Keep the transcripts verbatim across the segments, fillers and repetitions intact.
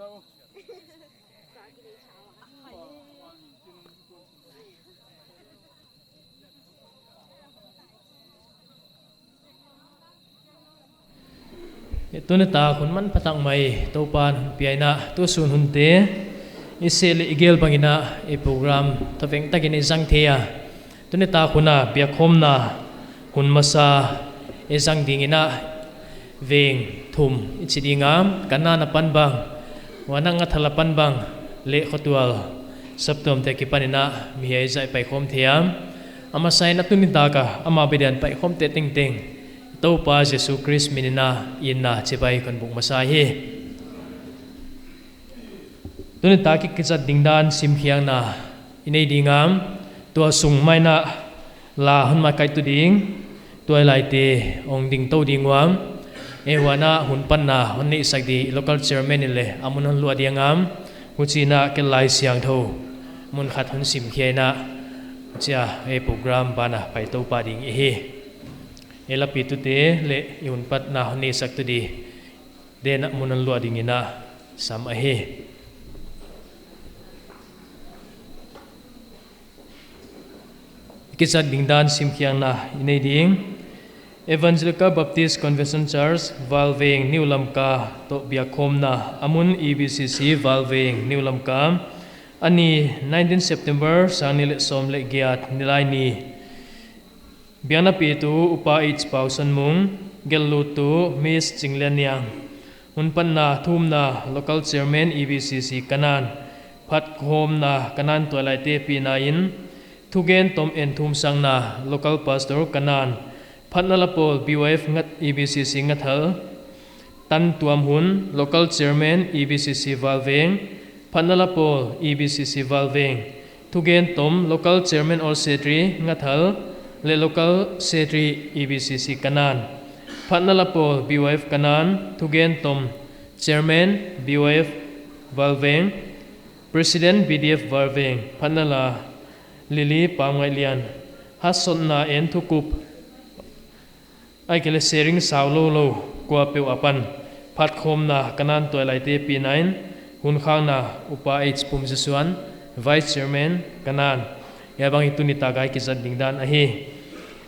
Tuni tak hun manpha tak mai Toupa'n hon piak in, tu sun hunte i seh leh i gel bangin i program thaveng takin i zang thei a. Tuni tak hun a biakkhawmna hun masa i zang dingin, veng thum i chi ding a, Kanan apan bang, huan a Ngathal apan bang, leh khotual saptuamte akipanin mi hiai zah i paikhawm thei a. A masain tuni tak a amah bedian paikhawmte tengteng Toupa Jesu Khrist minin itna chibai kon buk masa hi. Tuni tak i kizat ding dan simkhiakna i nei ding a, tua sung main la hon maikaitu ding, tuailaite hong ding tou ding ua, huan a hun patna hon neihsak di local chairman in leng a mun hon luah ding a, huchiin kei Laisiangthou mun khat hon simkhia in, huchiin ei program bana paitou pah ding ihi. Ei lapitute leh i hun patna hon neihsaktu di den a mun hon luah dingin sam ahi. Kizat ding dan simkhiakna i nei ding. Evangelical Baptist Convention Church, Valveng, New Lamka toh biakkhawmna a mun, E B C C Valveng, New Lamka. A ni nineteen September, sang nih leh sawm leh giat, Nilaini. Biakna petu Upa H Pausanmung, gelhlutu Miss Chinglianniang. Hun patna thumna local chairman E B C C Kanan. Phatkhawmna Kanan tuailaite pinain. Thugen tom en thumsakna local pastor Kanan. Phatna lapawl B Y F Ngat-, E B C C Ngathal. Tantuam hun local chairman E B C C Valveng, phatna lapawl E B C C Valveng, thugen tom local chairman or secretary Ngathal, leh local secretary E B C C Kanan, phatna lapawl B Y F Kanan, thugen tom chairman B Y F Valveng, president B D F Valveng, phatna la Lily Paungaihlian, haksatna en thukup, ahihkeileh sharing sau lou lou kuapeuh apan, phatkhawmna Kanan tuailaite pinain, hun khakna Upa H Pumzasuan, Vice Chairman Kanan. Hiai bang hi tuni tak a i kizat ding dan ahi.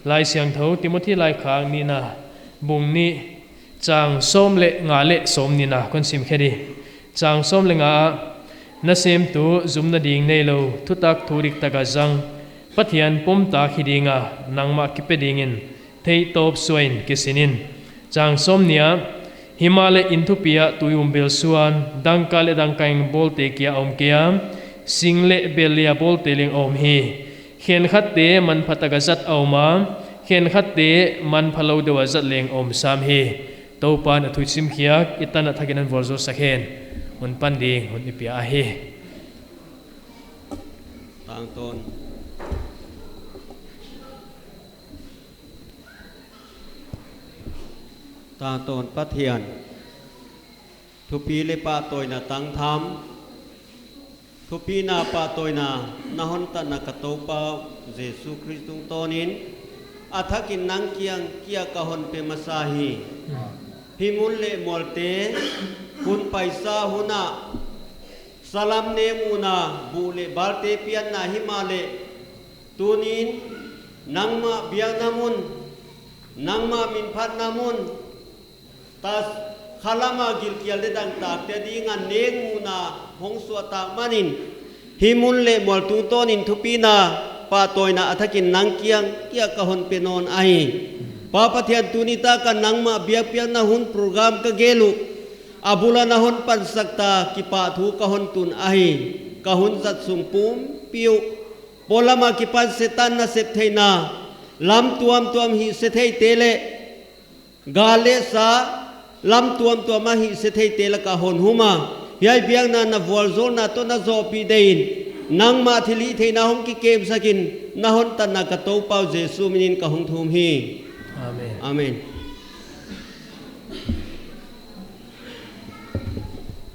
Laisiangthou Timothy laikhak nihna, bung nih, chang sawm leh nga leh sawmnihna kon simkhe di. Chang sawm leh nga ah, na semtu zumna ding neilou, thutak thu diktak a zang, Pathian pomtak hi ding a, nangmah kipe dingin, theihtawp suahin kisin in. Chang sawmnih ah, himahleh inn thupi ah tui um belsuan, dangka leh dangka eng bawlte kia om kei a, sing leh bel lia bawlte leng om hi. Khenkhatte manpha tak a zat a om a, khenkhatte manpha lou deuh a zat leng om sam hi. Toupa'n a thu i simkhiak, i tan a thakin hon vualzawl sak hen. Hun pan ding hun i pia ahi. Tangtawn. Tangtawn Pathian. Thupi leh pahtawina tangthu. Thupina pahtawina na hon tatna ka Toupa Jesu Khrist tungtawnin, a thakin nang kiang kia ka hon pe masa hi. Hih mun leh mualte, hun paisa hun ah, salam ne muhna, buh leh balte pianna himahleh, tuni'n, nangmah biakna mun, nangmah minphatna mun, ta khalam a gilkial leh dangtakte ading a nek muhna hong suah tak manin, hih mun leh mual tungtawnin thupina pahtawina a thakin nang kiang kia ka hon pe nawn ahi. Pa Pathian, tuni tak a nangmah biakpiakna hun program ka gel uh, a bul a na hon pansak ta kipahthu ka hon tun ahi. Ka hun zat sung pumpi uh, polam a kipan Setan nasep theihna, lam tuamtuam hihse theite leh, gal leh sa, lam tuamtuam a hihse theite lak ah hon hum a, hiai biakna na vualzawlna toh na zohpih deihin, nangmah thilhihtheihna hong kikemsak in, na hon tatna ka Toupa uh Jesu minin ka hong thum hi. Amen. Amen.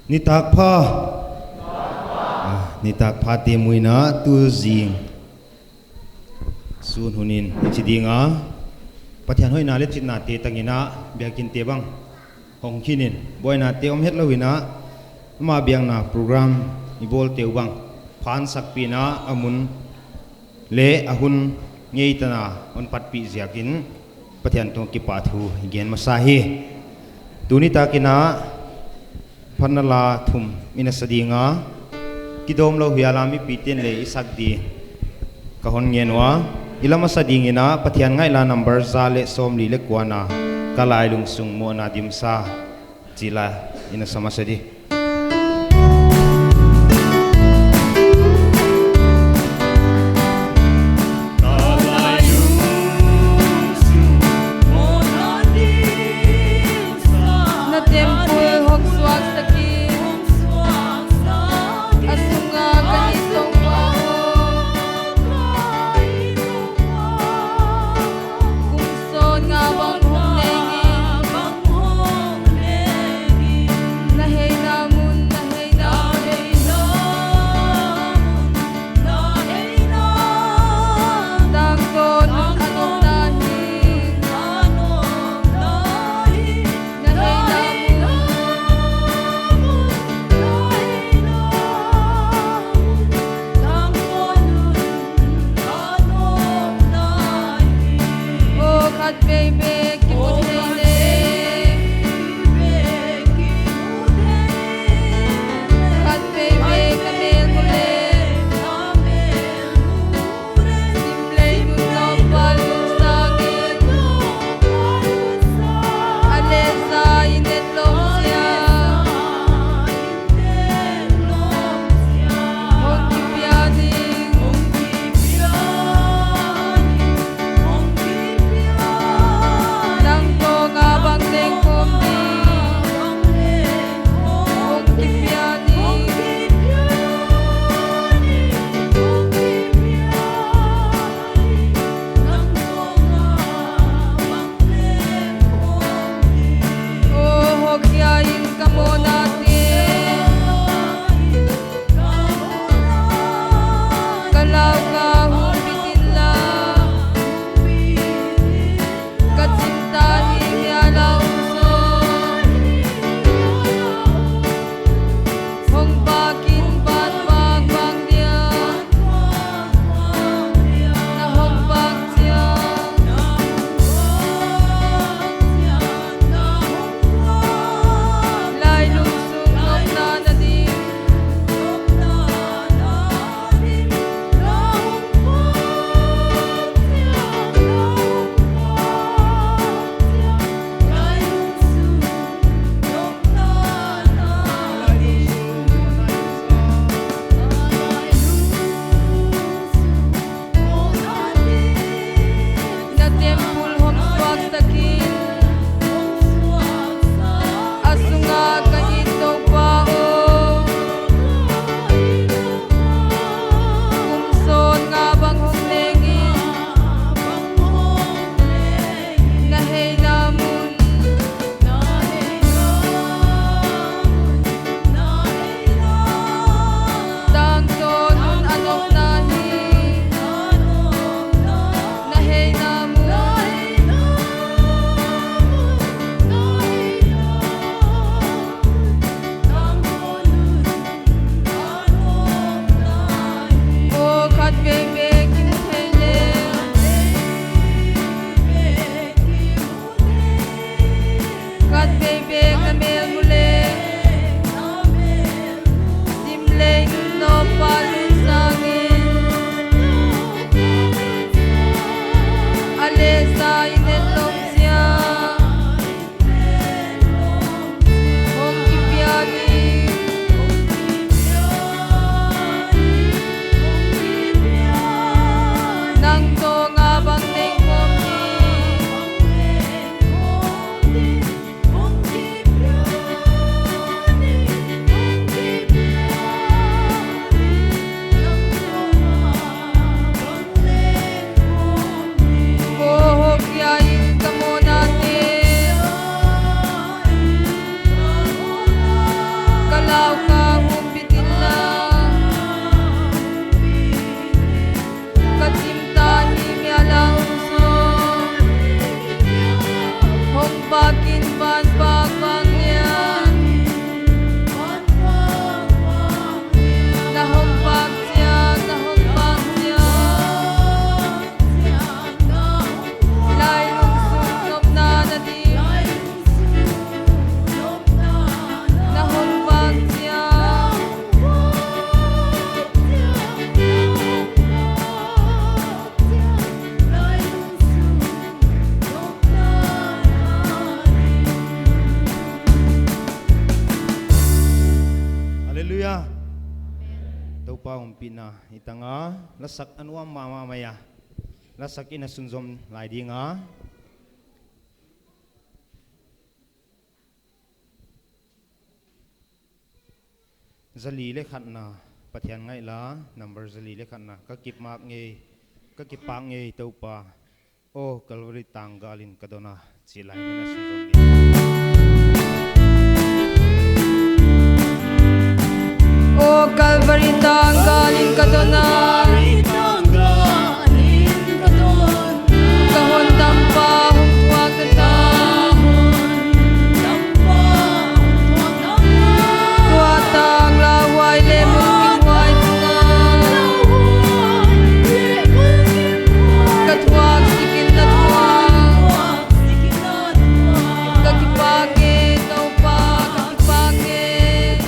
Nitak pha. Ah, nitak pha te muina tu zing. Sun hun in i chi ding a, Pathian hoihna leh chitna te tangin a, biakinn te bang hong khin in, buaina te om het lou in a, Ama biakna program i bawlte uh bang phansakpihna a mun leh a hun ngeitana hon patpih ziakin Pathian tungah kipahthu i gen masa hi. Tuni takin a phatna la thum i na sa ding a, kidawm lou hial a mipite'n leng i sak di ka hon ngen ua. I la masa dingin a Pathian ngaihla number za leh sawmli leh kuana, Ka Lailung Sung Mohna Dimsa, chih la i na sa masa di. Na temple hong suaksak in, a sunga ka it Toupa aw. Kum sawmnga bang hong leng in, na heina mun, na heina mun. Tangtawn hun a nopna hi. Na heina mun. Aw khatvei bek kimu thei leh, khatvei bek ka mel mu leh, sim leh nunnom pa lungsang in, a leh za in etlawm ziak hong kipia ding. Nang tungah bang leng khawm ding hong kipia ding. Aw hawkhia in ka mawhna te, ka lau ka hong bit inla, ka chimta ding hial a om zaw. Hong pak in vanvang bang dia, na hong pak chiang. Lailung sung nopna na dim. Na temple hong suaksak in, a sunga ka it Toupa aw. Kum sawmnga bang hong leng in, na heina mun. Tangtawn hun a nopna hi. Na heina mun. Aw khatvei bek kimu thei leh, khatvei bek na mel mu leh, sim leh nunnom pa lungsang in, a leh za in etlawm ziak hong kipia ding. Nang tungah bang leng khawm ding. Pa umpina i tang a, lasak a nuam mahmah mai a, lasak in a sunzom lai ding a. Zali leh khatna, Pathian ngaihla, number zali leh khatna, ka kipak ngei, ka kipak ngei Toupa, aw Calvary tanggal in ka don a, chih lai in a sunzom ding. Aw Calvary tanggal in ka don a, ka hondampa hong thuak ta. Tua tang lauhuai leh mulkimhuai tungah ka thuak zikin na thu ah ka kipak ngei Toupa, ka kipak ngei.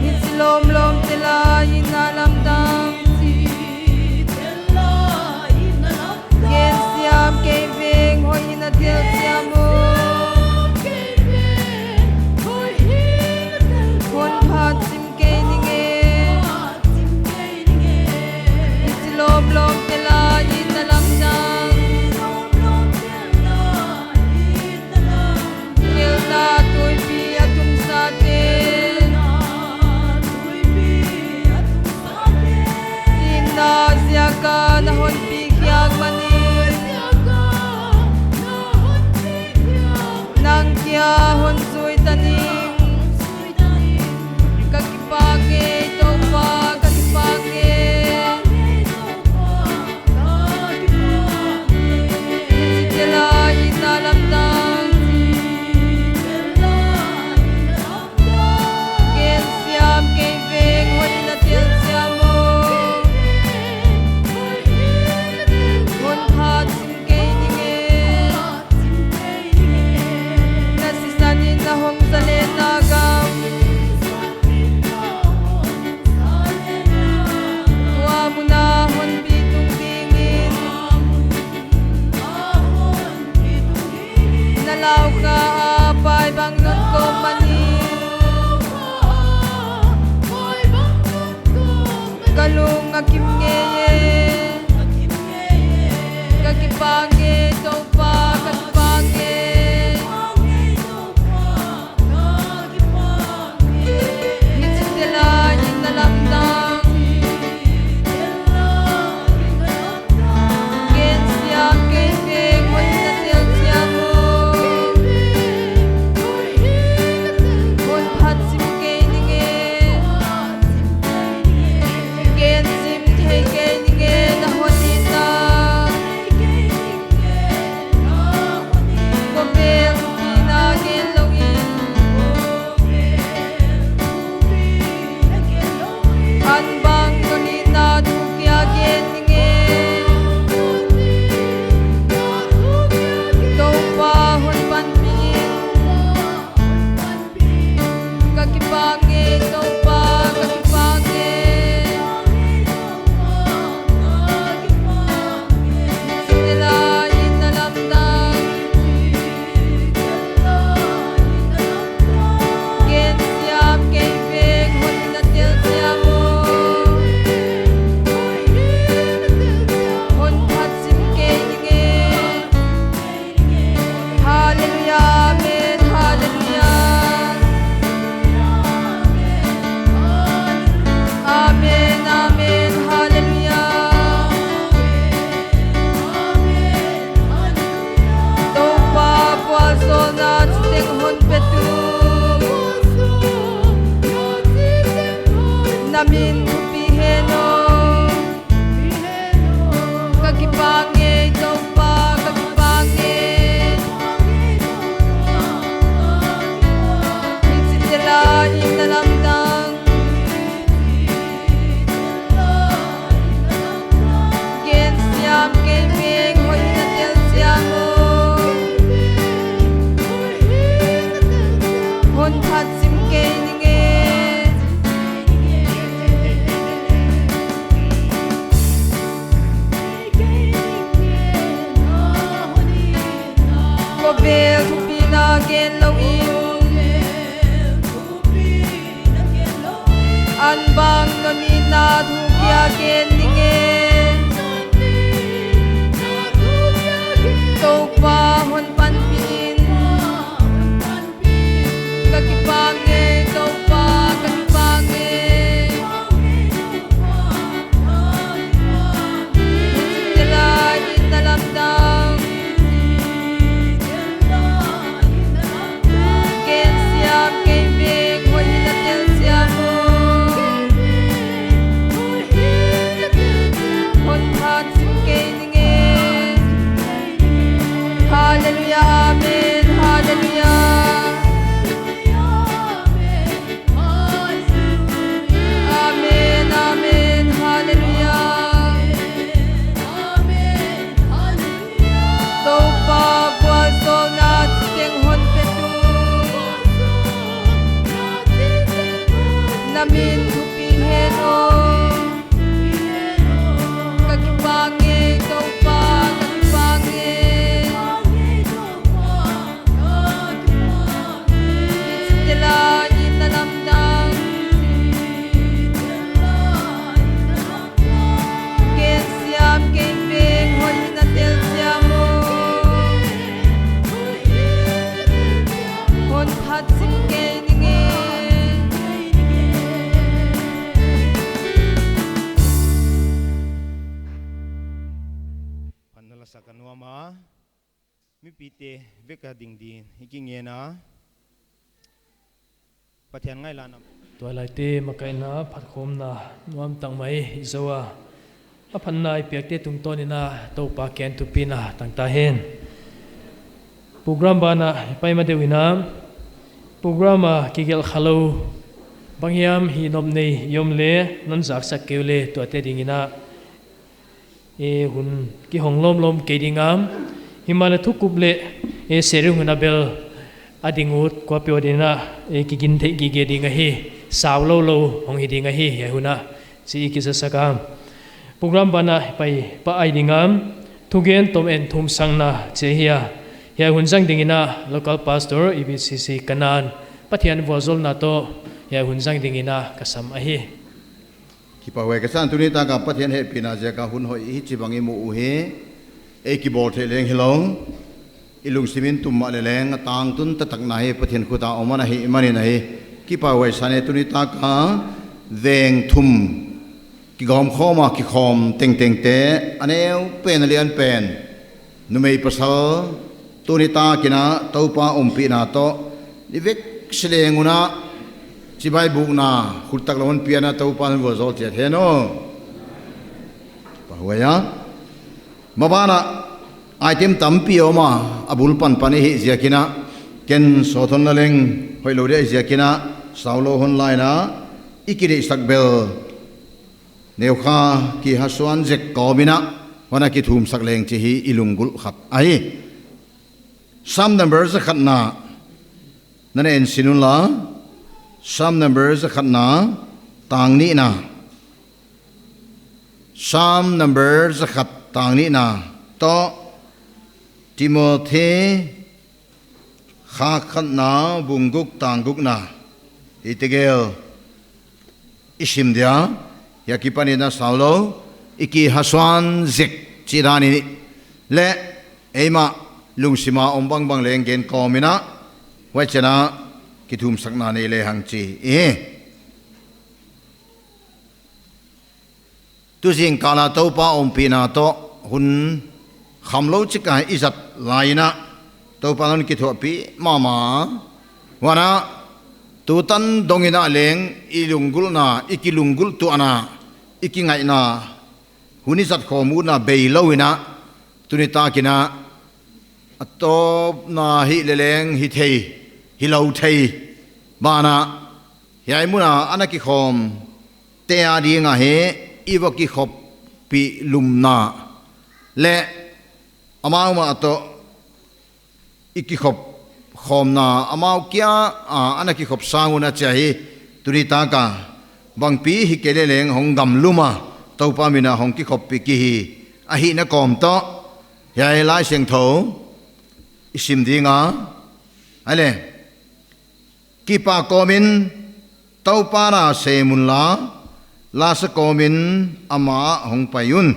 Hichi lawmlawm te lai in na lamdang. Gensiam kei veng hoih in na telsiam uh. Hon phat sim kei ning e. Hichi lawmlawm te lai in na lamdang. Ngelhna tuipi a tumsa te, itna ziak a na hon pi khiak manin, nang kia hon zui ta ning. Ka kipak ngei Toupa, ka kipak ngei. Hichi te lai in na lamdang. Gensiam kei veng hoih in na telsiam uh. Hon phat sim kei ning e. Na sisan in na hong zalen na gam, tua mun a hon pi tung dingin. Na lau kha a pai bang non kawm manin, ka lung a kim ngei e. Ka kipak ngei Toupa, ka kipak ngei. Hichi te lai in na lamdang. Gensiam kei veng hoih in na telsiam uh. Hon phat sim kei ning e. Gen sim thei kei ning e na hon itna. Khovel thupina gen lou in. An bang kon itna thu kia gen ning e. Toupa hon panpih in. Ka kipak ngei Toupa, ka kipak ngei. Hichi te lai in na lamdang. Gensiam kei veng hoih in na telsiam uh. Hon phat sim kei ning e. Halleluia, amen, halleluia. Amen, amen, halleluia. Toupa vualzawlna chiteng hon pe tu. Na min thupi hen aw. Ka kipak ngei Toupa, ka kipak ngei. Hichi te lai in na lamdang. Gensiam kei veng hoih in na telsiam uh. Hon phat sim kei ning e. Khovel thupina gen lou in. Ken ning e. Toupa hon panpih in. Ka kipah e, Toupa, ka kipah e. Hichi lai in na lamdang. Ken siam, ken bek, hoih in na tel siam o. Hon phat sim kei ning e. Hallelujah, amen, hallelujah. Amen, amen, hallelujah. Toupa vualzawlna chiteng hon pe tung. Na min thupi hen aw. Ka kipah e, Toupa, ka kipah e. Hichi lai in na lamdang. Ken siam, ken bek, hoih in na tel siam o. Hon phat sim kei ning e. Phatna la sak a nuam a. Mipite vek a ding din i kingen a. Pathian ngaihlatna. Tuailaite makaihna phatkhawmna nuam tak mai i zou a. A phatna i piakte tungtawn in a Toupa ken thupina tang ta hen. Program ban ah i pai ma deuh in a. Program a kigelh kha lou banghiam hih nop nei i om leh non zaksak kei uleh tuate ding in a. E, hun kihong lawmlawm kei ding a, himahleh thukup leh, e, sharing hun a bel a ding ut kuapeuh ading in a, e, kigin theih gige ding ahi, sau lou lou hong hi ding ahi, hiai hun a, chih i kizasak a. Program ban ah pai pah i ding a, thugen tom en thumsakna chih ahi a, hiai hun zang ding in a local pastor, E B C C Kanan, Pathian vualzawlna toh, hiai hun zang ding in a ka sam ahi. Kipahhuai ka sa, tuni tak a Pathian hehpihna ziak a hun hoih hichibang i muh uhi. Ei kibawl theih leng hilou, i lungsim in tum mahleh leng a tangtun taktak na hi Pathian khut a om ana hih manin ahi. Kipahhuai sa e, tuni tak a veng thum kigawmkhawm a kikhawm tengtengte, a neu pen a lian pen numei pasal, tuni tak in a Toupa ompihna toh, ni vek si leng un a, chibai bukna, khut tak lou hon piakna Toupa'n vualzawl chiat hen aw. Kipahhuai a. Maban ah, item tampi om a, a bul panpan i hih ziak in a, ken sawt hon la leng hoihlou di ahih ziak in a, sau lou hon la in a, i kideihsak bel neukha kihasuan zek kawm in a, huan a kithumsak leng chih hi i lunggulh khat ahi. Sam number zakhatna, na na ensin un la, Sam number zakhatna, tang nihna. Sam number zakhat tang nihna toh, Timothy kha khatna bung guk tang gukna. Hiai tegel i sim dia, hiai akipan in a sau lou, i kihasuan zek chih dan in leh, eimah lungsim a om bangbang leng gen kawm in a, huai chiang a kithumsakna nei lehang chi i. Tu zingkal a Toupa ompihna toh hun khamlou chik a i zat lai in a, Toupa'n hon kithuahpih mahmah. Huan a, tutan dong in a leng i lunggulhna, i kilunggulh tuahna, i kingaihna, hun i zat khawm utna bei lou in a, tuni tak in a, a tawpna hi leh leng hi thei, hilou thei, banah, hiai mun a ana kikhawm te ading ahi, i va kikhoppih lumna leh amau mah toh i kikhop khawmna, amau kia a ana kikhop sang un a chi ahi. Tuni tak a bangpi hi kei leh leng hong gamlum a, Toupa min a hong kikhoppih ki hi ahihna kawm toh, hiai Laisiangthou i sim ding a, ahihleh, kipak kawm in Toupa na sem un la, Lasa kawmin amah ah hong pai un.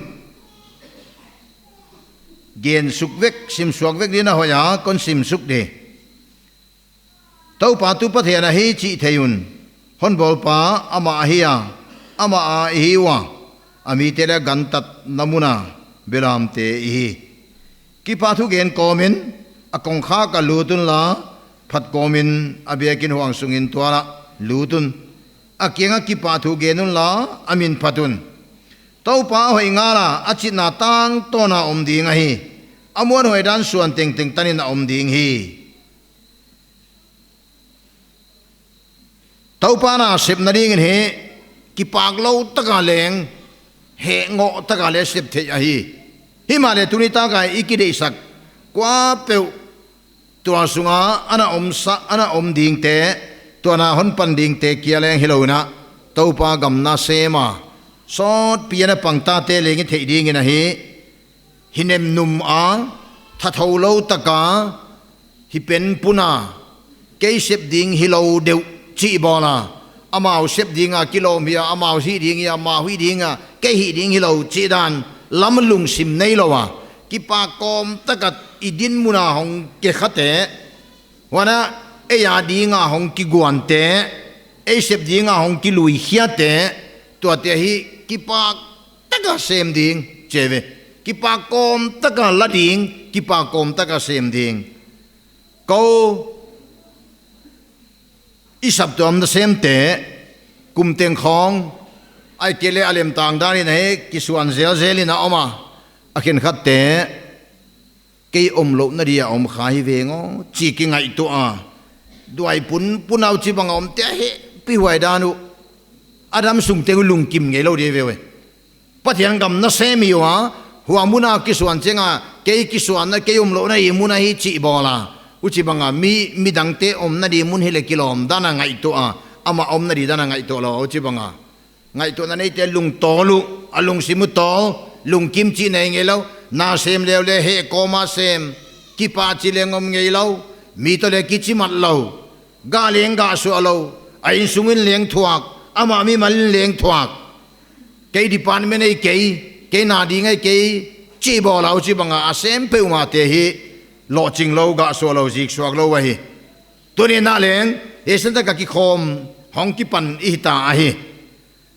Gen suk vek, sim suak vek ding a hoih a, kon sim suk di. Toupa tu Pathian ahi chih thei un. Hon bawlpa amah ahi a, amah a i hi ua, a mite leh gantatna mun a belamte i hi. Kipahthu gen kawmin a kongkhak ah lut unla, phat kawmin a biakinn huang sungin tual ah lut un. A kiang ah kipahthu gen unla, a min phat un. Toupa a hoih ngal a, a chitna tangtawn a om ding ahi. A muanhuai dan suan tengteng tanin a om ding hi. Toupa nasepna dingin hi, kipak lou tak a leng, heh ngoh tak a leng sep theih ahi. Himahleh tuni tak a i kideihsak kuapeuh, tua sung a ana om sa, ana om dingte, tua na hon pan dingte kia leng hilou in a, Toupa gam nasem a sawtpi ana pang tate leng i theih dingin ahi. Hi nemnum a, thathou lou tak a, hi pen pun a, kei sep ding hilou deuh chih bawl a, amau sep ding a kilawm hi a, amau hih ding hi a, amau hih ding a, kei hih ding hilou chih dan lam lungsim neilou a, kipak kawm tak a i dinmun a hong kikhatte, huan a ei a ding a hong kiguante, ei sep ding a hong kiluikhiate, tuate hi kipak tak a sem ding chi ve. Kipak kawm tak a la ding, kipak kawm tak a sem ding. Kou i saptuam nasemte, kum teng khawng, ahihkeileh a lemtang dan in ahi, kisuan zelzel in a om a, a khenkhatte, kei omlouhna dia om kha hi veng aw, chi kingaihtuah a. Duai pun, pun a huchibang a omte a hehpihhuai dan uh, a dam sung teng uh lungkim ngeilou di ve uh e. Pathian gam nasem hi ua, hua mun a kisuan chiang a, kei kisuanna, kei omlouhna hi mun ahi chih bawl a. Huchibang a mi, midangte omna di mun hileh kilawm dan a ngaihtuah a, amah omna di dan a ngaihtuah lou, huchibang a ngaihtuahna neite lungtawl uh, a lungsim uh tawl, lungkim chih nei ngeilou, nasem leu leh heh kawm a sem, kipak chih leng om ngeilou, mi toh leh kichimat lou, gah leng gah suah lou, a insung in leng thuak, amah mimal in leng thuak, kei department ahi kei, kei na ding ahi kei, chih bawl a huchibang a a sem peuhmahte hi, lohching lou, gah suah lou, zik suak lou ahi. Tuni in a leng, hiai san tak a kikhawm hong kipan i hita ahi.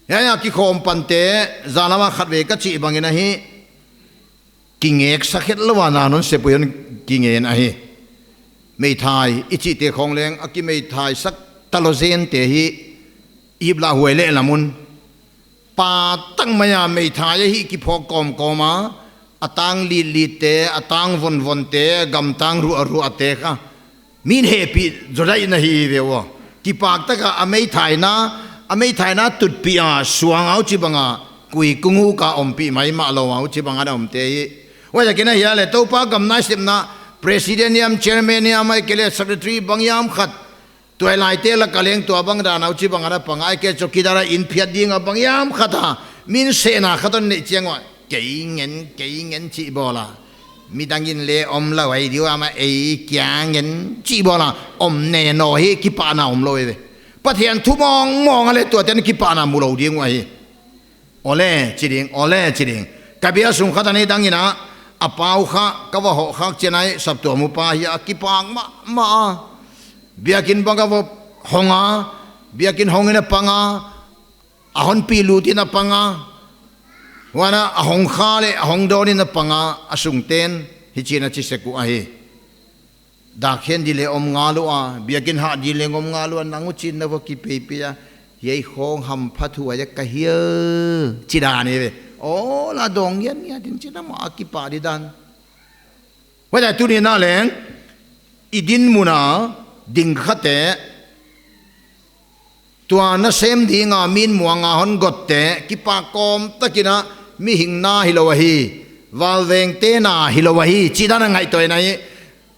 Hiai a kikhawm pante, zan lam a khatvei ka chih bangin ahi, kingeksak het lou a na non sep uh hon kingen ahi. Meithai i chihte khawng leng a kimeithaisak talou zente hi, i hih lah huai leh lam un. Pa tang mai a meithai ahi kiphawk kawmkawm a, a tang litlitte, a tang vonvonte, gamtang ruahruahte kha min hehpih zaw daih na hi ve ua. Kipak tak a a meithaina, a meithaina tutpih a suang a huchibang a, kui kung uk a ompih maimah lou a huchibang a na omte hi. Huaiziakin ahihleh Toupa gam nasepna, president hiam, chairman hiam, ahihkeileh secretary bang hiam khat, tuailaite lak a leng tuabang dan a huchibang a na pang a, ahihkeileh chowkidar a inphiat ding a bang hiam khat a, min sehna khat hon neih chiang ua, kei ngen, kei ngen chih bawl a, midang in leng omlou ahi di ua, amah ei kia ngen chih bawl a, om ne naw hi, kipahna omlou ve. Pathian thu mawngmawng a leh tuate'n kipahna mulou ding uh ahi. Aw leh chi ding, aw leh chi ding. Ka bial sung khat a nidang in a, a pa uh kha ka va hoh khak chiang a, saptuam upa hi a, kipak mahmah a. Biakinn bang a va hong a, biakinn hong in a pang a, a hon pi lut in a pang a. Huan a, a hong kha leh a hong dawn in a pang a, a sungte'n hichi'n a chi sek uh ahi. Dak khen di leng om ngal ua, biakinn hah di leng om ngal ua, nang uh chin na va kipeipei a, hiai khawng hamphathuai a ka hi a, chi dan hi ve. Aw, la dawng ngiatngiat in chi na mah a kipak di dan. Huaiziak tuni in a leng, i dinmun a ding khatte, tua nasem ding a min muang a hon gotte, kipak kawm takin a, mihing na hilou ahi, valvengte na hilou ahi, chi dan a ngaihtuah in ahi.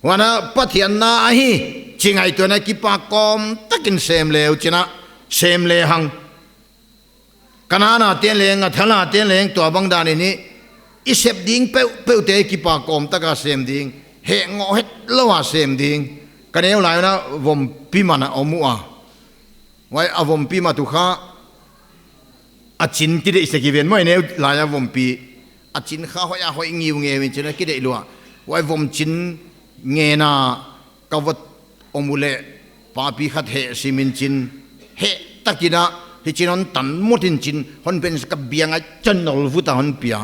Huan a Pathian na ahi, chi ngaihtuah in a kipak kawm takin sem le uh chin a, sem le hang. Ka na nate'n leng, a thal nate'n leng tuabang dan in hi, i sep ding peuhpeuhte kipak kawm tak a sem ding, heh ngoh het lou a sem ding. Ka neu lai un a vompi man a om ua. Huai a vompi mat uh kha, A chin kideih sek hi ven maw, neu lai a vompi. A chin kha hoih a hoih ngiungeu in chin a kideih lua. Huai vom chin ngen a ka va om uleh, papi khat heh sim in chin, heh takin a, hichi'n hon tan mawt in chin, hon pen ka biang a chan nol vut a hon pia.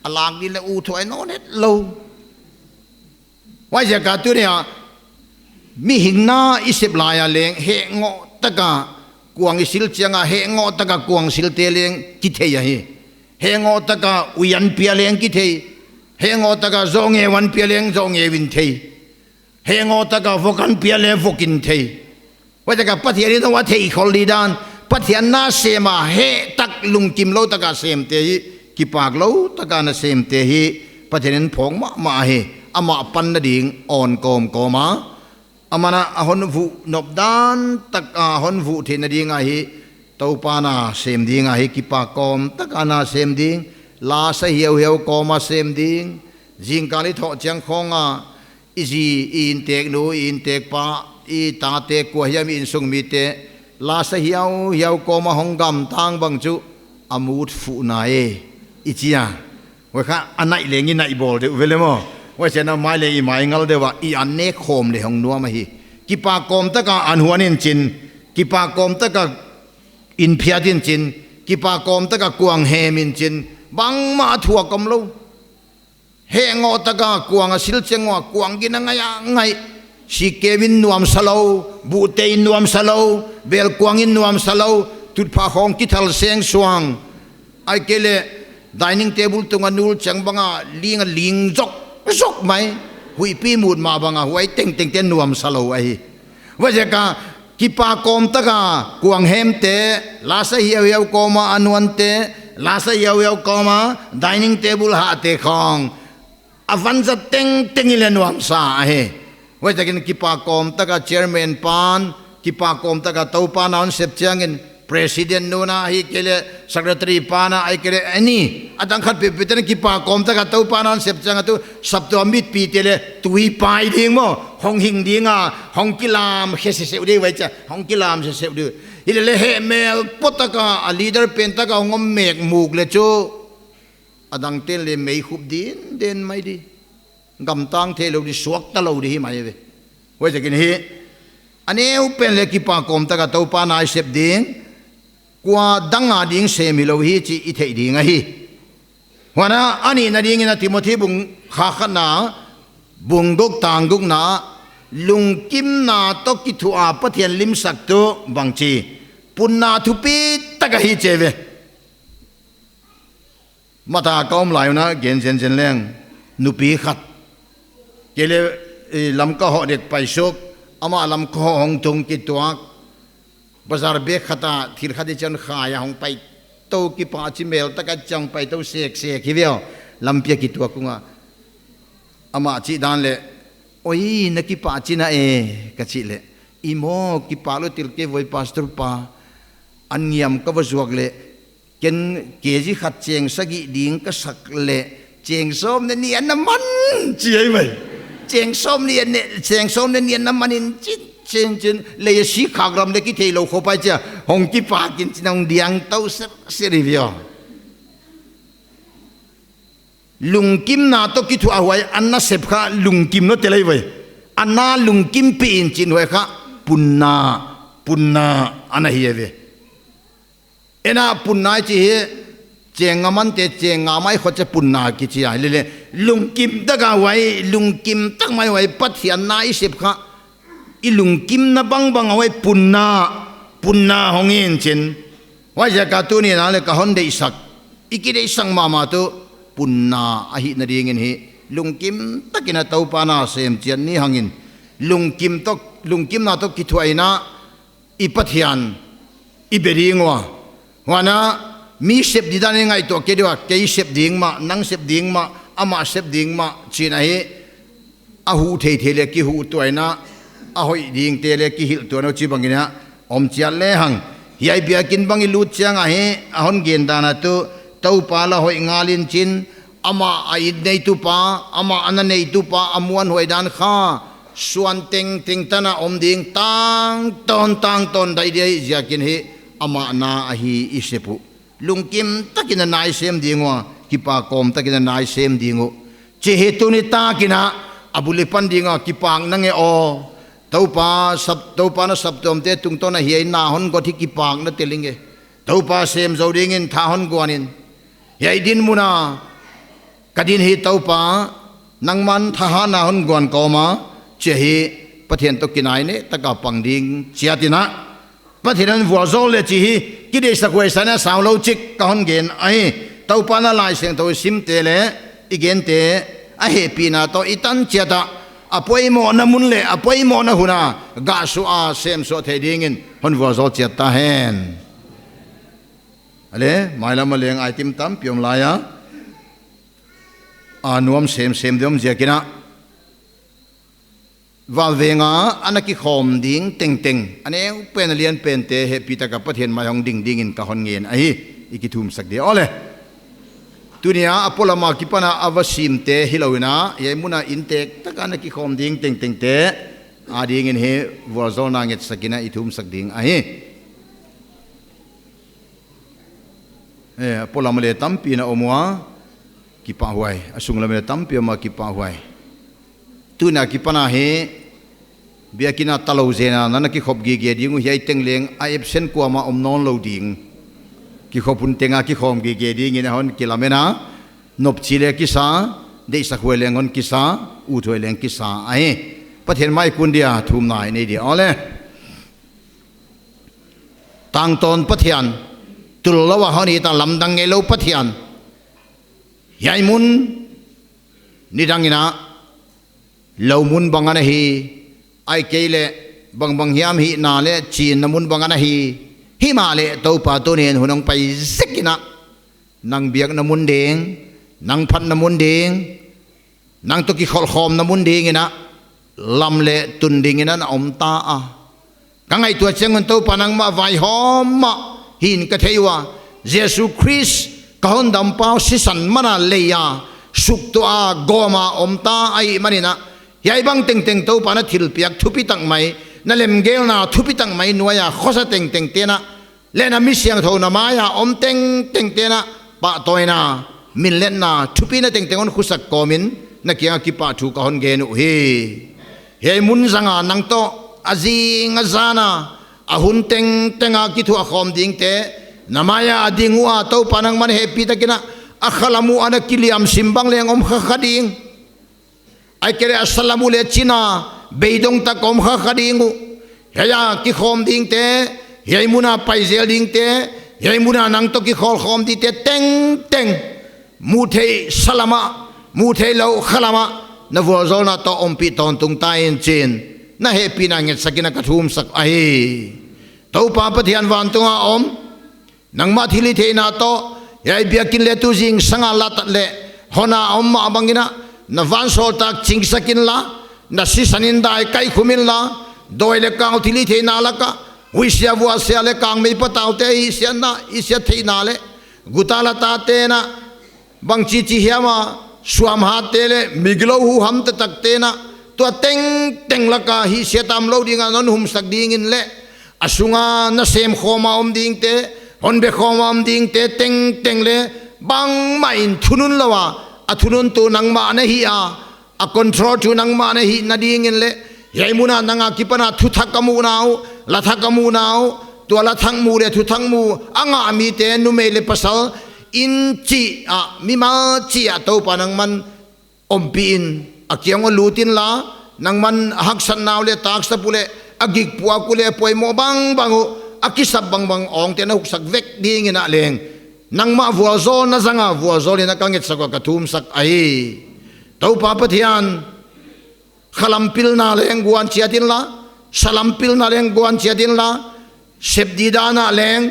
A lak di leh ut huai nawn het lou. Huaiziak a tuni a, mihing na i sep lai a leng, heh ngoh taka kuang i sil chiang a, heh ngoh taka kuang silte leng kithei ahi. Heh ngoh taka uian pia leng kithei. Heh ngoh taka zoh ngeu an pia leng zoh ngeu in thei. Heh ngoh taka vok an pia leng vok in thei. Huaitak a Pathian in hon thei khol di dan, Pathian na sem a heh tak lungkim lou taka semte hi, kipak lou taka na semte hi, Pathian in phawk mahmah hi, amah panna ding awn kawmkawm a. Aman a hon vuh nop dan tak a hon vuh theihna ding ahi, Toupa'n a sem ding ahi, kipak kawm taka na sem ding, lasa hiauhiau kawm a sem ding, zingkal i thoh chiang khawng a, i zi, i innteknu, i inntekpa, i tate, kua hiam i innsung mite, lasa hiauhiau kawm a hong gamtang bang chu a mut fuh na e, i chi a. Huai kha a naih leng i naih bawl deuh ve le maw. Huai chiang a mai leng i mai ngal deuh a, i an nek khawm leh hong nuam ahi. Kipak kawm taka an huan in chin, kipak kawm taka in phiat in chin, kipak kawm taka kuang hem in chin, bangmah a thuak om lou. Heh ngoh taka kuang a sil chiang ua, kuang gin a ngaih a ngaih. Sik keu in nuamsa lou, buhtei in nuamsa lou, belkuang in nuamsa lou, tutphah khawng kithal seng suang. Ahihkeileh dining table tung a nul chiang bang a ling a ling zokzok mai. Huihpi mut mah bang a huai tengtengte nuamsa lou ahi. Huaiziak a kipak kawm taka kuang hemte, lasa hiauhiau kawm a an huante, lasa hiauhiau kawm a dining table hahte khawng, a vanzat tengteng in leng nuamsa ahi. Huaitakin kipak kawm taka chairman pa'n, kipak kawm taka Toupa'n a hon sep chiangin, president nu'n a, ahihkeileh secretary pa'n a, ahihkeileh any, a dang khat peuhpeuh ten kipak kawm taka Toupa'n a hon sep chiang a tu, saptuam mitpite leh tui pai ding maw, hong hing ding a, hong kilam khe seseu ding vai chia, hong kilam seseu ding. Hileleh heh mel pua taka, a leader pen taka hong om mek muk leh chu, a dangte'n leng mei khup dindin mai di. Gamtang theilou di, suakta lou di hi mai ve. Huaiziakin hi, a neu pen leh kipak kawm taka Toupa'n a i sep ding, kua dang a ding sem hilou hi chih i theih ding ahi. Huan a, a nihna dingin a Timothy bung kha khatna, bung guk tang gukna, lungkimna toh kithuah a Pathian limsak tuh bangchi, punna thupi tak ahi chi ve. Mata ka om lai un a gen zenzen leng, nupi khat. Kei leh, eh, Lamka hoh dek pai suk, amah Lamka hoh hong tung kituak. Bazar bek khat a thil khat i chih chiang khai a hong pai tou, kipak chi mel taka chang pai tou seksek hi ve aw. Lampi a kituak ung a. Amah chih dan leh, "Oi, na kipak chih na e," ka chih leh, "I maw, kipak lou tel kei voi pastor pa. An ngiam ka va zuak leh, ken K G khat cheng sagih ding ka sak leh, cheng sawm leh nih a na man," chi ahi mai. Cheng sawm leh nih, cheng sawm leh nih a na man in chin, chin, chin, lei a si khak lam leh kitheilou khop ahi chia, hong kipak in chin hong diang tou serser hi ve aw. Lungkimna toh kithuah huai, an na sep kha lungkim lou tel ahi ve. An na lungkimpih in chin huai kha punna, punna ana hi ve. Ena punna i chih hi, cheng a mante cheng a mai khop chia punna kichi a. Hileleh, lungkim taka huai, lungkim tak mai huai, Pathian na i sep kha, i lungkimna bangbang a huai punna, punna hong hi in chin. Huaiziak a tuni a leh ka hon deihsak, i kideihsak mahmah tuh, punna ahihna dingin hi, lungkim takin a Toupa'n a sem chiat ni hangin, lungkim toh, lungkimna toh kithuah in a, i Pathian, i be ding ua. Huan a, mi sep di dan i ngaihtuah kei di ua, kei sep ding mah, nang sep ding mah, amah sep ding mah, chihna hi, a huh theithei leh kihuh tuah in a, a hoih dingte leh kihilh tuah in a chih bangin a, om chiat lehang. Hiai biakin bang i lut chiang a hi, a hon gen dan a tuh, Toupa la hoih ngal in chin, amah a inn neitupa, amah a na neitupa, a muanhuai dan kha, suan tengteng tan a om ding, tangtawn, tangtawn daih di ahih ziakin hi, amah na ahi i sep uh. lungkim takin a nai sem ding ua, kipak kawm takin a nai sem ding uh. Chih hi tuni takin a, a bul i pan ding a kipakna nge aw. Toupa sap, Toupa na saptuamte tungtawn a hiai na hon got hi kipakna tel ing e. Toupa sem zou dingin tha hon guan in. Hiai dinmun a ka din hi Toupa, nangman thahatna hon guan kawm a, chih hi Pathian toh kinai nehtaka pang ding chiat in a. Pathian in vualzawl le chih hi, kideihsak huai san a sau lou chik ka hon gen ahi. Toupa na Laisiangthou i simte le, i gente, a hehpihna toh i tan chiat a, a poimohna mun le, a poimohna hun a, gah suah a, sem suah thei dingin, hon vualzawl chiat ta hen. Ale, mailam a leng item tampi om lai a. A nuam semsem di om ziakin a. Valveng a ana kikhawm ding tengteng, a neu pen a lian pente hehpih taka Pathian mai hong ding dingin ka hon ngen ahi, i kithumsak di aw le. Tuni a a polam a kipan a a va simte hilou in a, hiai mun a inntek taka ana kikhawm ding tengtengte a dingin hi vualzawlna ngetsak in a i thumsak ding ahi. Eh, a polam le tampi na om ua, kipahhuai. A sunglam le tampi om a kipahhuai. Tuni a kipan a hi, biakinn a talou zen a, na na kikhop gige ding uh hiai teng leng, a absent kuamah om nawn lou ding. Kikhop hun teng a kikhawm gige dingin a hon kilamen a, nopchi le kisa, deihsak huai leng hon kisa, uthuai leng kisa ahi. Pathian mai kun dia, thumna i nei dia aw le. Tangtawn Pathian, tullou a hon hita lamdang ngeilou Pathian. Hiai mun, nidang in a, lou mun bang ana hi, ahihkeileh, bangbang hiam hihna le, chinna mun bang ana hi, himahleh, Toupa tuni'n hun hong pai zek in a, nang biakna mun ding, nang phatna mun ding, nang toh kikholhkhawmna mun dingin a, lam le tun dingin a na om ta a. Ka ngaihtuah chiang un Toupa nangmah vaihawm mah hi'n ka thei ua. Jesu Khrist ka hondampa uh sisan man a lei a, suktuah a, gawm a om ta ahihmanin a. Hiai bang tengteng Toupa na thilpiak thupitak mai, na lemgelna thupitak mai nuai a, khosa tengtengte'n a. Leh na mi siangthou na mai a om tengtengte'n a pahtawina, minletna, thupina tengteng hon khusak kawmin na kiang a kipahthu ka hon gen uhi. Hiai mun zang a nang toh a zing a zan a, a hun tengteng a kithuahkhawm dingte, na mai a a ding ua Toupa nangman hehpih takin a, a khalam uh ana kiliam sim bang leng om khakha ding. Ahihkeileh a salam uh le chin a, beidong tak om khakha ding uh. Hiai a kikhawm dingte, hiai mun a pai zel dingte, hiai mun a nang toh kikholhkhawm dingte tengteng. Muhtheih salam ah, muhtheih lou khalam ah, na vualzawlna toh ompih tawntung ta in chi'n. Na hehpihna ngetsak in a ka thumsak ahi. Toupa Pathian vantung a om. Nangmah thilhihtheihna toh, hiai biakinn le tu zingsang a la tat leh, hon a om mah bangin a, na vansawltak chingsak inla, na sisan in dai kaikhum inla, dawi le kau thilhihtheihna lak a, huihsia vuahsia le kangmei pataute hihsiatna, hihsiattheihna le, guta latate'n a, bangchichi hiam a, suamhatte le, migilou huham taktakte'n a, tua tengteng lak a hihsiat a omlou ding a non humsak dingin le, a sung a na semkhawm a om dingte, hon bekhawm a om dingte tengteng le, bangmah in thunun lou a, a thununtu nangmah na hi a, a controltu nangmah na hihna dingin le, hiai mun a nang a kipan a thuthak a muhna uh, lathak a muhna uh, tua lathak muh le thuthak muh a ngah mite numei le pasal, inn chih a, mimal chih a Toupa nangman ompih in, a kiang uah lut inla, nangman a haksatna uh le taksap uh le, a gikpuak uh le, poimoh bangbang uh, a kisap bangbang awngte na huksak vek dingin a leng. Nangmah vualzawlna zang a, vualzawl in a ka ngetsak ua ka thumsak ahi. Toupa Pathian, khalam pilna leng guan chiat inla, salam pilna leng guan chiat inla, sep didan a leng,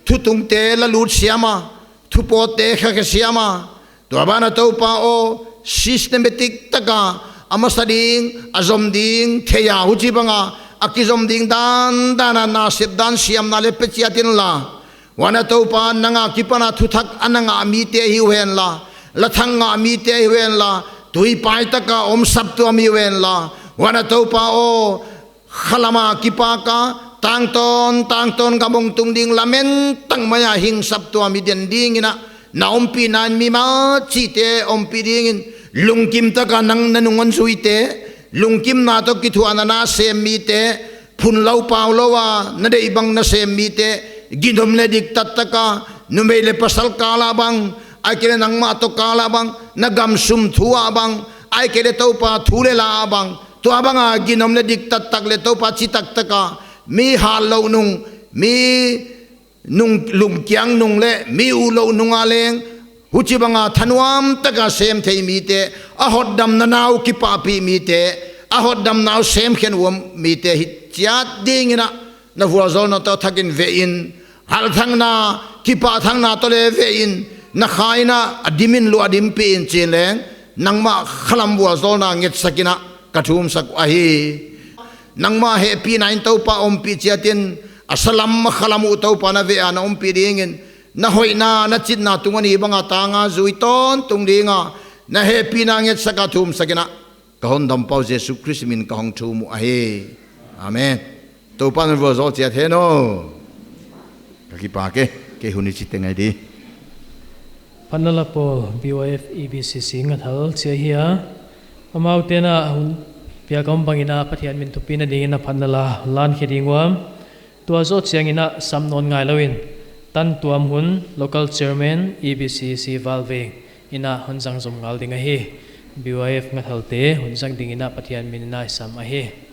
thutungte la lut siam a, thupawtte khakhe siam a, tua ban a Toupa aw, systematic taka, a masa ding, a zom ding, thei a huchibang a, a kizom ding dandan a nasep dan siamna le pe chiat inla. Huan a Toupa nang a kipan a thuthak a na ngah mite hi uhenla, lathak ngah mite hi uhenla, tuipai taka om saptuam hi uhenla. Huan a Toupa aw, khalam a kipak a, Tangtawn, tangtawn gam hong tung ding lamen tak mai a hing saptuam i den dingin a, na ompihna in mimal chihte ompih dingin, lungkim taka nang na nung hon zuite, lungkimna toh kithuahna na sem mite, phun lou pau lou a na deih bang na sem mite, ginom leh diktat taka, numei leh pasal kal ah bang, ahihkeileh nangmah toh kal ah bang, na gam sum thu ah bang, ahihkeileh Toupa thu leh la ah bang, tua banga ginom leh diktat tak leh Toupa chi taktak a, mi hat louh nung, mi nung, lungkiang nung leh mi ut louh nung a leng, huchibanga thanuam taka sem thei mite, a hotdamna nau kipahpih mite, a hotdamna uh semkhen uam mite hi chiat dingin a, na vualzawlna toh thakin vein, halthangna, kipahthangna toh leh vein, na khaina a dimin lua dimpih in chin leng, nangmah khalam vualzawlna ngetsakin a, ka thumsak uh ahi. Nangmah hehpihna in Toupa ompih chiatin, a salam a khalam uh Toupa na veh a na ompih dingin, na hoihna, na chitna tung a ni banga tang a zui tawntung dinga, na hehpihna ngetsak a thumsakin a, ka hondampa uh Jesu Khrist min ka hong thum uh ahi. Amen. Toupa'n vualzawl chiat hen aw. Ka kipak e, kei hun i chite ngai di. Phatna la pawl, B Y F E B C C ngathal chia hi a. Amau tena hun piak om bangin a Pathian min thupina dingin a phatna la lan khe ding ua. Tua zoh chiangin a sam nawn ngai louin, tan tuam hun local chairman E B C C Valveng in a hon zang zom ngal ding ahi. B Y F ngathalte hun zang dingin a Pathian min in a i sam ahi.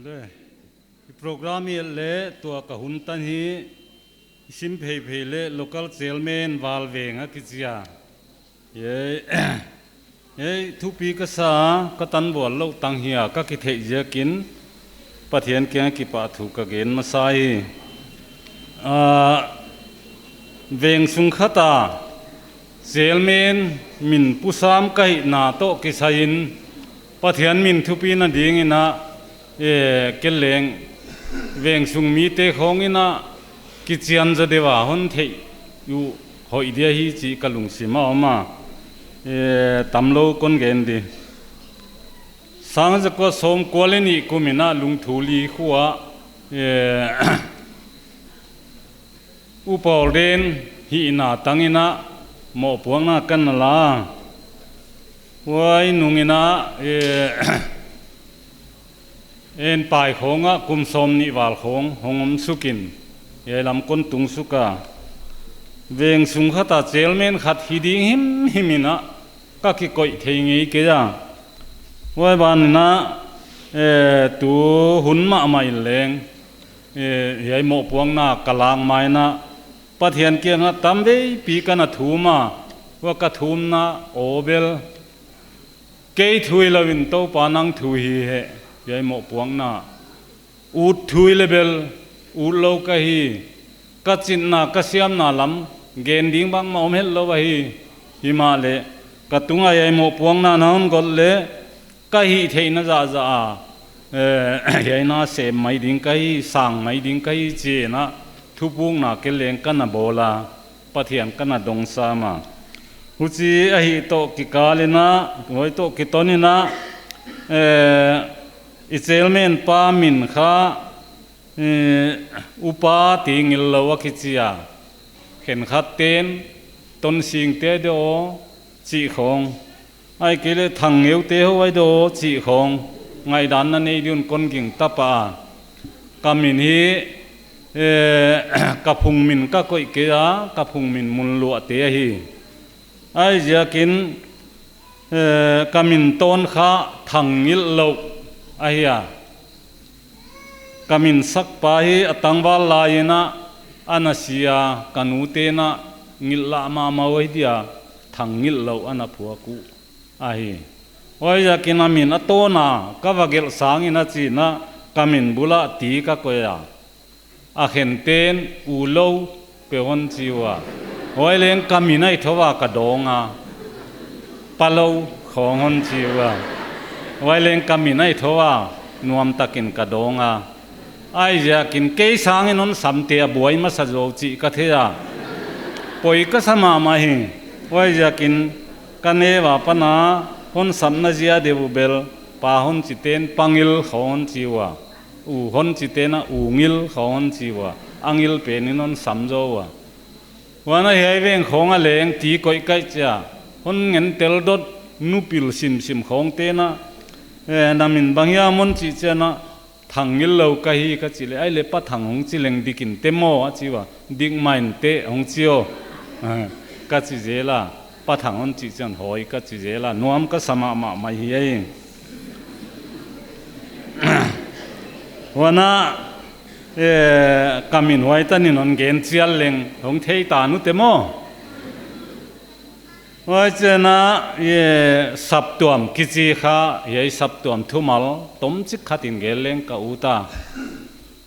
I program i et leh tua ka hun tan hi i sim pheiphei leh local chairman Valveng a kichi a. Ei, ei, thupi ka sa, ka tan bual lou tang hi a, ka kitheih ziakin Pathian kiang kipahthu ka gen masa hi. Ah, veng sung khat a chairman min pusam ka hihna toh kisai in Pathian min thupina dingin a, eh, kei leng veng sung mite khawng in a kichian zaw deuh a hon theih uh hoih dia hi chih ka lungsim a om a. Eh, tamlou kon gen di. Sang zakua sawmkua leh nih kum in a Lungthuli khua, eh, U Paul Den hihna tang in a mohpuakna ka na la. Huai nung in a, eh, en pai khawng a kum sawmnih val khawng hong om suk in, hiai lam kon tung suk a. Veng sung khat a chairman khat hi ding himhim in a ka kikoih thei ngei kei a. Huai ban in a, eh, tu hun mahmah in leng, eh, hiai mohpuakna ka lak mai in a, Pathian kiang a tamveipi ka na thum a, huai ka thumna aw bel, kei thu hilou in Toupa nang thu hi hen, hiai mohpuakna. Ut thu hi leh bel, utlou ka hi, ka chitna, ka siamna lam, gen ding bangmah om hetlou ahi, himahleh, ka tung a hiai mohpuakna na hon gawt leh, ka hihtheihna zahzah a, eh, hiai na sem mai ding ka hi, sang mai ding ka hi, chi in a, thupukna kei leng ka na bawl a, Pathian ka na dong sam a. Huchi ahih toh kikal in a, huai toh kiton in a, eh, i chairman pa min kha, eh, Upa Ti Ngil Lou a kichi a. Khenkhat ten, Tonsing te deuh aw, chih khawng. Ahihkeileh Thang Ngeu te hou ai deuh aw chih khawng ngaihdan na nei ding un kon gingta pah a. Ka min hi, eh, ka phung min ka koih kei a, ka phung min Munluah te ahi. Huaiziakin, eh, ka min tawn kha Thang Ngil Lou ahi a. Ka min sakpa hi a tangval lai in a, ana si a, ka nu ten a ngilh lah mahmah uh ahi dia, Thang Ngil Lou ana phuak uh ahi. Huaiziakin a min a tawn a, ka va gelh sangin a chi in a, ka min bul ah Ti ka koih a. A khen ten U Lou pe hon chi ua. Huai leng ka min ahi thou a ka dawng a. Pa Lou khawng hon chi ua. Huai leng ka min ahi thou a nuamtakin ka dawng a. Huaiziakin kei sangin hon samte a buai masa zaw uh chih ka thei a. Poi ka sa mahmah hi. Huaiziakin ka neu a pan a hon samna zia deuh uh bel, pa hon chi ten Pa Ngil khawng hon chi ua. U hon chi ten a U Ngil khawng hon chi ua. A ngil pen in hon sam zaw ua. Huan a hiai veng khawng a leng Ti koih kaih chia, hon ngen tel dot, nupil simsim khawng ten a, eh, na min bang hiam hon chih chiang a, Thang Ngil Lou ka hi ka chih leh, ahihleh Pa Thang hong chi leng dik in te maw a chi ua. Dik mah in te hong chi aw. Eh, ka chi zel a. Pa Thang hon chih chiang hawi ka chi zel a, nuam ka sa mahmah mai hi ei. Huan a, eh, ka min huai tan in hon gen chial leng, hong thei ta uh te maw. Huai chiang a, eh, saptuam kichi kha, hiai saptuam thumal tomchik khat in gen leng ka ut a.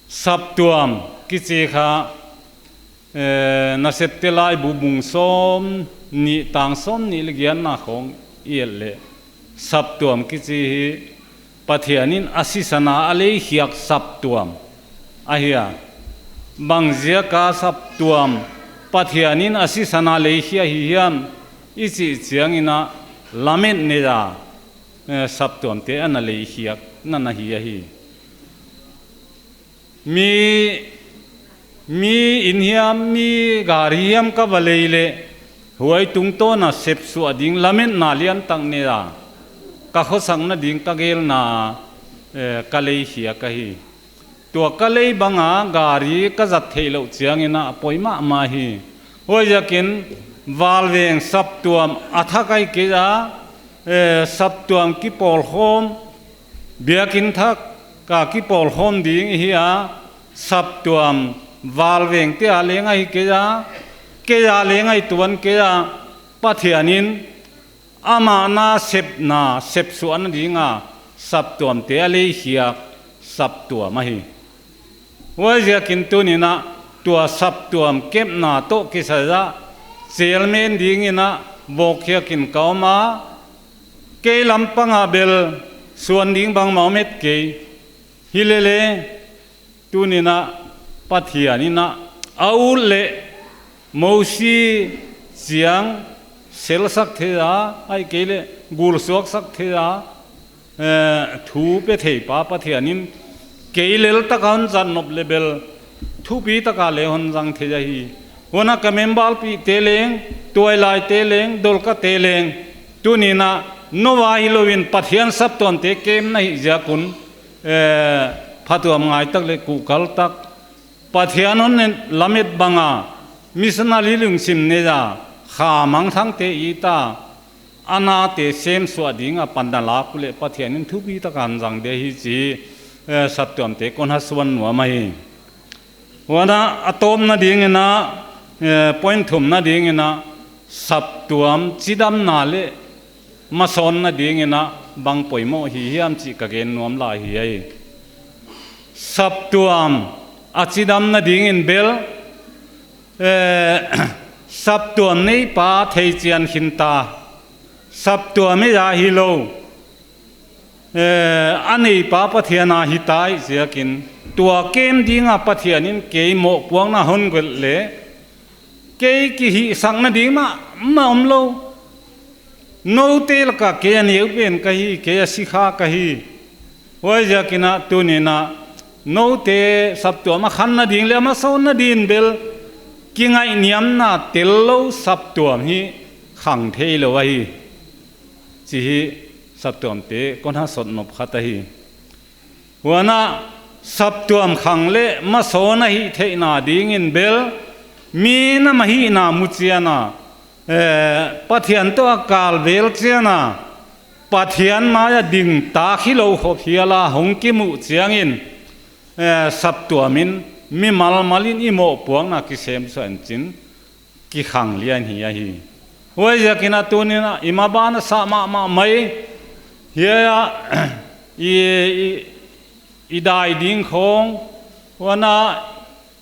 Saptuam kichi kha, eh, Nasepte laibu bung sawmnih tang sawmnih leh giatna khawng i et leh, saptuam kichi hi Pathian in a sisan a a leikhiak saptuam ahi a. Bang ziak a saptuam Pathian in a sisan a leikhia hi hiam i chih chiangin a, lamet nei a, eh, saptuamte ana leikhiak na na hi ahi. Mi, mi inn hiam, mi gari hiam ka va lei leh, huai tungtawn a sepsuah ding lametna liantak nei a, ka khosakna ding ka gelna, eh, ka leikhiak ahi. Tua ka lei bang a gari ka zat theih louh chiangin a poi mahmah hi. Huaiziakin Valveng saptuam a thak ahihkeileh, eh, saptuam kipawlkhawm, biakin thak, ka kipawlkhawm ding hi a, saptuam valvengte a leng ahi kei a, kei a leng ahi tuan kei a, Pathian in amah na sepna, sepsuahna ding a saptuamte a lei khiak saptuam ahi. Huaiziakin tuni'n a tua saptuam kepna toh kisai a chairman dingin a vawkkhiakin ka om a, kei lampang a bel suan ding bangmah om het kei. Hilele, tuni'n a Pathian in a ut leh Mosi chiang selsak thei a, ahihkeileh gul suaksak thei a, eh, thu pe thei pa Pathian in kei lel taka hon zat nop leh bel thupi taka leng hon zang thei ahi. Huan a ka member pihte leng, tuailaite leng, dawlkate leng, tuni'n a nou a hilou in Pathian saptuamte kemna hi ziak un, eh, phatuam ngai tak leh kuhkal tak, Pathian hon lamet bang a, missionary lungsim nei a, kha mangthangte i ta, a nate semsuah ding a pan na lak uleh Pathian in thupi taka hon zang ding hi chih, eh, saptuamte kon hasuan nuam ahi. Huan a, a tawpna dingin a, eh, point thumna dingin a, saptuam chidamna leh masawnna dingin a bang poimoh hi hiam chih ka gen nuam lai hi ahi. Saptuam a chidamna dingin bel, eh, saptuam neipa theichian khin ta, saptuam ei a hilou, eh, a neipa Pathian a hi ta ziakin, tua kem ding a Pathian in kei mohpuakna hon gelh leh, kei kihihsakna ding mahmah omlou. Noute laka kei a neupen ka hi, kei a sikha ka hi. Huaiziakin a tuni'n a noute saptuam a khanna ding leh a masawnna dingin bel kingaihniamna tellou saptuam hi khang theilou ahi. Chih hi saptuamte kon hasot nop khat ahi. Huan a saptuam khang leh masawn a hihtheihna dingin bel mi na mahihna mu chiang a, eh, Pathian toh a kal vel chiang a, Pathian mai a ding tak hilou khop hial a hong kimuh chiangin, eh, saptuam in mimal mal in i mohpuakna kisemsuah in chin kikhang lian hi ahi. Huaiziakin a tuni'n a i maban a sa mahmah mai. Hiai a i, i, i dai ding khawng, huan a,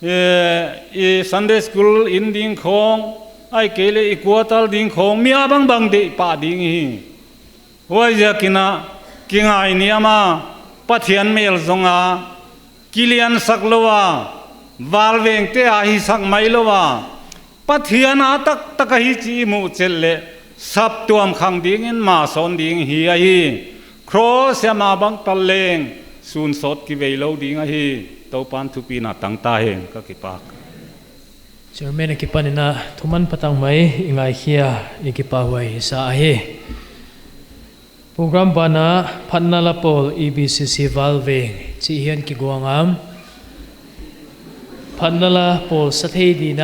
eh, i Sunday school in ding khawng, ahihkeileh i quarter ding khawng, mi a bangbang deih pah ding hi. Huaiziakin a kingaihniam a, Pathian mel zong a kiliansak lou a, valvengte a hisak mai lou a, Pathian a taktak ahi chih i muh chet leh saptuam khang dingin masawn ding hi ahi. Cross a ma bang tal leng sun sawt kiveilou ding ahi. Toupan thupina tang ta hen, ka kipak. Chairman akipanin a thuman patang mai i ngaikhia i kipahhuai sa ahi. Program ban ah Phatnala Pawl E B C C Valveng chih hian kiguang a. Phatnala Pawl sa thei dingin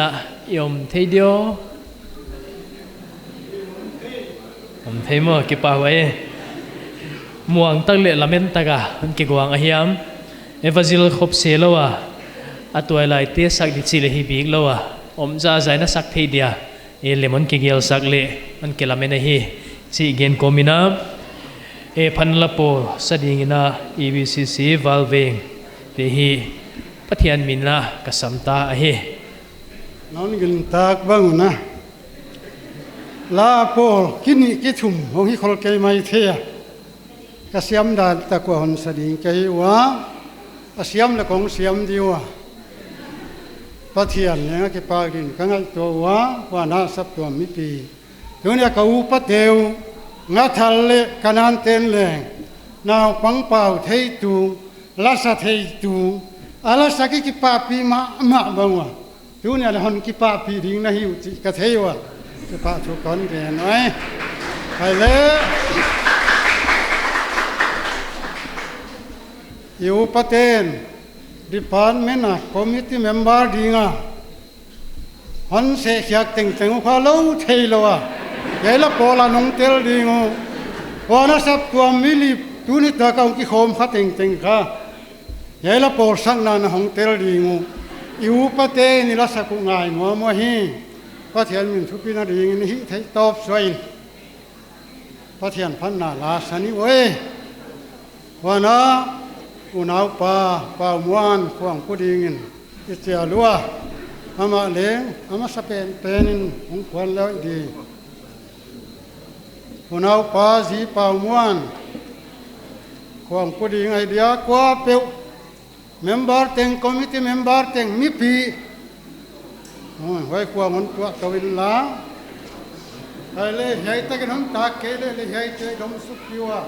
i om thei diam? Om thei maw, kipahhuai. Muang tak leh lamen taka hon kiguang ahi a. Evangelist khop se lou a, a tuailaite sak di chih leh hi bik lou a, om zahzah in a sak thei dia, e lem hon kigelsak leh hon kilamen ahi chih gen kawmin a, e Phatnala Pawl sa dingin a E B C C Valveng te hi Pathian min a ka sam ta ahi. Non gin tak bang un a. La pawl kinih kithum hong hi khol kei maithei a. Ka siam dan tak ua hon sa ding ka hi ua. A siam leh kong siam di ua. Pathian leng a kipak dingin ka ngaihtuah ua, huan a saptuam mipi. Tuni a ka upa te uh, Ngathal leh Kanan ten leng, naupang pau theitu, lasa theitu, a lasa ki kipahpih mahmah bang ua. Tuni a leng hon kipahpih ding na hi uh chih ka thei ua. Kipahthu kon gen ua. Hai leh. I upa ten, department a committee member ding a. Hon sehkhiak tengteng uh kha lou thei lou a. Kei la pawl a nong tel ding uh. Huan a saptuam mi li tuni tak a hong kikhawm kha tengteng kha. Hiai la pawlsakna na hong tel ding uh, i upate in i la sak uh ngai nuam uh ahi. Pathian min thupina dingin hih theih tawp suah in Pathian phatna la sa ni uh e. Huan a, unaupa Paumuan khuang pu dingin i chial ua. Amah leng a masa penpen in hong kuan leh hoih di. Unaupa Zi Paumuan khuang pu ding ahi dia, kuapeuh member teng, committee member teng, mipi, oh, huai khuang hon tuah tou inla. Huai leh hiai takin hon tak kei leh, leh hiai te dom suk ua.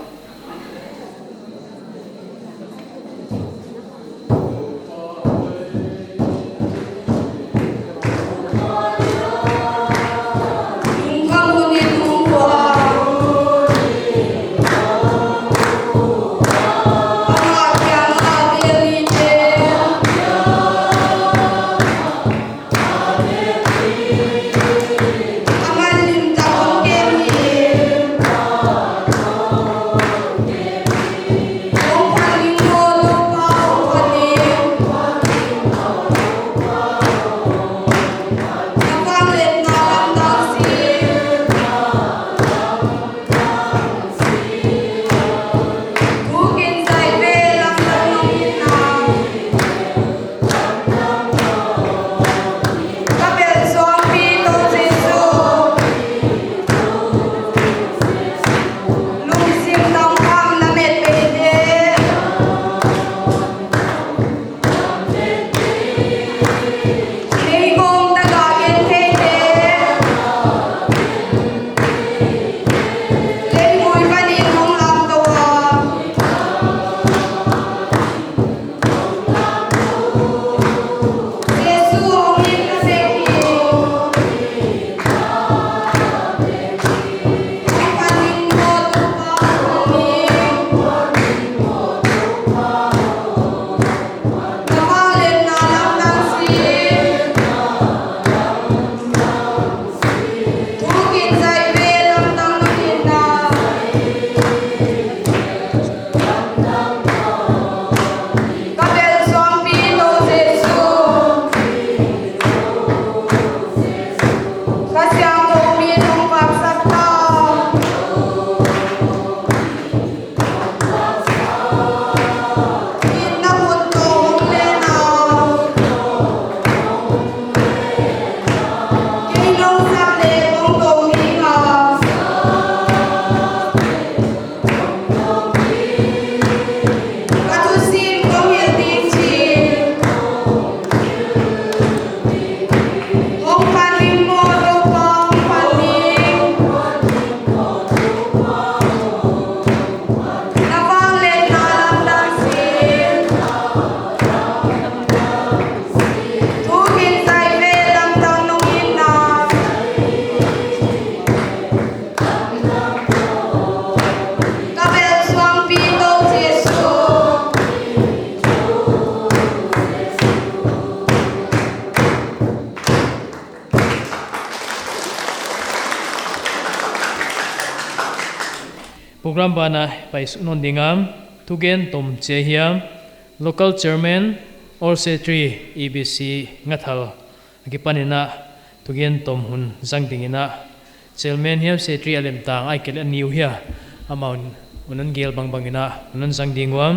Program banah paisuk nawn ding a, thugen tom chia hiam, local chairman, All Secretary, E B C Ngathal, akipan in a thugen tom hun zang ding in a, chairman hiam secretary a lemtang ai kele niu hia, amau un hon gel bangbang in a hon zang ding ua.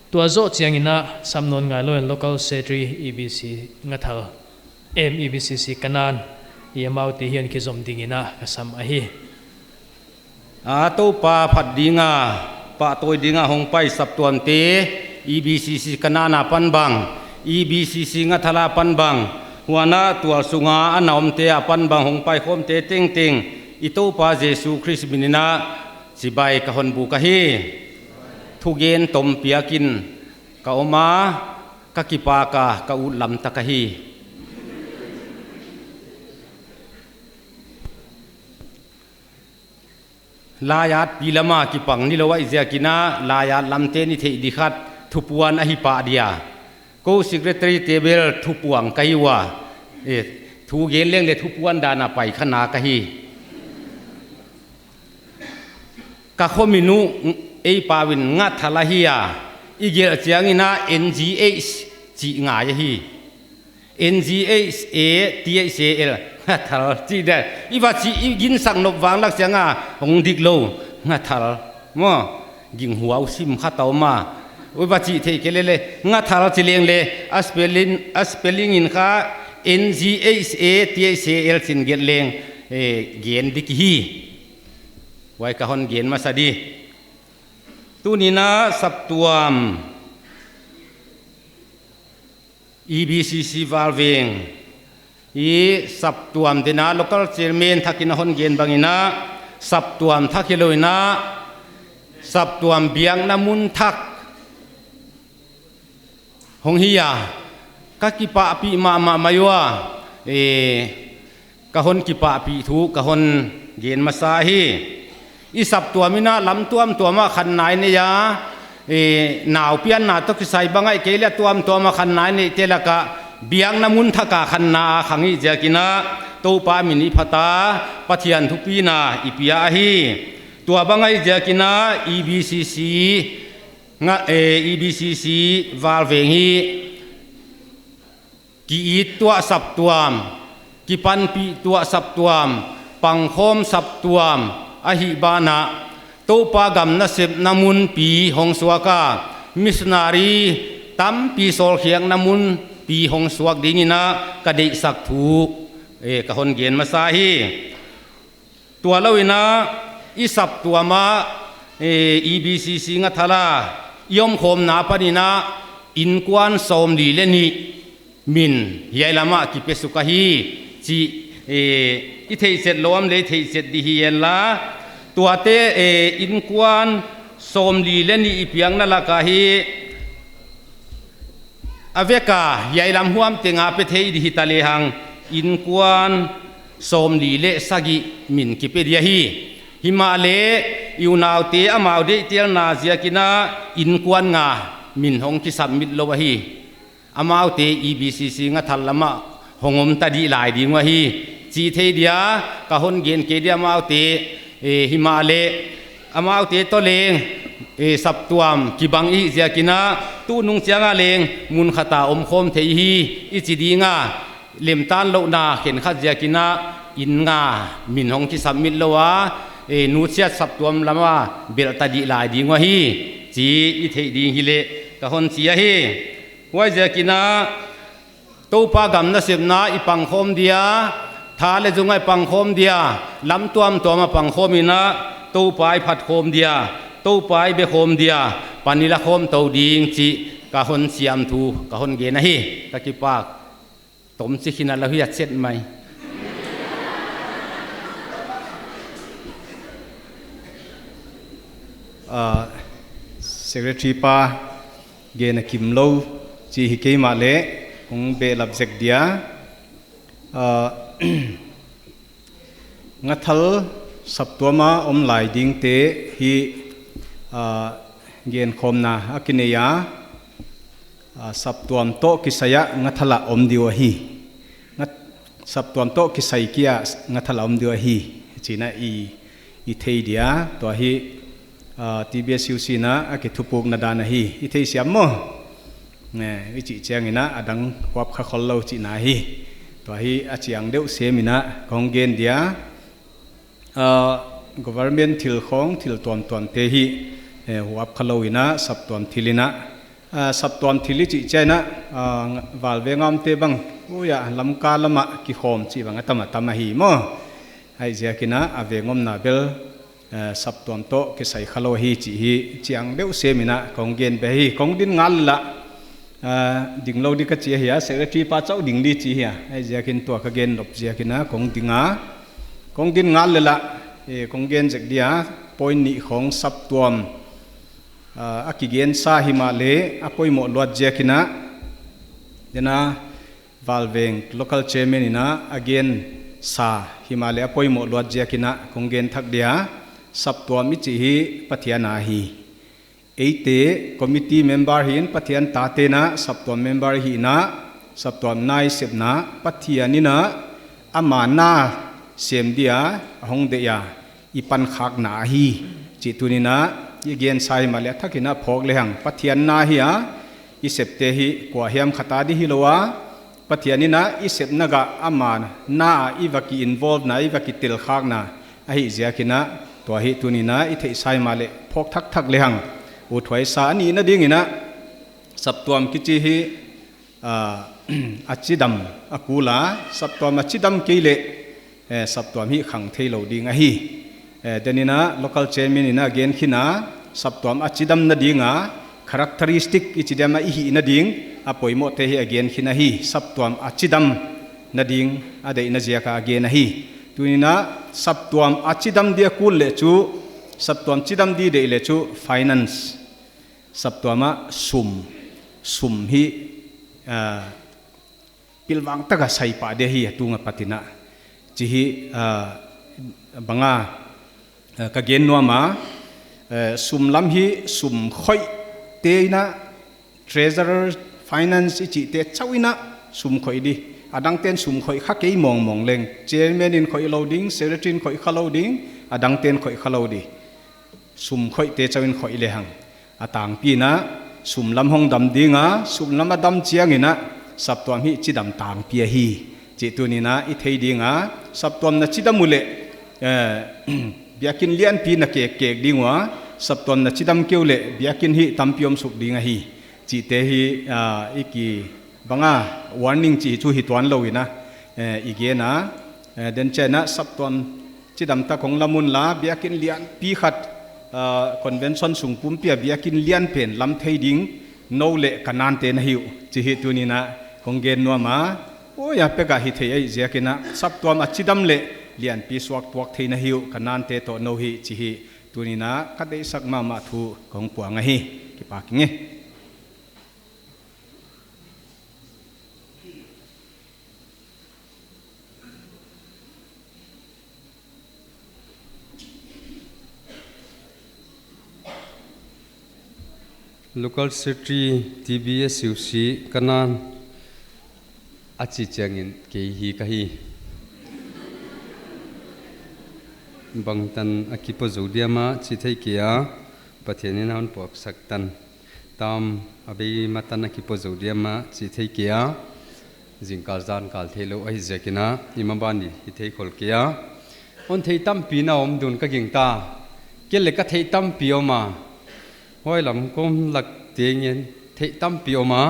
Tua zoh chiang in a sam nawn ngailou in local secretary E B C Ngathal, em, E B C C Kanan, i amaute hian kizom ding in a ka sam ahi. A Toupa phat ding a, pahtawi ding a hong pai saptuamte, E B C C Kanan apan bang, E B C C Ngathal apan bang, huan a tual sunga a na omte apan bang hong paikhawmte tengteng, i Toupa Jesu Khrist min in a chibai ka hon buk ahi. Thugen tom piak in ka om a, ka kipak a, ka ut lam tak ahi. Laiat pi lam a kipang nilou ahih ziak in a, laiat lamte'n i theih di khat thupuan ahi pah dia. Kou secretary te bel thupuang ka hi ua. Eh, thugen leng leh thupuan dan a pai kha na ka hi. Ka khomin uh, ei pau in Ngathal ahi a, i gelh chiangin a N G H chih ngai ahi. N G H A T H A L, ngathal chih dia. I va chih i ginsak nop vang lak chiang a hong dik lou, ngathal. Maw, ginghuau sim kha tau ma. I va chih thei kei lele, ngathal chi leng le, a spelling, a spelling in kha N G H A T H A L chi'n gelh leng, eh, gen dik hi. Huai ka hon gen masa di. Tuni'n a saptuam, E B C C Valveng i saptuam dena local chairman thakin a hon gen bangin a, saptuam thak hilou in a, saptuam biakna mun thak hong hi a, ka kipahpih mahmah mai ua, eh, ka hon kipahpih thu ka hon gen masa hi. I saptuam in a lam tuamtuam ah khanna i nei a, eh, nau pianna toh kisai bang ahih kei leh tuamtuam ah khanna i neihte laka biakna mun thak a khanna a khang i ziakin a, Toupa min i phat a, Pathian thupina i pia ahi. Tua bang ahih ziakin a E B C C nga, eh, E B C C Valveng hi ki-it tuah saptuam, kipanpih tuah saptuam, pangkhawm saptuam ahih banah, Toupa gam nasepna mun pi hong suak a, missionary tampi sawlkhiakna mun pi hong suak dingin a ka deihsak thu, eh, ka hon gen masa hi. Tua lou in a, i saptuam ah, eh, E B C C Ngathal a i omkhawmna panin a, innkuan sawmli leh nih min hiai lam ah kipe suk ahi chih, eh, i theihchet lou a om leh theihchet di hi hen la. Tuate, eh, innkuan sawmli leh nih i piakna laka hi, a vek a hiai lam huam teng a pe thei di hita lehang, innkuan sawmli leh sagih min kipe di ahi. Himahleh, i unaute amau deihtelna ziakin a innkuan nga min hong kisubmit lou ahi. Amaute E B C C Ngathal lam ah hong om ta di lai ding uh ahi chih thei dia ka hon gen kei di amaute, eh, himahleh amaute toh leng, eh, saptuam kibang i ziakin a, tunung chiang a leng mun khat a omkhawm thei hi i chi ding a, lemtanlouhna khenkhat ziakin a inn nga min hong kisubmit lou a, eh, nusiat saptuam lam a belh ta di lai ding uh ahi chih i theih ding hileh ka hon chi ahi. Huaiziakin a, Toupa gam nasepna i pangkhawm dia, tha leh zung a i pangkhawm dia, lam tuamtuam a pangkhawm in a, Toupa i phatkhawm dia, Toupa i bekhawm dia, pan i lakhawm tou ding chih ka hon siam thu ka hon gen ahi. Ka kipak. Tom chi khin a lou hi a chet mai. Ah, Secretary pa gen a kim lou chih hi kei mahleh, kong behlap zek dia. Ah, Ngathal saptuam a om lai dingte hi, ah, genkhawmna a kinei a, ah, saptuam toh kisai a Ngathal a om di uh ahi. Ngat-, saptuam toh kisai kia Ngathal a om di uh ahi. Chih na i, i thei dia, tua hi, ah, T B S U C in a kithupukna dan ahi. I theisiam maw? Ne, i chih chiangin a, a dang huap kha khollou chihna hi. Tua hi a chiang deuh semin a kong gen dia. Ah, government thil khong, thil tuamtuamte hi, eh, huap khalou in a, saptuam thil in a. Ah, saptuam thil i chih chiangin a, ah, Valveng a omte bang, ui a, Lamka lam a kikhawm chih bang a tam a tam ahi maw. Huaiziakin a, a veng omna bel, eh, saptuam toh kisai khalou hi chih hi chiang deuh semin a kong gen beh hi. Kong din ngal leh, eh, ding lou di ka chi ahi a, Secretary pa chauh ding di chi ahi a. Huaiziakin tua ka gen nop ziakin a kong ding a. Kong din ngal leh, eh, kong gen zek dia, point nih khong saptuam, eh, a kigensa himahleh a poimoh luat ziakin a, dena Valveng local chairman in a a gensa himahleh a poimoh luat ziakin a kong gen thak dia, saptuam i chih hi Pathian a ahi. Eite committee member hi'n, Pathian tate'n a saptuam member i hihna, saptuam na i sepna Pathian in a ama na sem dia a hong deih a, i pankhakna ahi chih tuni'n a I gen sa himahleh a thakin a phawk lehang, Pathian na hi a, i septe hi kua hiam khat a di hilou a, Pathian in a i sepna gah ama na a i va ki involve na, i va kitel khakna ahih ziakin a, tua hi tuni'n a i theih sa himahleh phawk thakthak lehang. Uthuai sa a nihna dingin a, saptuam kichi hi, ah, a chidam a kul a, saptuam a chidam kei leh, eh, saptuam hi khang theilou ding ahi. Eh, tuni'n a local chairman in a gen khin a, saptuam a chidamna ding a, characteristic i chi diam a i hihna ding, a poimohte hi a gen khin ahi, saptuam a chidamna ding a deihna ziak a gen ahi. Tuni'n a saptuam a chidam di a kul leh chu, saptuam chidam di deih leh chu finance, saptuam a sum, sum hi, ah, pilvang taka sai pah di hi a tung a pat in a. Chih hi, ah, bang a, ah, ka gen nuam a, eh, sum lam hi sum khoihte in a, treasurer, finance i chihte chauh in a sum khoih di. A dangte'n sum khoih kha kei mawngmawng leng. Chairman in khoih lou ding, secretary in khoih kha lou ding, a dangte'n khoih kha lou di. Sum khoihte chauh in khoih lehang. A tangpi in a, sum lam hong dam ding a, sum lam a dam chiangin a, saptuam hi chidam tangpi ahi. Chih tuni'n a i thei ding a, saptuam na chidam uleh, eh, biakin lianpi na kekkek ding ua, saptuam na chidam kei uleh, biakin hi tampi om suk ding ahi. Chihte hi, ah, i ki bang a warning chih chu hi tuan lou in a, eh, i gen a, eh, tuni'n a saptuam chidam tak hong lam unla, biakin lianpi khat, ah, convention sung pumpi a biakin lian pen lam thei ding, nou leh ka nante na hi uh, chih hi tuni'n a kong gen nuam a, oi a pek a hi thei ahih ziakin a, saptuam a chidam leh lianpi suak tuak thei na hi uh, ka nante toh nou hi, chih hi tuni'n a ka deihsak mahmah thu kong puang ahi, kipak ing e. Local Secretary T B S U C Kanan a chi chiangin kei hi ka hi. Bangtan a kipo zou diam a chi thei kei a, Pathian in a hon puaksak tan. Tam a bei matan a kipo zou diam a chi thei kei a, zingkal zankal theilou ahih ziakin a, i maban di hi thei khol kei a. Hon theih tampi na om ding ka gingta. Kei leh ka theih tampi om a. Huai lam kom lak tengin theih tampi om a.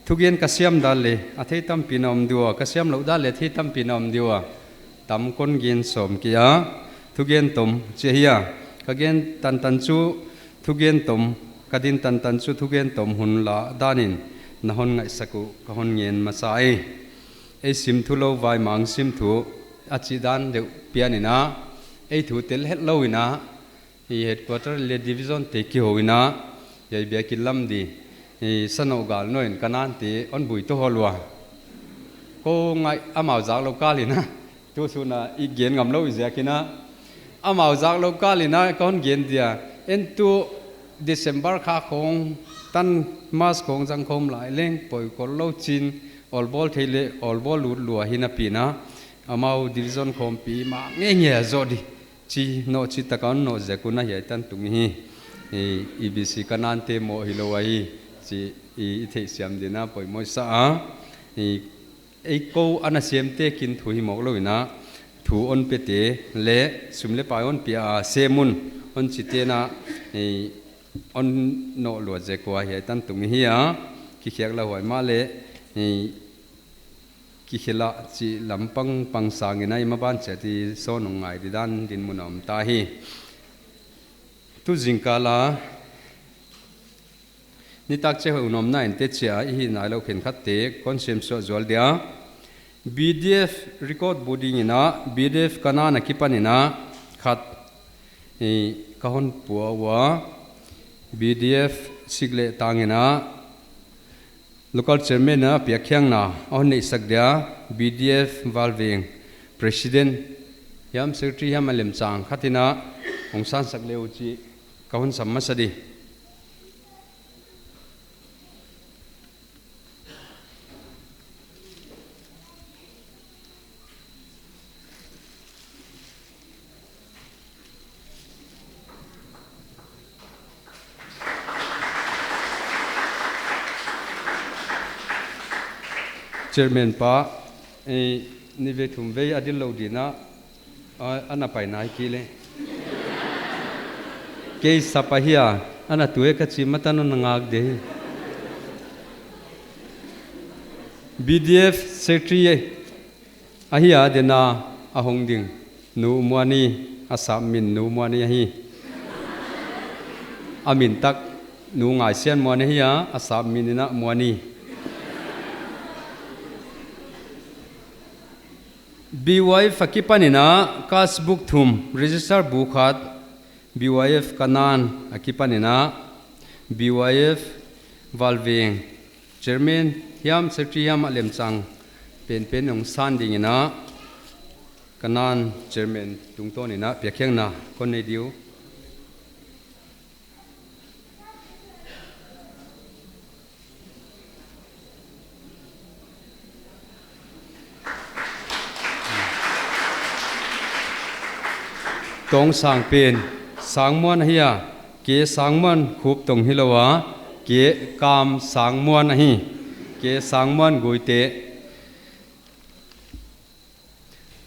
Thugen ka siam dan leh a theih tampi na om di ua, ka siam lou dan leh a theih tampi na om di ua. Tam kon gen sawm kei a. Thugen tom chi hi a. Ka gen tantan chu thugen tom, ka din tantan chu thugen tom hun la danin na hon ngaihsak uh ka hon ngen masa e. Ei sim thu lou vai mang sim thu a chih dan deuh pian in a, ei thu tel het lou in a, i headquarter leh division te kihou in a, hiai biakin lam di, i sano gal nou in ka nante hon bui tou hol ua. Kou ngai amau zak lou kal in a, tu sun a i gen ngam lou ziakin a. Amau zak lou kal in a ka hon gen dia. En tu December kha khong tan March khong zang khawm lai leng poi kol lou chin, olbawl thei leh olbawl lut lua hi napi in a. Amau division khawmpi mah ngeingei a zoh di. Chi nou chi taka hon nou ziak un a hiai tan tung hi. I, E B C ka nante moh hilou ahi. Chi i, i theihsiam ding a poimoh sa a. I, ei kou ana siamte kin thu hi mawk lou in a, thu hon pete leh sum leh pai hon pia a sem un hon chite in a, eh, hon nou lua ziak ua hiai tan tung hi a, kikhiak la huai mahleh, eh, kikhe la chih lam pangpang sangin a i maban chiat i sawn hong ngai di dan dinmun a om ta hi. Tu zingkal a, nitak chiah hun omna in te chiah i hih nailou khenkhatte kon siamsuah zual dia. B D F record bu dingin a, B D F Kanan a kipan in a khat, eh, ka hon pua ua, B D F sik leh tang in a, local chairman a piakkhiakna a hon neihsak dia, B D F Valveng president hiam secretary hiam a lemchang khat in a hong sansak le uh chih ka hon sam masa di. Chairman pa, eh, ni ve thum ve a dil lou ding a, a, ana pai nai kei leh. Kei sap ahi a, ana tu e ka chi matan na ngak de. B D F Secretary ahi a, dena a hong ding. Nu Muani, a sap min Nu Muani ahi. A min tak Nu Ngaisian Muani ahi a, a sap min in a Muani. B Y F a kipan in a, cast book thum, register book khat, B Y F Kanan a kipan in a, B Y F Valveng Chairman hiam Secretary hiam a lemchang penpen hong san ding in a, Kanan Chairman tungtawn in a piakkhiakna kon nei diu. Tongsang pen Sangmuan ahi a, K Sangmuan Khuptong hilou a, K Kam Sangmuan ahi, K Sangmuan Guite.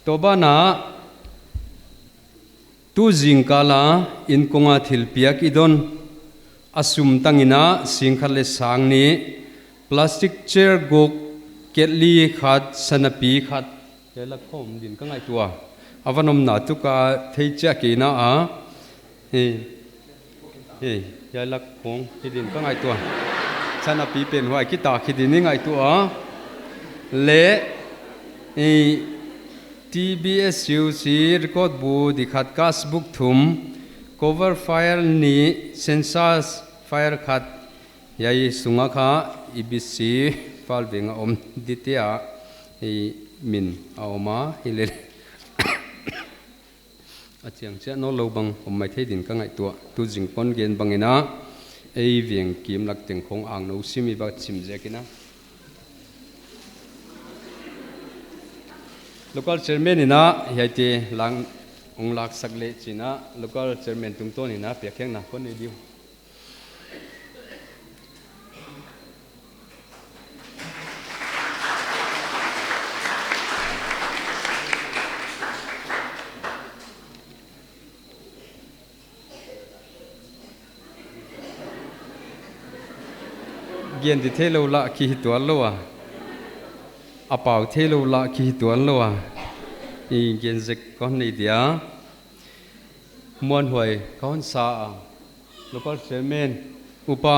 Tua ban ah, tu zingkal a inkong a thilpiak i don, a sum tang in a sing khat leh sang nih, plastic chair guk, ketli khat, sanapi khat, hiai lak khawng din ka ngaihtuah a, a van omna tu ka thei chiah kei na a. Hei, hei, hiai lak khawng hi din ka ngaihtuah. Sanapi pen huai kitak hi din i ngaihtuah. Leh, eh, T B S U C record bu di khat, cast book thum, cover file nih, census file khat, hiai sung a kha E B C file veng a om di te a, eh, min a om a, hi leh. A chiang chiah nawnlou bang om maithei din ka ngaihtuah. Tu zing kon gen bang in a, ei veng kim lak teng khawng ang nou sim i va chim ziak in a. Local chairman in a, hiaite lang hong laksak leh chi'n a, local chairman tungtawn in a piakkhiakna kon nei diu. Gen di theilou lah ki hi tuan lou a. A pau theilou lah ki hi tuan lou a. I gen zek kon nei dia. Muanhuai ka hon sa a. Local chairman, upa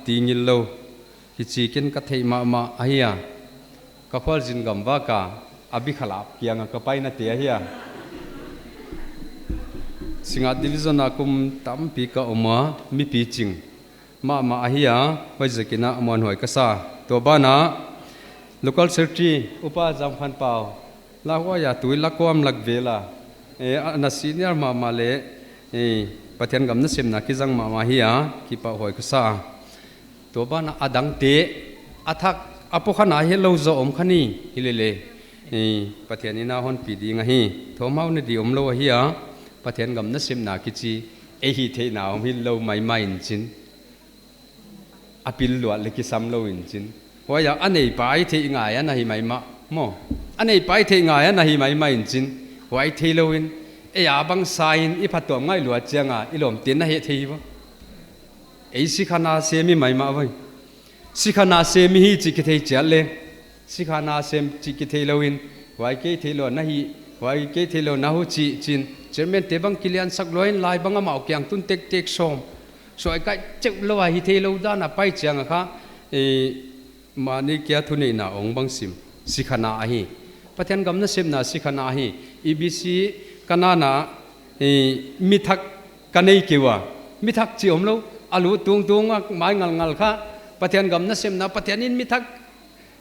ti ngil lou. Hichi ken ka theih mahmah ahi a. Ka khualzin gamvak a, a bikhalap kiang a ka paina te ahi a. Singngat division a kum tampi ka om a, mipi ching mahmah ahi a, huaiziakin a muanhuai ka sa. Tua ban ah, local secretary, upa Zamkhanpau, la huai a tui la kuam lak vel a, eh, ana senior mahmah leh, eh, Pathian gam nasepna kizang mahmah hi a, kipahhuai ka sa. Tua ban ah a dangte, a thak, a pawlkhat a hetlou zaw om kha ni, hi lele, eh, Pathian in a hon pi ding ahi, thawmhau na di omlou ahi a, Pathian gam nasepna kichi, ei hihtheihna om hilou maimah in chin. A pil luat leh kisam lou in chin. Huai a, a neipa i theih ngai a na hi maimah maw. A neipa i theih ngai a na hi maimah in chin. Huai theilou in, ei a bang sa in i phattuam ngaih luat chiang a, i lawmte'n na hih thei hi vo. Ei sikhana sem i maimah voi. Sikhana sem i hi chih kithei chiat leh. Sikhana sem chih kithei lou in, huai kei theilou na hi, huai kei theilou na hu chih chin. Chairman te bang kiliansak lou in lai bang amau kiang tun tektek sawm. Suai kai cheuh lou a hi theilou dan a pai chiang a kha, eh, mahni kia thuneihna ong bang sim. Sikhana ahi. Pathian gam nasepna sikhana ahi. E B C Kanan a, eh, mi thak ka nei kei ua. Mi thak chih omlou. A lu tungtung a mai ngalngal kha. Pathian gam nasepna, Pathian in mi thak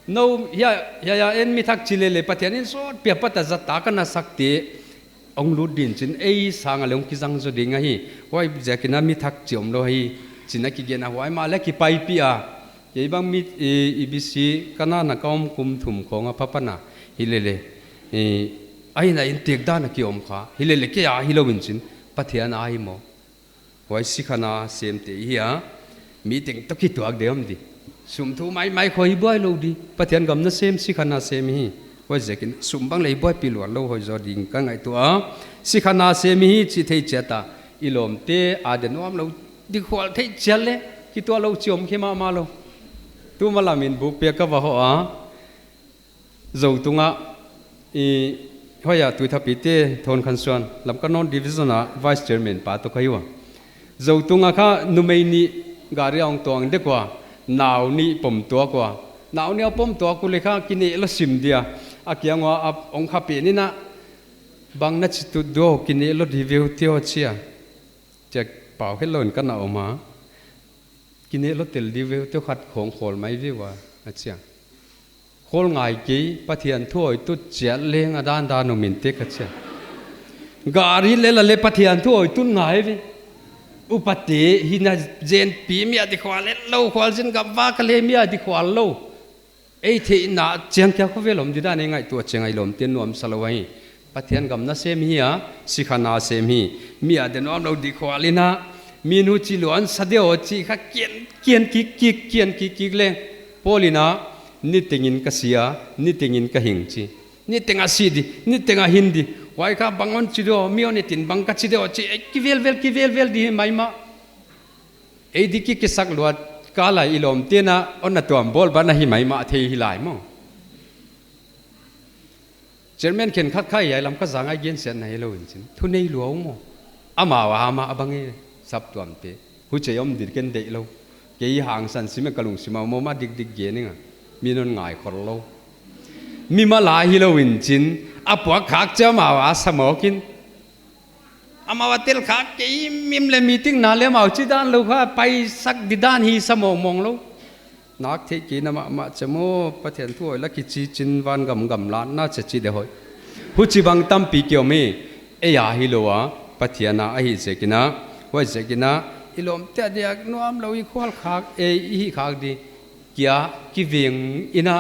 nou, hiai, hiai a en mi thak chi lele, Pathian in sawtpi a pat a zat tak a na sakte, ong lut din chin, ei sang a leh ong kizang zaw ding ahi, huaiziakin a mi thak chi omlou hi, chi'n a kigen a huai mah leh kipaipih a, kei bang mi, eh, E B C Kanan a ka om kum thum khawng a pha pan a, hi lele, eh, a inn a inntek dan a ki om kha, hi lele kei a hilou in chin, Pathian a hi maw. Huai sikhana semte i hi a, mi teng toh kituak de om di. Sum thu maimai khong hi buai lou di. Pathian gam nasem, sikha nasem hi. Huaiziakin sum bang leh buaipih luat lou hoih zaw ding ka ngaihtuah a. Sikha nasem hi chih thei chiat a, i lawmte a dia nuam lou dikhual thei chiat leh kituak lou chi om khe mahmah lou. Tuma lamin buk pia ka va hoh a. Zotung ah, i, hoih a Tuithapi te Thawnkhansuan, Lamka North Division a Vice Chairman pa toh ka hi ua. Zotung ah kha numei nih gari a hong tuang dek ua, nau nih pom tuak ua. Nau nih a pom tuak uleh kha kineh lou sim dia. A kiang ua a hong kha pen in a, bang na chi tut diam, kineh lou di ve uh tio chia. Chia pau khe lou in ka na om a. Kineh lou tel di ve uh tio, khat khong khawl mai ve ua, a chia. Khawl ngai kei, Pathian thu hoih tut chiat leng a dandan om in te ka chia. Gari lel a leh Pathian thu hoih tut ngai ve. Upate hihna zenpi mi a dikhual leh lou khualzin gam va ka leh mi a dikhual lou. Ei theihna chiang kia khovel om didan ei ngaihtuah chiang a i lawmte nuamsa lou ahi. Pathian gam nasem hi a, sikha nasem hi. Mi a dia nuam lou dikhual in a, mi'n huchi luan sa diam chih kha kian, kian kik kik, kian kik kik leng. Paul in a, nitengin ka si a, nitengin ka hing chi. Niteng a si di, niteng a hing di. Huai kha bang hon chi diam, mi hon etin bang ka chi diam chih, ei kivelvel, kivelvel di hi maimah. Ei di ki kisak luat kal a i lawmte'n a hon na tuam bawl ban a hi maimah thei hi lai maw. Chairman khenkhat kha hiai Lamka zang a i gensiatna hilou in chin. Thunei lua uh maw. Amau a mah a bang e saptuamte. Huchi om di ken deih lou. Kei hangsan sim e ka lungsim a maw ma dikdik gen ing a. Mi'n hon ngai khol lou. Mi mala hilou in chin. A puak khak chia amau a sa mawk in. Amau a tel khak kei mim leh meeting na leh amau chi dan lou kha, paisak didan hi sa mawngmawng lou. Nak theih kei na mahmah chia maw, Pathian thu hoih la kichi chin van gam gam latna chia chi de hoih. Huchibang tampi ki om hi, ei a hilou a, Pathian a ahihziakin a, huaiziakin a, i lawmte a dia nuam lou i khual khak, ei i hih khak di, kia kiveng in a,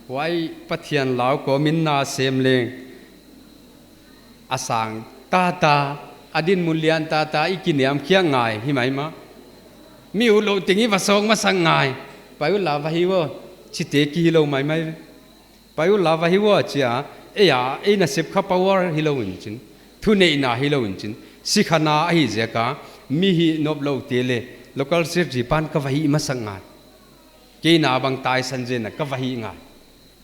huai Pathian lau kawmin na sem leng. A sang tata, a dinmun lian tata, i kiniamkhiak ngai hi maimah. Mi utlou teng i va sawng masak ngai. Pai utla va hi ua, chite ki hilou maimai. Pai utla va hi ua chia, ei a, ei nasep kha power hilou in chin. Thuneihna hilou in chin. Sikhana ahihziak a, mi hih nop loute leh, local secretary pan ka va hih masak ngai. Kei na bang taisan zen a ka va hih ngai.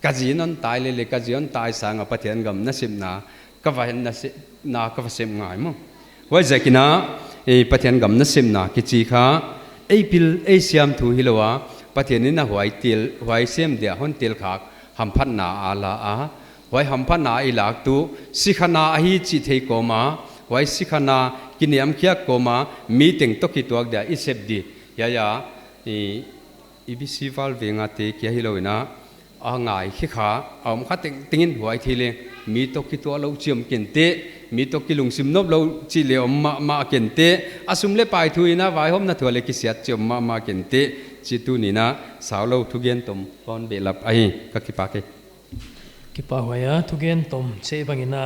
Ka zi'n hon tai leh leh, ka zi hon tai sang a Pathian gam nasepna, ka va nasepna, ka va sem ngai maw. Huaiziakin a, eh, Pathian gam nasepna kichi kha, ei pil, ei siam thu hilou a, Pathian in a huai tel, huai sem dia hon tel khak, hamphatna a la a, huai hamphatna i lak tuh, sikhana ahi chih thei kawm a, huai sikhana kiniamkhiak kawm a, mi teng toh kituak dia i sep di. Hiai a, i, EBC Valveng a te kia hilou in a, a ngai khe kha, a om kha tengteng in huai thei leh, mi toh kituak lou chih om kei in teh, mi toh kilungsim nop lou chih leh om mahmah kei in teh, a sum leh pai thu in a vaihawmna thu leh kisiat chih om mahmah kei in teh, chih tuni'n a saulou thugen tom kon behlap ahi, ka kipak e. Kipahhuai a, thugen tom chih bang in a,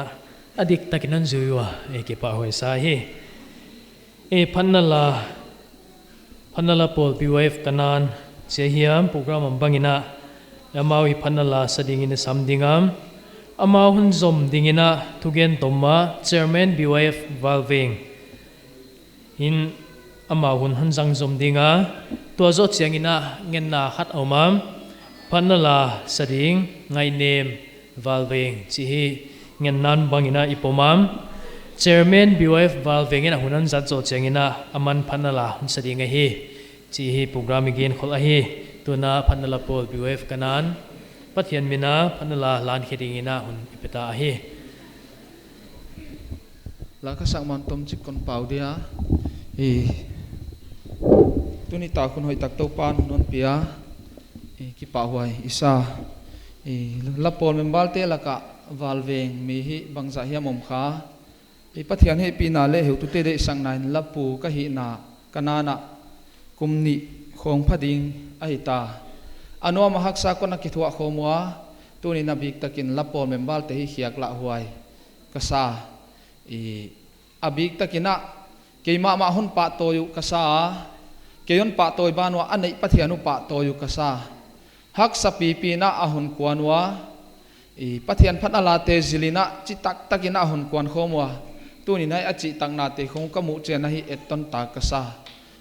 a diktak in hon zui ua, ei kipahhuai sa hi. Ei phatna la, phatna la pawl BYF Kanan chia hiam program a bang in a, amau i phatna la sa ding in a sam ding a, amau hun zom ding in a thugen tom a Chairman BYF Valveng in amau hun hon zang zom ding a, tua zoh chiang in a ngenna khat om a, phatna la sa ding Ngaihnem Valveng chih hi ngenna bang in a i pom a. Chairman BYF Valveng in a hun hon zat zoh chiang in a aman phatna la hon sa ding ahi. Chih hi program i gen khol ahi. Tuin a phatna la pawl BYF Kanan, Pathian min a phatna la lan khe ding in a hun i pe ta ahi. La ka sak man tom chik kon pau dia. I, tuni tak hun hoihtak Toupa'n hun hon pia. I, kipahhuai i sa. I, la pawl member te lak a Valveng mi hih bangzah hiam om kha. I, Pathian hehpihna leh heutute deihsakna in la pu ka hihna Kanan a kum nih khong pha ding ahi ta. A nuam a haksa kon a kithuah khawm ua, tuni'n a biktak in la pawl member te hih khiak lah huai ka sa. I, a biktak in a, keimah mah hon pahtawi uh ka sa a, Kei hon pahtawi ban ua, a neih Pathian uh pahtawi uh ka sa. Haksa pipi in a hon kuan ua, i Pathian phatna late zil in a, chi taktak in a hon kuan khawm ua. Tuni'n hiai a chihtaknate khong ka muh chiang in hiai etton tak ka sa.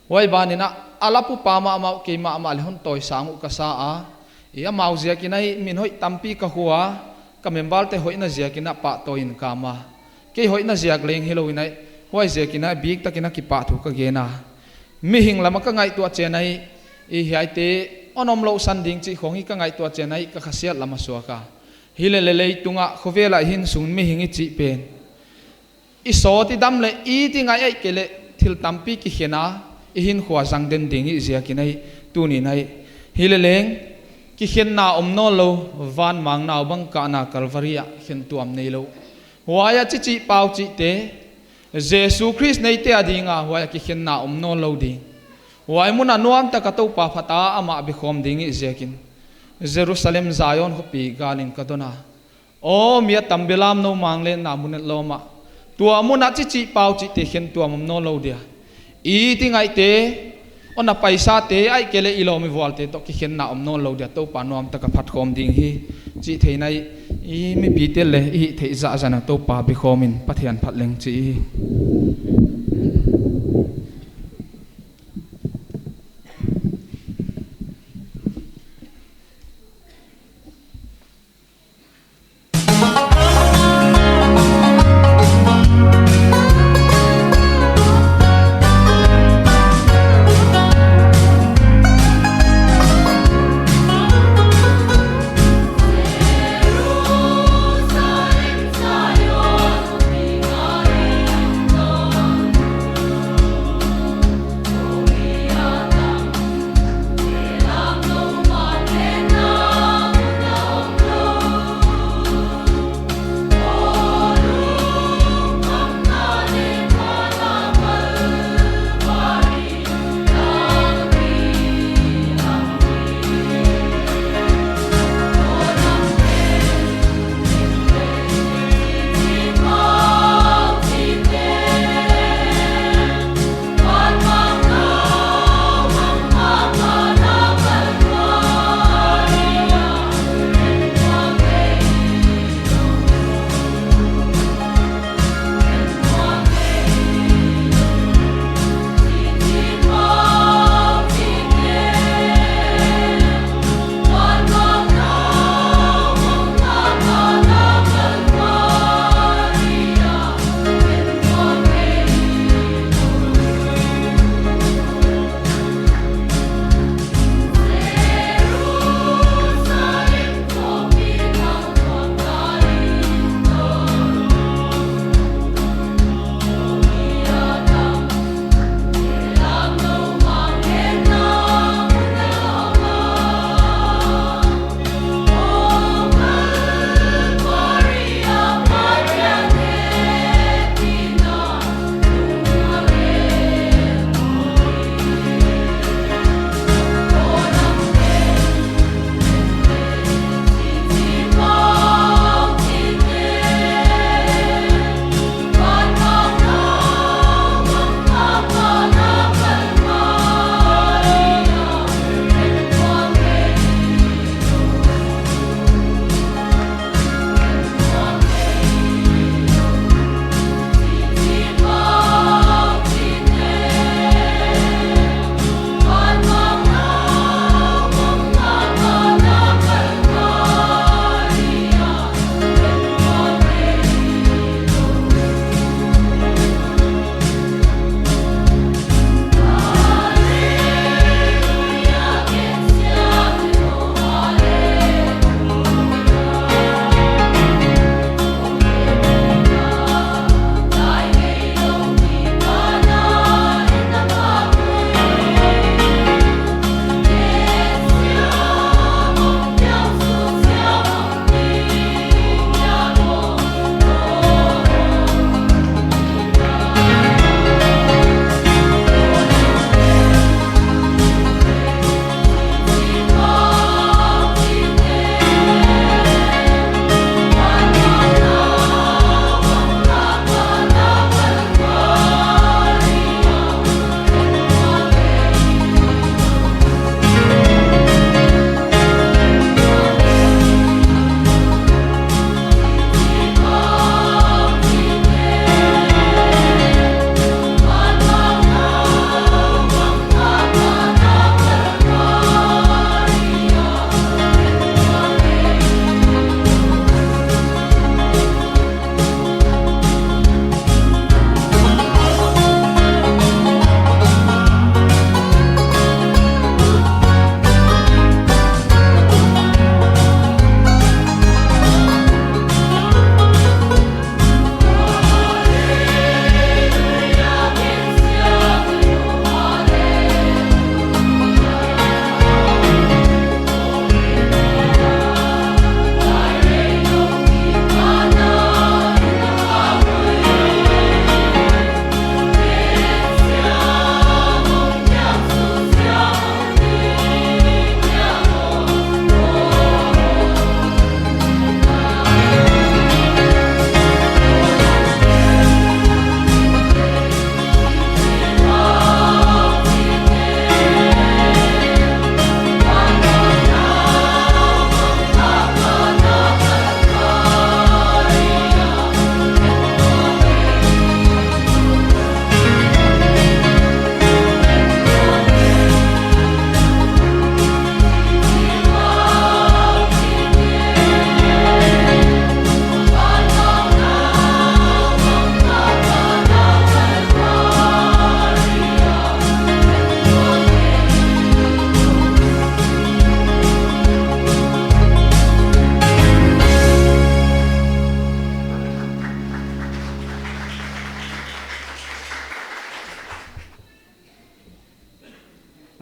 Huai ban in a, a lap uh pa mahmah uh kei mahmah leng hon tawisang uh ka sa a. I amau ziak in hiai min hoih tampi ka hua, ka member te hoihna ziak in a pahtawi in ka ma. Kei hoihna ziak leng hilou in hiai, huai ziak in a biktak in a kipahthu ka gen a. Mihing lam a ka ngaihtuah chiang in, i hiaite hon omlouhsan ding chih khong hi ka ngaihtuah chiang in ka khasiat lam a suak a. Hilele leitung ah khovel ah i hinsung mihing i chih pen, i sawt i dam leh i ti ngai ahihkeileh thil tampi kikhen a, i hinkhua zang den ding i ziak in hiai, tuni'n hiai. Hileleng, kikhenna om nawnlou, van mang naubang kahna Calvary ah khentuam neilou. Huai a chi chih pau chihte, Jesu Khrist neite a ding a, huai a kikhenna om nawnlou ding. Huai mun a nuamtak a Toupa phat a amah bikhawm ding i ziak in. Jerusalem Zion khopi gal in ka don a. Aw, mi a tam belam nou mang leh na mun et lawm ah. Tua mun a chi chih pau chihte khentuam om nawnlou dia. I ti ngaihte, hon a paisate, ahihkeileh i lawm i vualte toh kikhenna om nawnlou dia, Toupa nuamtak a phatkhawm ding hi. Chih theihna i, i mipite leh i theih zahzah in Toupa bikhawm in Pathian phat leng chi hi.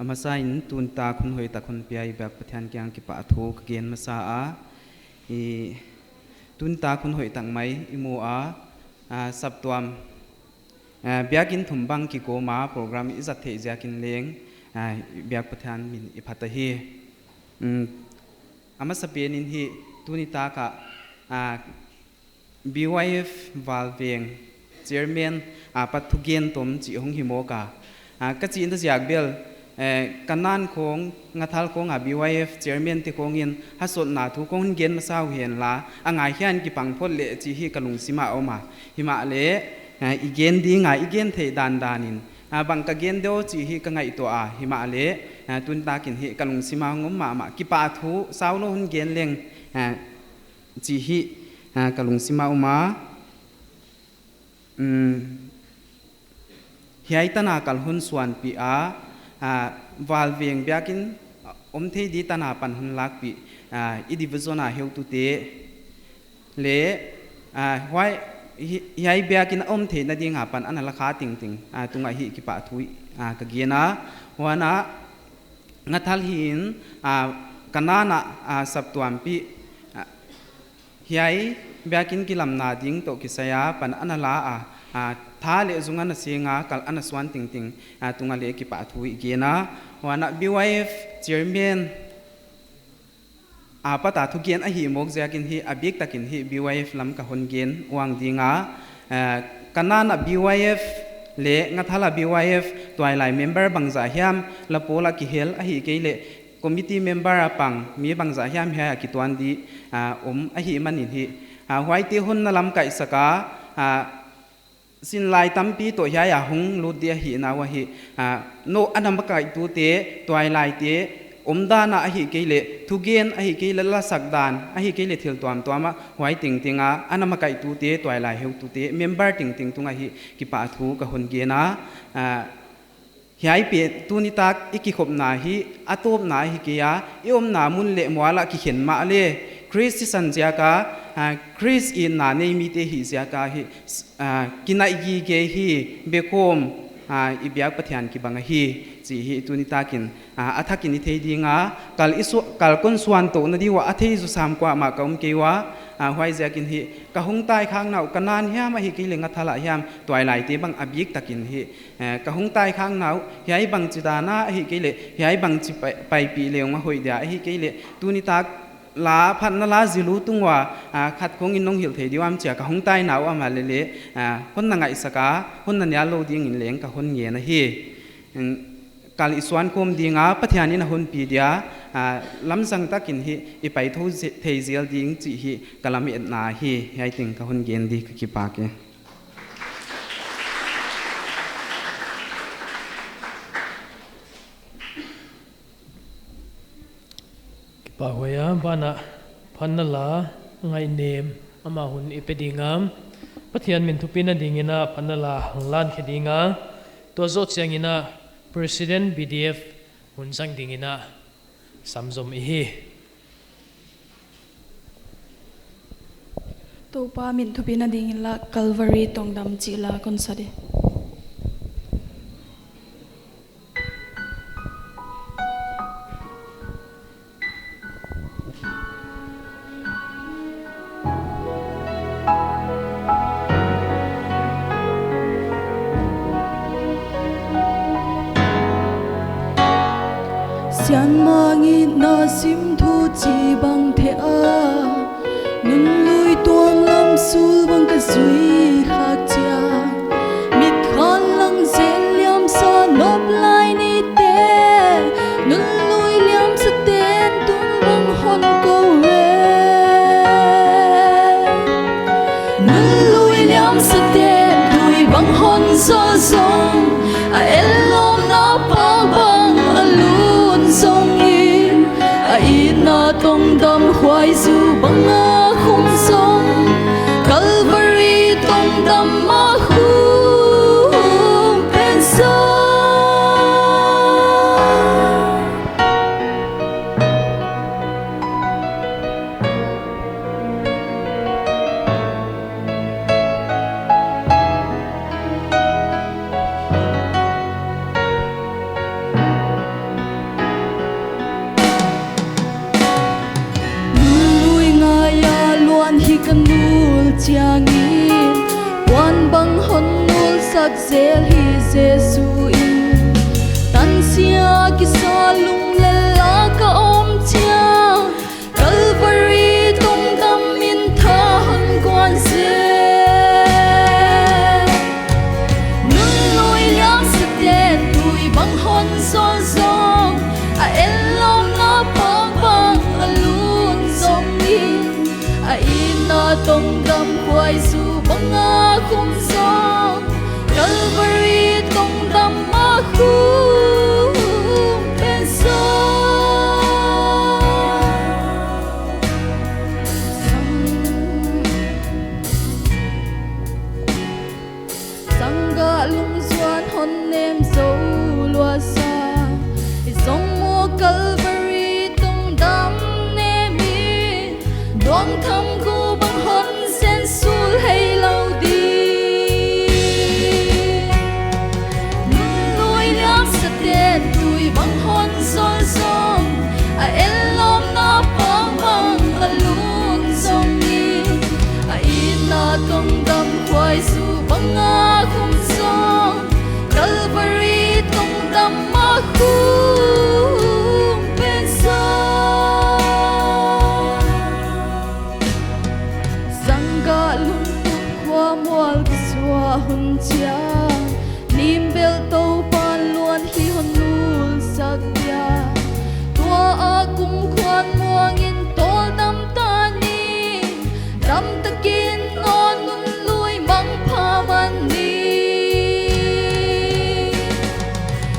A masa in tuni tak hun hoihtak hun pia i biak Pathian kiang kipahthu ka gen masa a. I tuni tak hun hoihtak mai i mu a, a, saptuam, a, biakin thum bang kikawm a program i zat theih ziakin leng, a, i biak Pathian min i phat ahi. Um, a masa pen in hi tuni tak a, a, B Y F Valveng Chairman apat thugen tom chih hong hi mawk a. A, ka chihna ziak bel, eh, Kanan khong, Ngathal khong a B Y F Chairman te khong in hasotna thu kon gen masa uh hen la, a ngaikhia in kipang phot leh chih hi ka lungsim a om a. Himahleh, eh, i gen ding a, i gen theih dandan in, a, bang ka gen deuh chih hi ka ngaihtuah a. Himahleh, eh, tuni tak in hi ka lungsim a hong om mahmah. Kipahthu sau lou hon gen leng, eh, chih hi, a, ka lungsim a om a. Um, hiai tan a kal hon suanpih a, a, Valveng biakin, a, om thei di tan a pan hon lakpih, a, i division a heutute leh, a, huai, hi-, hiai biakin om theihna ding a pan ana la kha tengteng, a, tung a hi kipahthu, a, ka gen a. Huan a, Ngathal hi in, a, Kanan a, a, saptuampih, a, hiai biakin kilamna ding toh kisai a pan ana la a, a, tha leh zung ana seng a, kal ana suan tengteng, a, tung a leh kipahthu i gen a. Huan a B Y F Chairman apat a thugen a hi mawk ziakin hi a biktak in hi B Y F lam ka hon gen uang ding a. Eh, Kanan a B Y F leh Ngathal a B Y F tuailai member bangzah hiam, la pawl a kihel ahihkeileh committee member a pang mi bangzah hiam hiai a kituan di, a, om ahihman in hi, a, huaite hon na lamkaihsak a, a, sinlai tampi toh hiai a hong lut di ahihna uah hi, a, nou ana makaihtute, tuailaite, omdan a ahihkeileh thugen, ahihkeileh lasak dan, ahihkeileh thil tuamtuam a, huai tengteng a ana makaihtute, tuailai heutute, member tengteng tung a hi kipahthu ka hon gen a. A, hiai pen tuni tak i kikhopna hi a tawpna ahi kei a, i omna mun leh mual ah kikhen mahleh, Khrist thisan ziak a, a, Khrist itna nei mite hih ziak a hi, a, kinaih gige hi, bekhawm, a, i biak Pathian kibang ahi, chih hi tuni tak in, a, a thak in i thei ding a, kal i su-, kal kon suan touhna di uah a thei zaw sam kuamah ka om kei ua, a, huai ziakin hi, ka hong taikhakna uh Kanan hiam ahihkeileh Ngathal ah hiam, tuailaite bang a biktak in hi, eh, ka hong taikhakna uh, hiai bangchi dan a ahihkeileh, hiai bangchi pai-, paipih leh ong a hoih dia ahihkeileh, tuni tak la, phatna la zil uh tung ua, a, khat khong in nong hilh thei di uam chi a ka hong taina uh a mahleh leh, a, hon na ngaihsak a, hon na nial lou ding in leng ka hon ngen ahi. Um, kal i suan khawm ding a, Pathian in a hon pi dia, a, lamzang tak in hi, i pai thou ze-, thei zel ding chih hi ka lametna hi, hiai teng ka hon gen di ka kipak e. Kipak huai a, banah phatna la ngaihnem amah hun i pe ding a, Pathian min thupina ding in a phatna la hong lan khe ding a, tua zoh chiang in a President B D F hun zang ding in a samzom i hi. Toupa min thupina ding in la Calvary tongdam chih la kon sa di. Sianmang itna sim thu chi bang thei a, nunlui tuang lam sul bang ka zui khak chiang, mitkhan lang zel liamsa nop lai nite, nunlui liamsa ten tun bang hon kou ve. Nunlui liamsa ten tui bang hon zawl zong, a ellawmna pak bang a lun zong in, a itna tongdam huai zu bang a khum zong, Calvary tongdam a khum pen zong. Jesu in tansia kisa lunglel a ka om chiang, Calvary tungdam in tha hon guan zel. Nunlui liamsate'n tui bang hon zawl zong, a enlawmna pak bang a lun zongin, a itna tungdam khuaizu bang a khum zong, Calvary tungdam a khum pen zong. Sang, sanggah lungzuan hon nem zou lua sa, i zong maw Calvary tungdam nem in, duang tham gu bang hon zen sul hei lou di. Nunlui liamsate'n tui bang hon zawl zong, a enlawmna pak bang a lun zongin, a itna tungdam khuaizu bang a khum zong, Calvary tungdam a khum pen zong. Sanggah lungtup khua mual kisuah hun chiang, nim bel Toupa'n luan hi hon nulsak dia. Tua a kumkhuan muangin tawldam ta ni, damtakin nawn nunlui mangpha man ni.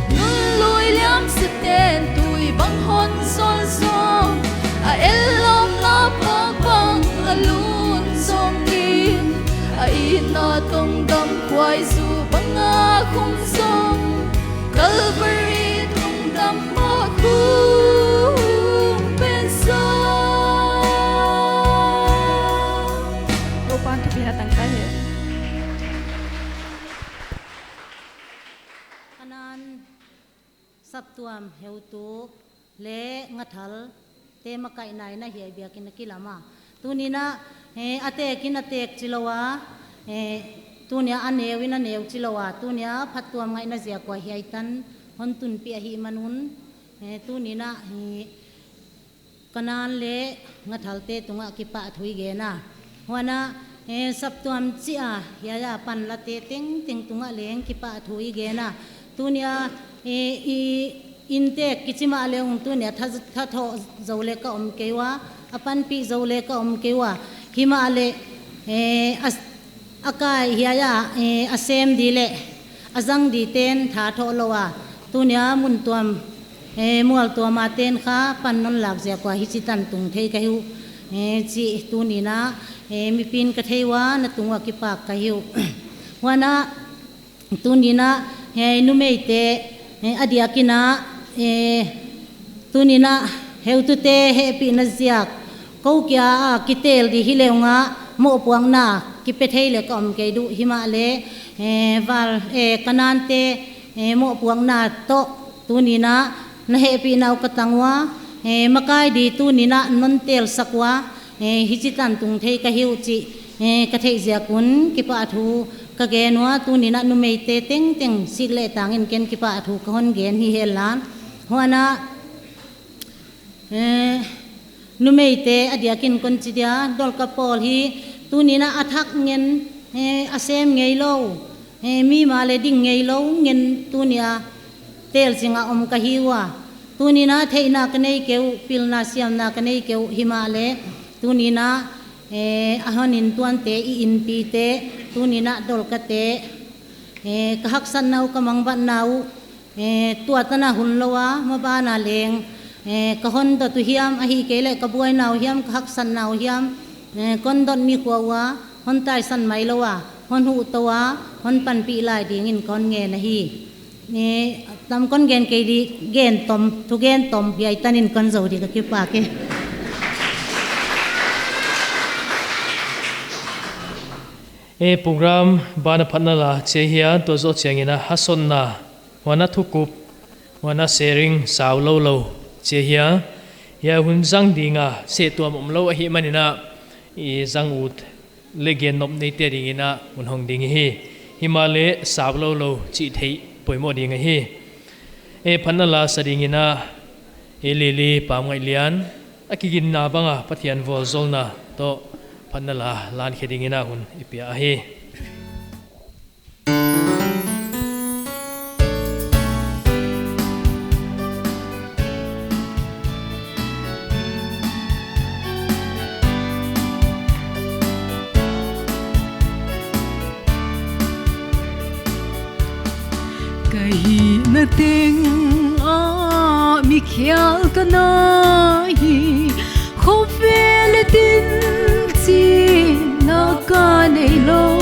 Nunlui liamsate'n tui bang hon zawl zong, a enlawmna pak bang a lun zongin, a itna tungdam khuaizu bang a khum zong, Calvary tungdam a khum pen zong. Toupa'n thupina tang ka hi. Kanan saptuam heutu leh ngathal te makaihna in hiai biakin a kilam a. Tuni'n a, eh, a tek in a tek chi lou a, eh, tuni'n a neu in a neu chi lou a, tuni'n a phattuam ngaihna ziak ua hiai tan hon tunpih ahihman un, eh, tuni'n a, eh, Kanan leh ngathalte tungah kipahthu i gen a. Huan a, eh, saptuam chih a, hiai a panlate tengteng tungah leng kipahthu i gen a. Tuni'n a, eh, i inntek kichi mahleh ung tuni'n a tha, thathoh zou leh ka om kei ua, a panpih zou leh ka om kei ua. Himahleh, eh, a, a kai hiai a, eh, a sem di leh, a zang dite'n thathoh lou a. Tuni'n a mun tuam, eh, mual tuam a te'n kha pan non lak ziak ua hichi tan tung thei ka hi uh, eh, chih tuni'n a, eh, mipi'n ka thei ua na tung ua kipak ka hi uh. Huan a, tuni'n a, eh, numeite, eh, a diakin a, eh, tuni'n a, heutute hehpihna ziak, kou kia a kitel di hi leh ung a, mohpuakna kipe thei leh ka om kei di uh himahleh, eh, val, eh, Kanante, eh, mohpuakna toh, tuni'n a, na hehpihna uh ka tang ua, eh, makai di tuni'n a non telsak ua, eh, hichi tan tung thei ka hi uh chih, eh, ka theih ziak un kipahthu ka gen ua, tuni'n a numeite tengteng sik leh tangin ken kipahthu ka hon gen hi hen la. Huan a, eh, numeite a diakin kon chi dia, Dolkap pawl hi, tuni'n a a thak ngen, eh, a sem ngeilou, eh, mi ma leh ding ngeilou ngen tuni'n a tel zing a om ka hi ua. Tuni'n a theihna ka nei kei uh, pilna siamna ka nei kei uh himahleh, tuni'n a, eh, a hon inntuante, i innpite, tuni'n a Dolkapte, eh, ka haksatna uh, ka mangbatna uh, eh, tua tan a hun lou a, maban a leng, eh, ka hon dot uh hiam, ahihkeileh ka buaina uh hiam, ka haksatna uh hiam, eh, kon dot mi khua ua, hon taisan mai lou a, hon huh tou a, hon panpih lai dingin kon ngen ahi. Eh, tam kon gen kei di, gen tom, thugen tom, hiai tanin kon zou di, ka kipak e. Eh, program ban a phatna la chi ahi a, tua zoh chiangin a hasotna, huan a thukup, huan a sharing sau lou lou chi ahi a. Hiai hun zang ding a sehtuam om lou ahihmanin a, i zang ut leh gen nop neite dingin a hun hong ding hi. Himahleh sap lou lou chih theih poimoh ding ahi. E, phatna la sa dingin a, e, Lili Pamngaihlian, a kiginna banga Pathian vualzawlna toh phatna la lan khe dingin a hun i pia ahi. Ka hihna teng ah mikhial ka na hi, khovel a din chihna ka nei lou.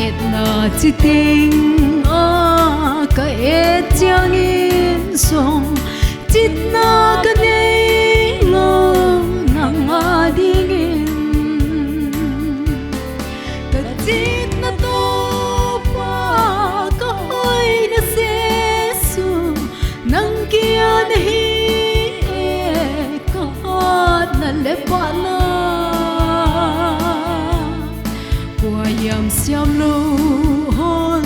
Etna chiteng ah ka et chiangin zong, chitna ka nei lou nang adingin. Ka chitna Toupa, ka hoihna Jesu, nang kia na hi e, ka hatna leh pahna. Kua hiam siamlou hon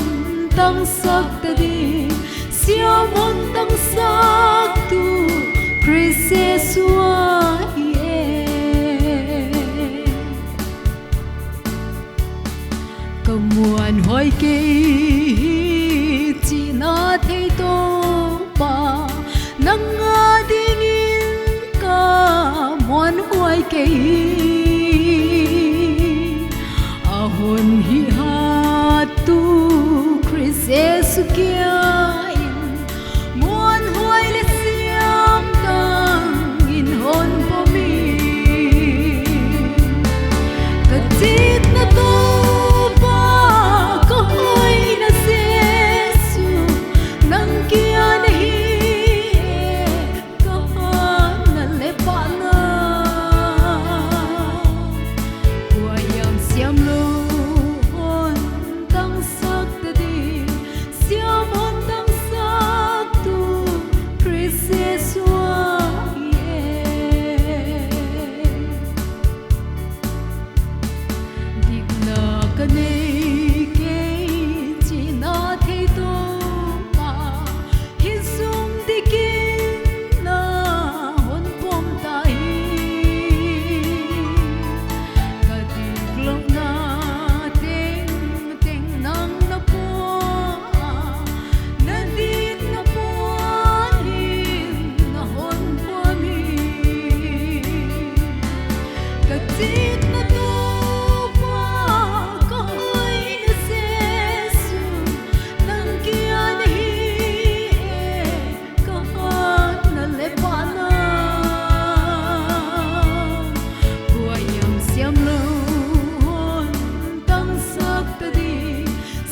tangsak ta ding, siam hon tangsaktu Khrist Jesu ahi e. Ka muanhuai kei hi chihna thei Toupa, nang adingin ka muanhuai kei hi. A hon hihhattu Khrist Jesu kia in, muanhuai leh siamtang in hon pom in. Ka chitna Toupa, ka hoihna Jesu, nang kia na hi e, ka hatna leh pahna. Kua hiam siamlou hon tangsak ta ding, siam hon tangsaktu Khrist Jesu ahi e. Dikna ka nei kei chihna thei Toupa, hinsung dikin na hon pom ta hi. Ka diklouhna tengteng nang na pua, na dikna puan in na hon pua mi. Ka chitna Toupa, ka hoihna Jesu, nang kia na hi e, ka hatna leh pahna. Kua hiam siamlou hon tangsak ta ding,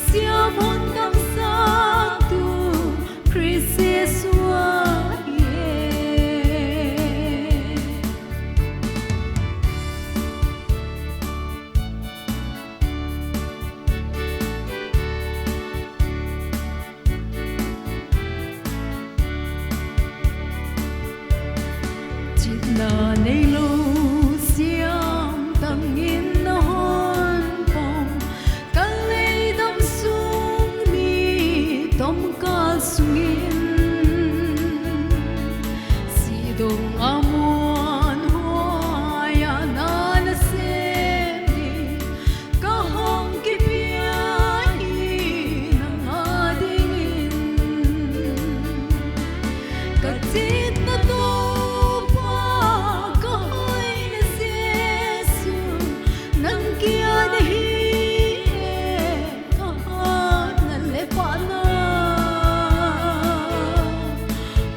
siam hon tangsaktu Khrist Jesu ahi e. Chitna neilou siamtang in na hon pom, ka leidam sung ni tomkal sungin. Sidong a muanhuai a na na sem ding, ka hong kipia hi nang adingin. Ka chitna Toupa, ka hoihna Jesu, nang kia na hi e, ka hatna leh pahna.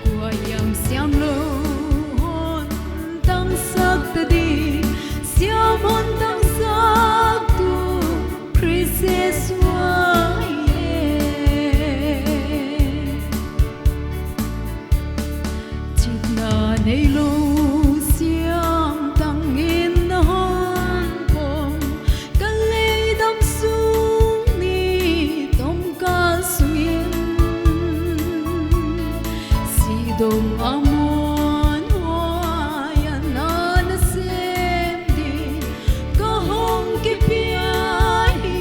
Kua hiam siamlou hon tangsak ta ding, siam hon tangsaktu Khrist Jesu ahi e. Chitna neilou siamtang in na hon pom, ka leidam sung ni tomkal sungin. Sidong a muanhuai a na na sem ding, ka hong kipia hi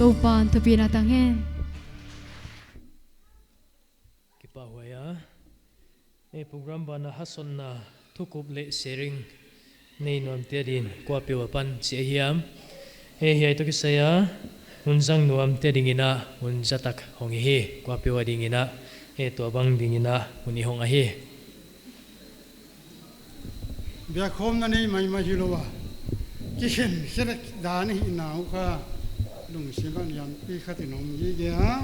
Toupa'n thupina tang hen. Kipahhuai a. E, program banah hasotna thukup leh sharing nei nuamte adin kuapeuh apan chi ahi hiam? E, hiai toh kisai a hun zang nuamte adingin a hun zatak hong hi hi, kuapeuh adingin a, e, tuabang dingin a hun i hong ahi. Biakkhawmna nei maimai hilou a, kikhen khelek dan hi nau kha lungsim ah niampi khat in om gige a.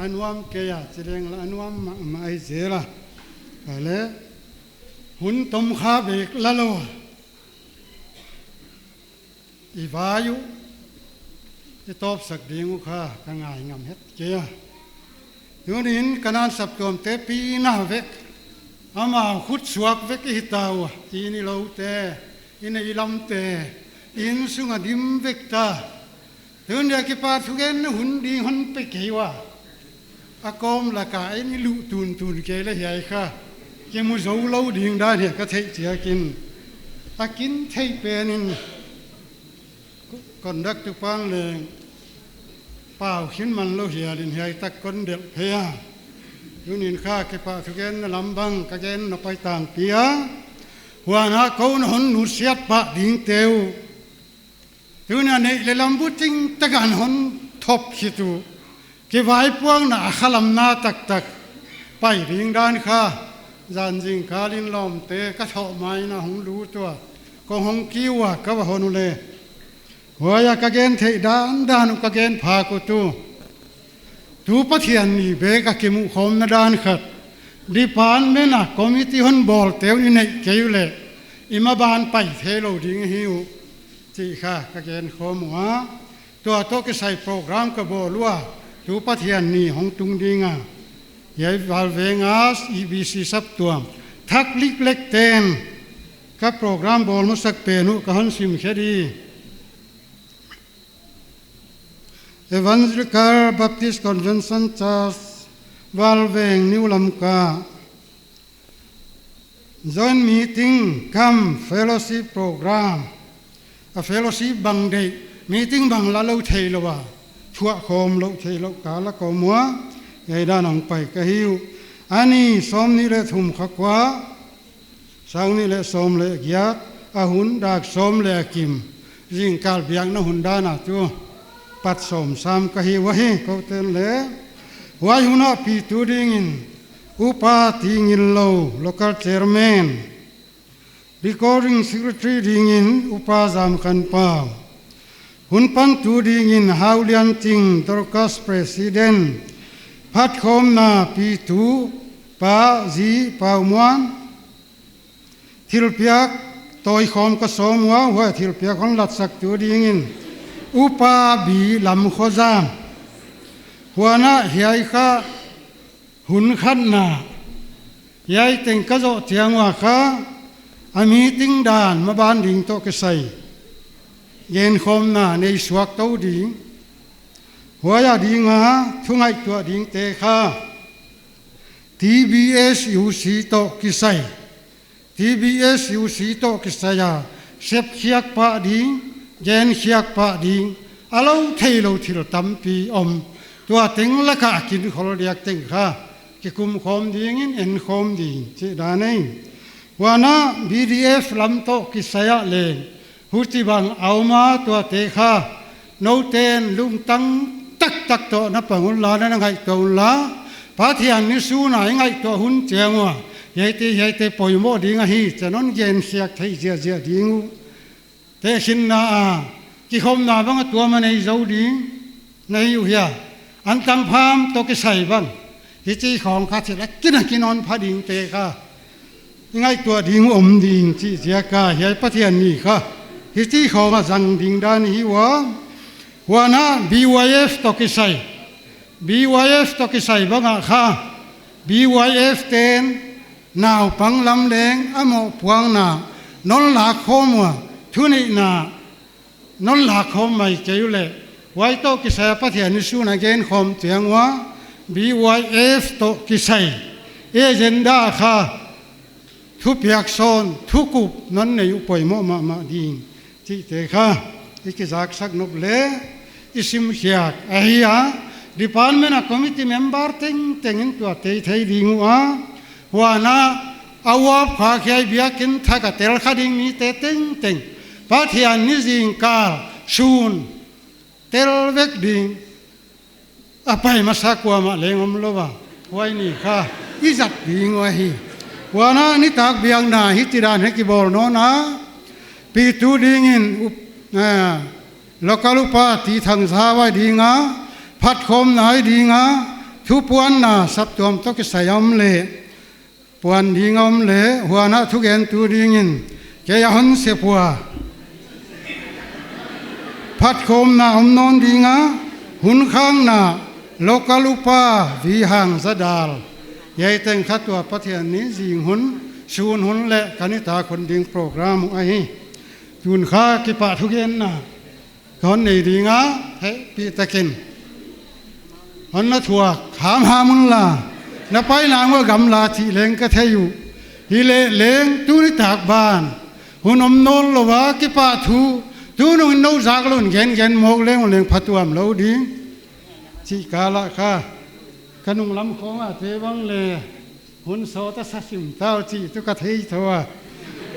A nuam kei a chi leng la, a nuam mahmah ahi zel a. Ka leh, hun tom kha bek la lou a, i vai uh i tawpsak ding uh kha ka ngai ngam het kei a. Tuni'n ka nan saptuamte pi na vek, amau khut suak vek i hi ta ua, i ni loute, i nei lamte, innsung a dim vek ta. Tun dia kipahthugenna hun ding hon pe kei ua, a kawm laka i ni luh tuntun kei leh hiai kha kimu zou lou ding dan hi ka theih chiakin, a kin theih pen in conduct tu pan leng pau khin man lou hial in hiai tak kon delh phei a. Tuni'n kha kipahthugenna lam bang ka gen na pai tangpi a. Huan a kou na hon nusiat pah dingte uh, tun a neih leh lam buting tak a hon thop khit uh, kivaipuakna a khalamna taktak pai ding dan kha, zan zingkal in lawmte ka thoh mai in a hong lut ua, kong hong kiu ua ka va hon uleh, huai a ka gen theih dandan uh ka gen phak ut uh. Tu Pathian ni bek a kimuhkhawmna dan khat, department a committee hon bawlte uh i neih kei uleh, i maban pai theilou ding hi uh, chih kha ka gen khawm ua. Tua toh kisai program ka bawl ua, tu Pathian ni hong tung ding a, hiai Valveng a E B C saptuam thak liklek ten ka program bawl masak pen uh ka hon sim khe di. Evangelical Baptist Convention Church, Valveng, New Lamka. Joint meeting cum fellowship program. A fellowship bang deih, meeting bang la lou theilou a, thuah khawm lou theilou ka la kawm ua, hiai dan hong pai ka hi uh. A ni sawmnih leh thum kha kua, sang nih leh sawm leh giat, a hun dak sawm leh a kim, zingkal biakna hun dan a tu pat sawm sam ka hi ua hi, kou ten leh. Huai hun a pitu dingin Upa Ti Ngin Lou, local chairman, recording secretary dingin Upa Zam Khan Pau, hun pantu dingin Hau Lian Ching, Dorcas president, phatkhawmna pitu Pa Zi Pau Muan, thilpiak tawikhawm ka sawm ua, huai thilpiak hon latsaktu dingin Upa Bi Lam Kho Zam. Huan a hiai kha hun khatna, hiai teng ka zoh chiang ua kha, a meeting dan maban ding toh kisai genkhawmna nei suak tou ding. Huai a ding a thu ngaihtuah dingte kha T B S U C toh kisai, T B S U C toh kisai a sepkhiak pah ding, genkhiak pah ding, a lou theilou thil tampi om. Tua teng laka a kinkhol diak teng kha kikumkhawm dingin enkhawm ding chih dan ei. Huan a B D F lam toh kisai a leng huchibang a om a, tuate kha nouten lungtang taktak toh na pang unla, na ngaihtuah unla, Pathian ni sun a i ngaihtuah hun chiang ua, hiaite hiaite poimoh ding ahi chih non genkhiak thei ziahziah ding uh. Tehkhinna a kikhopna bang a tuam a nei zou ding na hi uh hia? Antang pham toh kisai bang hichi khawng kha thil a kin a kin hon pha dingte kha i ngaihtuah ding uh om ding chih ziak a hiai Pathian ni kha hichi khawng a zang ding dan hi ua. Huan a B Y F toh kisai, B Y F toh kisai bang a kha B Y F ten naupang lam leng a mohpuakna non lakkhawm ua, thuneihna non lakkhawm mai kei uleh, huai toh kisai a Pathian ni sun a genkhawm chiang ua, B Y F toh kisai agenda kha thupiak sawn, thukup non nei uh poimoh mahmah ding chihte kha i kizaksak nop leh, i sim khiak ahi a, department a committee member tengteng in tua thei thei ding uh a, huan a uap kha khia biakin thak a tel kha ding mite tengteng Pathian ni zingkal sun tel vek ding a pai masa kuamah leng om lou a, huai ni kha i zat ding uh ahi. Huan a nitak biakna hichi dan hi kibawl nawn a, pitu dingin up, eh, local upa Ti Thang Za vai ding a, phatkhawmna hi ding a, thupuanna saptuam toh kisai om leh puan ding a om leh, huan a thugentu dingin kei a hon sep ua, phatkhawmna om nawn ding a, hun khakna local upa Vi Hang Za Dal. Hiai teng kha tua Pathian ni zing hun, sun hun leh ka nitak hun ding program uh ahi. Tun kha kipahthugenna ka hon nei ding a, hehpihtakin hon na thuak hamham un la, na paina uah gamla chih leng ka thei uh. Hileh leng tuni tak ban hun om nawn lou a, kipahthu, tunung in nou zak lou in gengen mawk leng un leng phatuam lou ding. Chih kal ah kha ka nunglam khawng a te bang leh hun sawt a sa sim ta uh chih tuh ka thei thou a.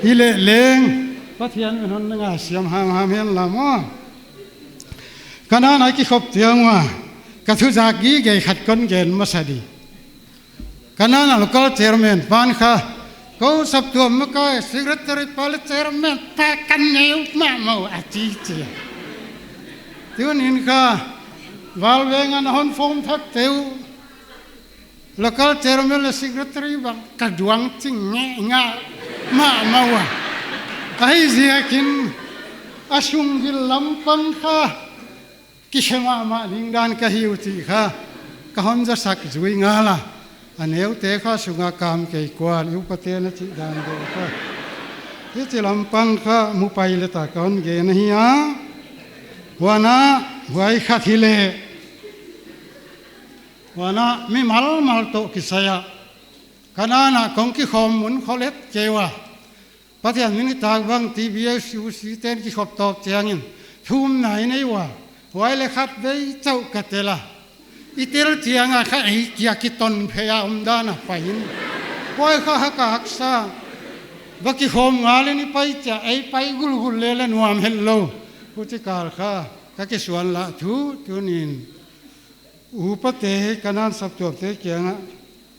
Hileh leng Pathian min hon na ngaisiam hamham hen la maw. Ka nan a kikhop chiang ua ka thu zak gige khat kon gen masa di. Ka nan a local chairman pan kha, kou saptuam makai secretary pa leh chairman pa kan nei uh mahmah uh, a chi chi a. Tunin kha Valveng a na hon form thak te uh, local chairman leh secretary bang ka duang ching ngeh ngah mahmah ua. Ahi ziakin a sunggil lam pang kha kikhe mahmah ding dan ka hi uh chih kha ka hon zasak zui ngal a. A neute kha sunga kam kei kual, i upate na chih dan deuh kha. Hichi lam pang kha mu pai leh ta ka hon gen ahi a. Huan a, huai khat hileh, huan a mimal mal toh kisai a ka nan a kong kikhawm mun kholet kei ua. Pathian min nitak bang T B S U C ten kikhop tawp chiangin thumna i nei ua, huai leh khatvei chauh ka tel a. I tel chiang a kha ei kia kiton phei a om dan a pai in, huai kha ha ka haksa. Va kikhawm ngal in i pai chia ei pai gulgul leh leh nuam hetlou. Huchi kal kha ka kisuan lah thu tunin upate, ka nan saptuamte kiang ah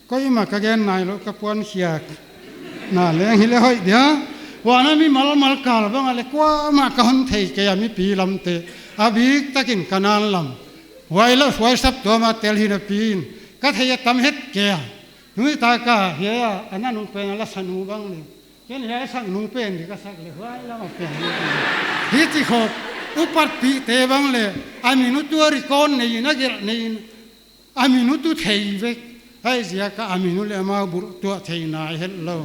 koimah ka gen nailou, ka puan khiak na leng hileh hoih dia. Huan a mimal mal kal bang a leh kuamah ka hon thei kei a, mipi lamte a bik takin ka nan lam. Huai leh huai saptuam a tel hinapi in ka thei a tam het kei a. Nui ta ka hiai a, a na nung pen a la sa nu bang leh, ken hiai sak nu pen di ka sak leh huai lam a pen di. Hichi khop upatpihte bang leh a min uh tuh a record nei in, a gelh nei in, a min uh tuh thei vek. Huai ziak a a min uh leh amau bul tuah thei nai hetlou.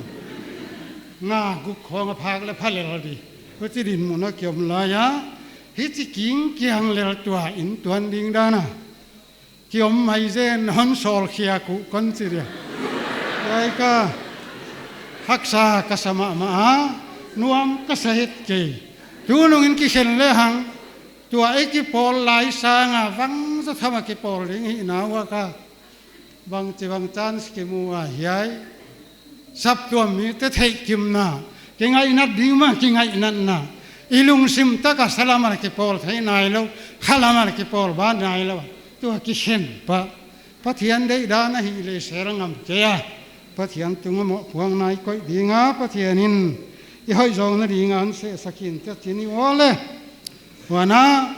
Nga guk khawng a phak leh pha lel di. Huchi dinmun a kiom lai a, hichi king kiang lel tua in tuan ding dan a kiom mai zen, hon sawl khiak uh kon chi dia. Huai kha haksa ka sa mahmah a, nuam ka sa het kei. Tunung in kikhen lehang, tua i kipawl lai sang a bangzah tham a kipawl ding hihna ua kha, bangchi bang chance kimu a hiai saptuam mite theihkimna, kingaihnat ding mah kingaihnatna, i lungsim tak a sa lam a leh kipawl thei nailou, kha lam a leh kipawl ban nailou. Tua kikhen pah Pathian deihdan ahih leh sel ngam kei a, Pathian tung a mohpuakna i koih ding a, Pathian in i hoihzawkna ding a hon sehsak in, ka chi ni uh leh. Huan a,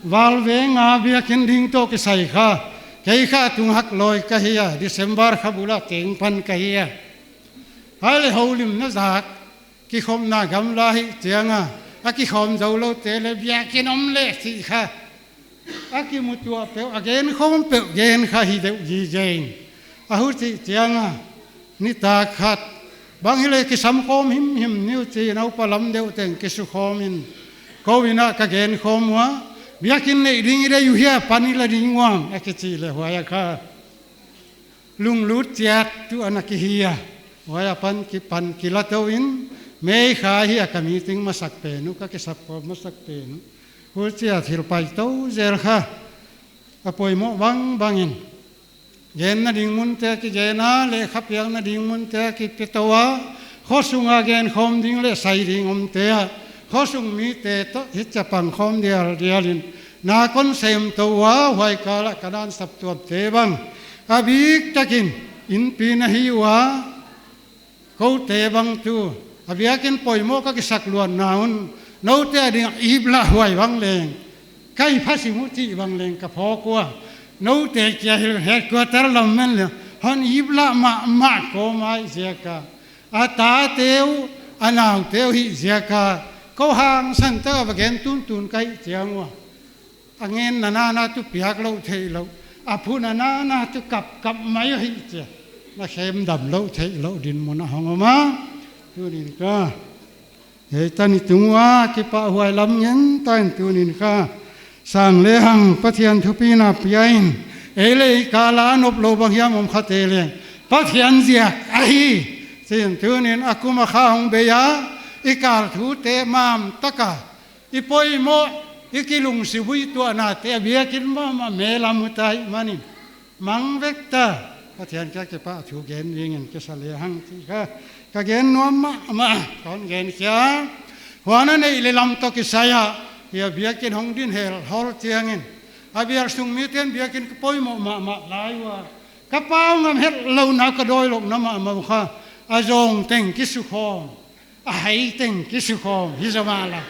Valveng a biakin ding toh kisai kha, kei kha tung hak lawi ka hi a, December kha bul a teng pan ka hi a. Huai leh houlimna zak, kikhopna gamla hih chiang a, a kikhawm zouloute leh biakin om leh chih kha a kimutuah peuh, a genkhawm peuh gen kha hi deuh gige in. A huchih chiang a, nitak khat bang hileh kisam khawm himhim ni uh chi in, a upa lam deuh teng kisukhawm in, kou inn ah ka genkhawm ua, biakin neih ding i deih uh hia, pan i la ding uam, a kichih leh huai a kha lunglut chiat tuh ana kihi a. Huai apan kipan kila tou in, May kha hi a ka meeting masak pen uh, ka kisapkhawm masak pen uh. Huchia thil paitou zel kha a poimoh bangbang in, genna ding munte a kigen a, lehkha piakna ding munte a kipetou a, khosunga genkhawm ding leh sai ding omte ah, khosung mite toh hichia pangkhawm dialdial in na kon semtou ua, huai kal ah Kanan saptuamte bang a biktakin inpi na hi ua. Koute bang tu a biakin poimoh ka kisak luatna un, noute ading a iplah huai bang leng, kai phasim uh chih bang leng ka phawk ua. Noute kia hilh, headquarter lam men leng hon iplah mahmah kou mai ziak a, a tate uh, a naute uh hih ziak a, kou hangsan tak a va gen tuntun ka hih chiang ua. A ngen nana na tu piak lou theih lou, a phu nana na tu kapkap mai uh hih chia, na khem dam lou theih lou dinmun a hong om a. Tunin ka, hei tan i tung ua kipahhuai lam ngen tan tunin ka, sang leh hang Pathian thupina pia in, ei leh ei kal a nop lou bang hiam om kha te leng Pathian ziak ahi. Chin tunin a kum a kha hong bei a, i kal thute mam tak a i poimoh, i kilungsi buaituahnate a biakin mahmah mel a mu ta ahihmanin, mang vek ta. Pathian kia kipahthu gen dingin kisa lehang chih kha ka gen nuam mahmah, kon gen kia. Huan a neih leh lam toh kisai a, hia biakin hong din helhol chiangin, a bial sung miten biakin ka poimoh mahmah lai ua, ka pau ngam hetlou na ka dawi louhna mahmah uh kha, a zawng teng kisukhawm, a hai teng kisukhawm hi zaw mah la.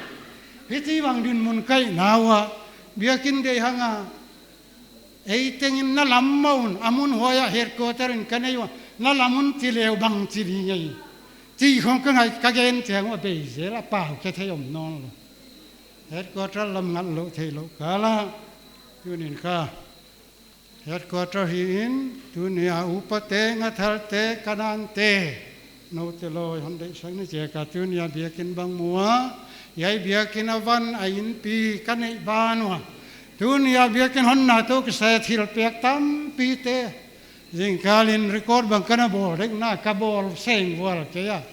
Hichibang dinmun ka hihna uah, biakin deih hang a, ei tengin na lam mah un, a mun huai ah headquarter in ka nei ua, na lam un chi leh bangchi ding ei, chih khong ka ngaih, ka gen chiang ua bei zel a, pau kia thei om nawn lou. Headquarter lam ngat lou theih lou kal ah, tunin ka headquarter hi in, tunia upate, ngathalte, Kanante, noute loi hon deihsakna ziak a tunia biakin bang mu a, hiai biakin a van a inpi ka neih ban ua. Tunia biakin honna toh kisai a thilpiak tampite, zingkal in record bang ka na bawl dek na, ka bawl seng vual kei a,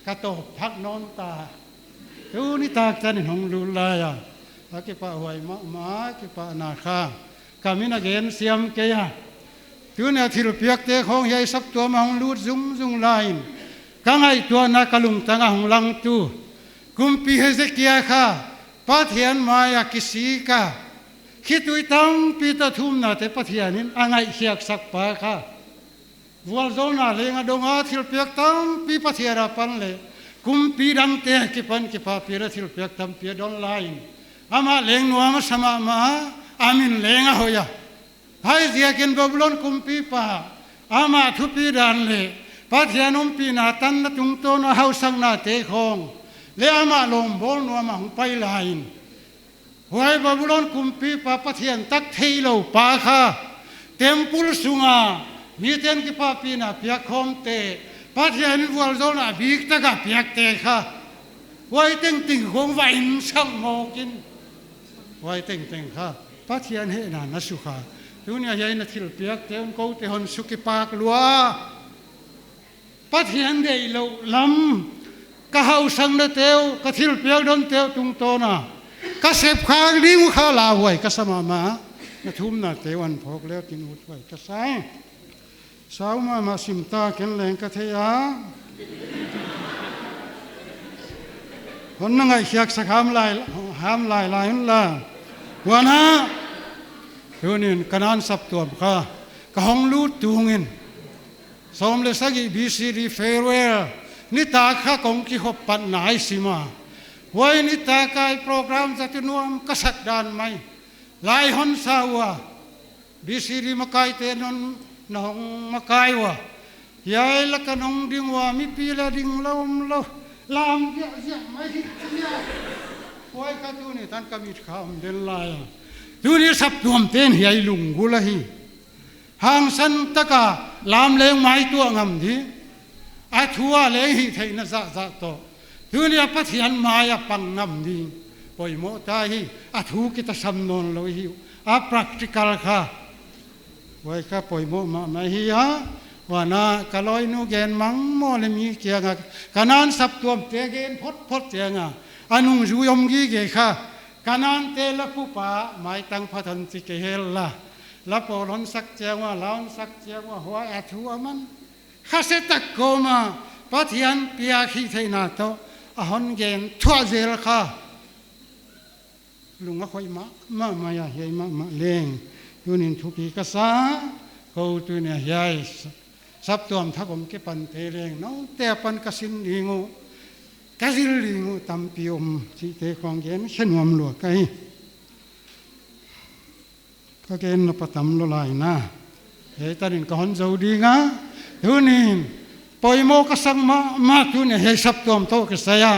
ka tawp phak nawn ta. Tuni tak tan in hong lut lai a, a kipahhuai mahmah, kipahna kha ka min a gen siam kei a. Tunia thilpiakte khong hiai saptuam a hong lut zungzung lai in, ka ngaihtuahna ka lungtang a hong langtu kumpi Hezekia kha Pathian mai a kisik a, khitui tampi toh thumnate Pathian in a ngaihkhiaksak pa kha, vualzawlna leng a dong a, thilpiak tampi Pathian apan leh kumpi dangte akipan kipahpihna thilpiak tampi a don lai in, amah leng nuam a sa mahmah a, a min leng a hoih a. Huaiziakin Babulon kumpipa, amah thupidan leh Pathian ompihna tanna tungtawn a hausaknate khong leh amah lawmbawl nuam a hong pai lai in, huai Babulon kumpipa, Pathian tak theilou pa kha, temple sunga miten kipahpihna piak khawmte, Pathian in vualzawlna biktak a piakte kha, huai tengteng khong va insak mawk in, huai tengteng kha Pathian hehna na sukha. Tunia hiai na thilpiakte un koute hon sukipak lua. Pathian deihlouh lam, ka hausaknate uh, ka thilpiak donte uh tungtawn a ka sepkhak ding uh kha lauhuai ka sa mahmah. Na thumnate uh an phawk leh kin uthuai ka sa. Sau mahmah sim ta, ken leng ka thei a. Hon na ngaihkhiaksak ham lai, ham lailai unla. Huan a, tunin Kanan saptuam kha ka hong lut tungin, sawm leh sagih B C D farewell nitak kha kong kikhop patna i sim a. Huai nitak a i program zatu nuam ka sak dan mai lai hon sa ua. B C D makaite non na hong makai ua. Hiai lak a nong ding ua, mipi leh ding lou omlou, lam ziahziah mai hi tia. Huai kha tuni tan ka mit kha om den lai a. Tuni saptuamten hiai lunggulh ahi. Hangsan taka lam leng maituah ngam di. A thu a leng hihtheihna zahzah toh, tunia Pathian mai a pang ngam ding poimoh ta hi. A thu kitasam nawnlou hi uh, a practical kha. Huai kha poimoh mahmah hi a. Huan a ka lawinu gen mang maw leh mi kiang a, Kanan saptuamte gen photphot chiang a, a nungzui om gige kha, Kanaan te la pupa maitang phat hon chi kei hen la, la pawl hon sak chiang ua, la hon sak chiang ua, huai a thu a man kha se tak kawm a Pathian piak hihtheihna toh a hon gen thuah zel kha lung a khoih mahmah mai a, hiai mahmah leng. Tunin thupi ka sa, kou tunia hiai saptuam thak om kipante leng noute apan ka sin ding uh, ka zil ding uh tampi om chihte khong gen khe nuam lua ka hi. Ka gen nop a tam lou lai na. Hiai tanin ka hon zou ding a. Tunin poimoh ka sak mahmah tunia hiai saptuam toh kisai a.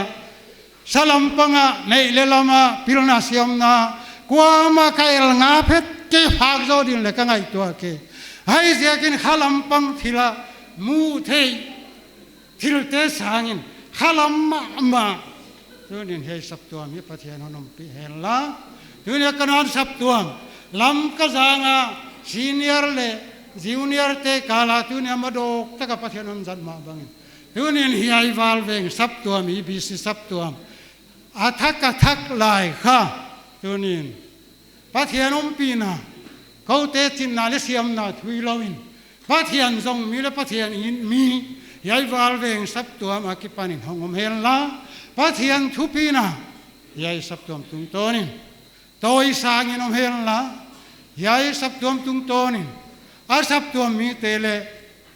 Sa lam pang a, neih leh lam a, pilna siamna, kuamah ka el nga phet kei, phak zou ding leh ka ngaihtuah kei. Huaiziakin kha lam pang thil a mu thei thilte sangin kha lam mahmah. Tunin hiai saptuam hi Pathian hon ompih hen la. Tunia Kanaan saptuam Lamka zang a senior leh junior te kal a tunia madawk taka Pathian hon zat mah bangin, tunin hiai Valveng saptuam, E B C saptuam a thak a thak lai kha, tunin Pathian ompihna, koute chinna leh siamna thuilou in, Pathian zong mi leh Pathian it mi hiai Valveng saptuam akipanin hong om hen la. Pathian thupina hiai saptuam tungtawnin tawi sangin om hen la. Hiai saptuam tungtawnin a saptuam mite leh,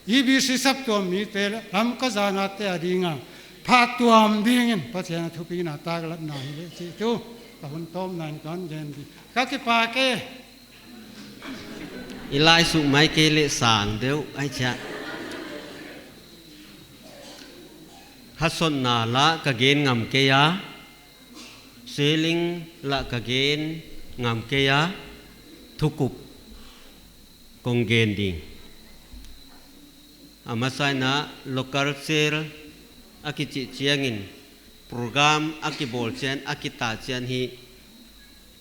E B C saptuam mite leh, Lamka zang a te ading a phattuam dingin Pathian a thupina taklatna hi leh chih tu ka hun tawpna in ka hon gen di. Ka kipak e. I lai suk mai kei leh sang deuh ahi chia. Hasotna lah ka gen ngam kei a, selling lah ka gen ngam kei a, thukup kong gen ding. A masa in a local church a kichih chiangin, program a kibawl chiang, a kita chiang hi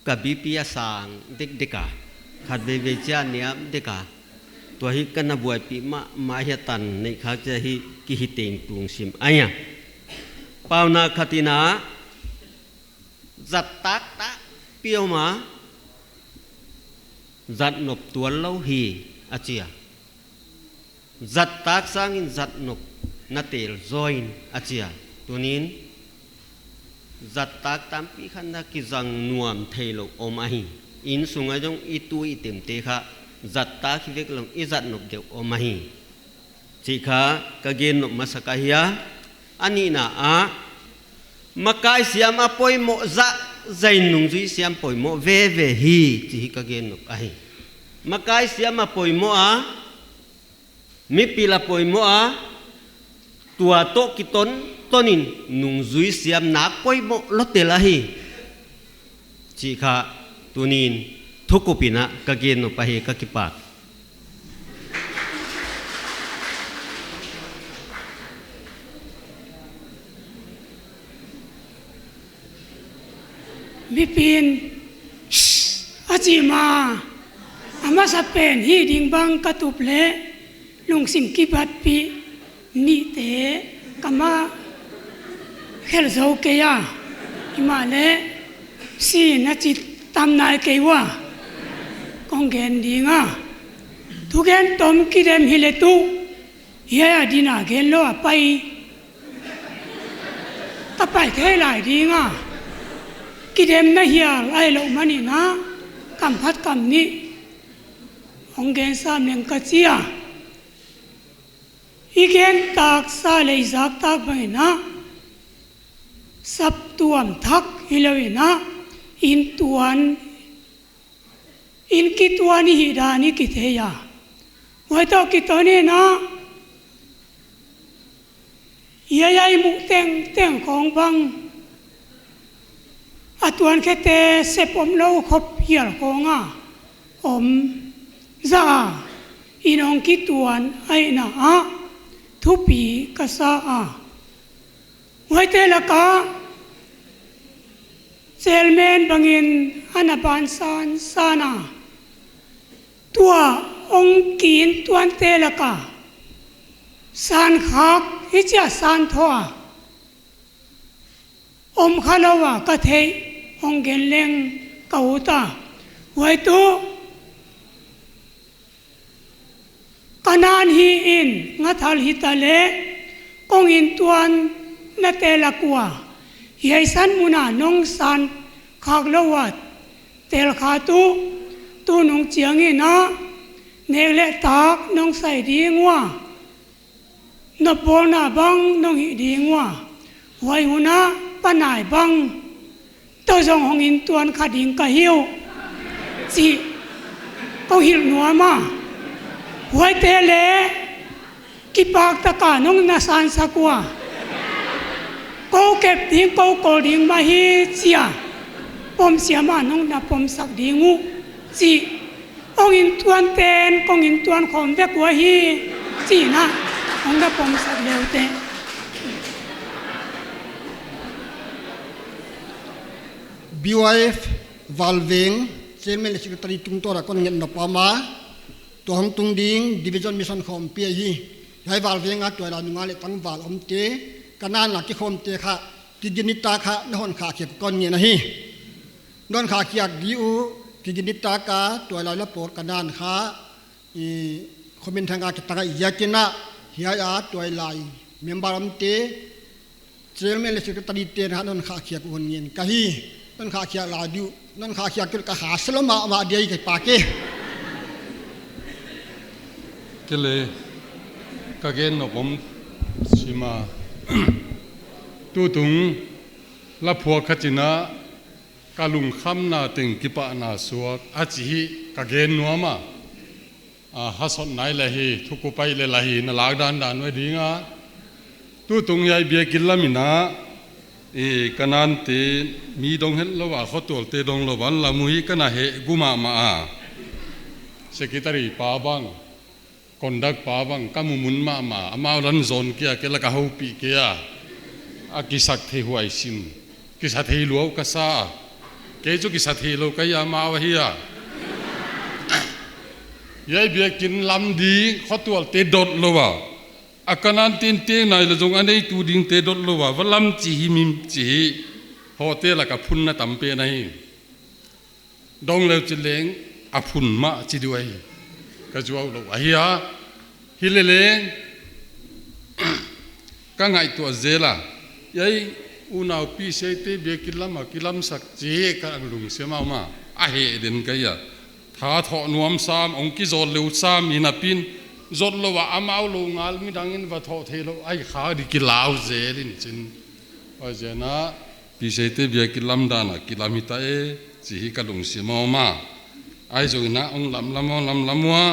ka B P a sang dekdek a, khatveivei chiang niam dek a. Tua hi ka na buaipih mahmah hi a, tan neih khak chiang hi kihiteng tung sim ahi a. Pauna khat in a, zat taktak piau ma, zat nop tuan lou hi a chi a. Zat tak sangin zat nop na tel zaw in a chi a. Tunin zat tak tampi khat na kizang nuam theilou om ahi. Innsung a zong i tui i temte kha zat tak hi vek lou in i zat nop deuh om ahi. Chih kha ka gen nop masa ka hi a. A nihna ah, makai siam a poimoh zah zahin nungzui siam poimoh veve hi, chih hi ka gen nop ahi. Makai siam a poimoh a, mipil a poimoh a, tua toh kiton tonin nungzui siam nak poimoh lou tel ahi. Chih kha tunin thukup in a ka gen nop ahi, ka kipak. Mipi'n, "Shh," a chih ma, a masa pen hih ding bang ka tup leh, lungsim kibatpih nihte ka ma khel zou kei a, himahleh sin a chi tam nai kei ua, kong gen ding a. Thugen tom kidem hi leh tu, hiai a din a gen lou a pai, ka pai thei lai ding a. Kidem na hial ahi lou manin a, kam khat kam nih hong gen sam leng ka chi a. I gen tak sa leh i zak tak bangin a, saptuam thak hilou in a, inn tuan, inn kituan i hih dan i kithei a. Huai toh kiton in a, hiai a i muh tengteng khong bang, a tuankhete sep omlou khop hial khong a om zah a, inn hong kituan ahihna ah thupi ka sa a. Huaite lak ah chairman bangin ana ban sansan a, tua hong ki-inn tuante lak ah san khak hichia san thoh a om khalou a ka theih hong gen leng ka ut a. Huai tuh, Kanan hi in, Ngathal hita leh, kong inntuan nate lak ua, hiai san mun a nong san khak lou a tel kha tuh, tunung chiang in a, nek leh tak nong sai ding ua, nopbawlna bang nong hih ding ua, huai hun a panai bang toh zong hong inntuan kha ding ka hi uh, chih kong hilh nuam a. Huaite leh kipak taka nong na sansak ua, kou kep ding, kou kawl ding mah hi chia, pom siam a nong na pomsak ding uh, chih, hong inntuante'n kong inntuan khawm vek uh ahi, chih in a hong na pomsak le uh teh. B Y F Valveng, Chairman leh Secretary tungtawn a kon ngetna pama, tua hong tung ding Division Mission khawmpi ahi. Hiai Valveng a tuailai nung a leh tangval omte, Kanan a kikhawmte kha, kiginita kha, na hon khahkhiak kon ngen ahi. Na hon khahkhiak di uh, kiginita ka tuailai la pawl Kanan kha, i, comment thang a kitang a i ziak in a, hiai a tuailai member omte, Chairman leh Secretary te'n a na hon khahkhiak uh hon ngen ka hi. Na hon khahkhiak lai di uh, na hon khahkhiak kei leh ka hahsa lou mahmah di ahi kei pa ke. Kei leh, ka gen nop om sim a. Tutung, la phuak khat in a, ka lungkhamna teng kipahna suak, a chih hi ka gen nuam a. A, hasot nai leh hi, thukupai leh la hi, na lak dandan uh ding a. Tutung hiai biakin lam in a, i, Kanante mi dong het lou a, khotualte dong lou a, lam uh hi ka na heh gu mahmah a. Secretary pa bang, conduct pa bang, ka mumun mahmah, amau lan zon kia, kei la ka houpih kei a. A kisa thei huai sim. Kisa thei lou ka sa. Kei chu kisa thei lou ka hi a, amau ahi a. Hiai biakin lam ding, khotualte dot lou a. A Kanan tengteng nai leh zong a neitu dingte dot lou a. Va lam chih hi mim chih hi. Hotel a ka phun na tam pen ahi. Dong leu chi leng a phun mah chi di uh ahi. Ka zuau lou ahi a. Hi leh leng ka ngaihtuah zel a. Hiai unau P C I te biakin lam a kilamsak chih ka lungsim a om a. A heh den ka hi a. Tha thoh nuam sam, hong kizawl leu sam, hi napi'n. Zot lou a amau lou ngal midang in va thoh theilou. Ahi kha di kilau zel in chin. Huaiziak in a P C I te biakin lam dan a kilam hita e, chih hi ka lungsim a om a. Ahi zongin a hong lamlam ua, lamlam ua.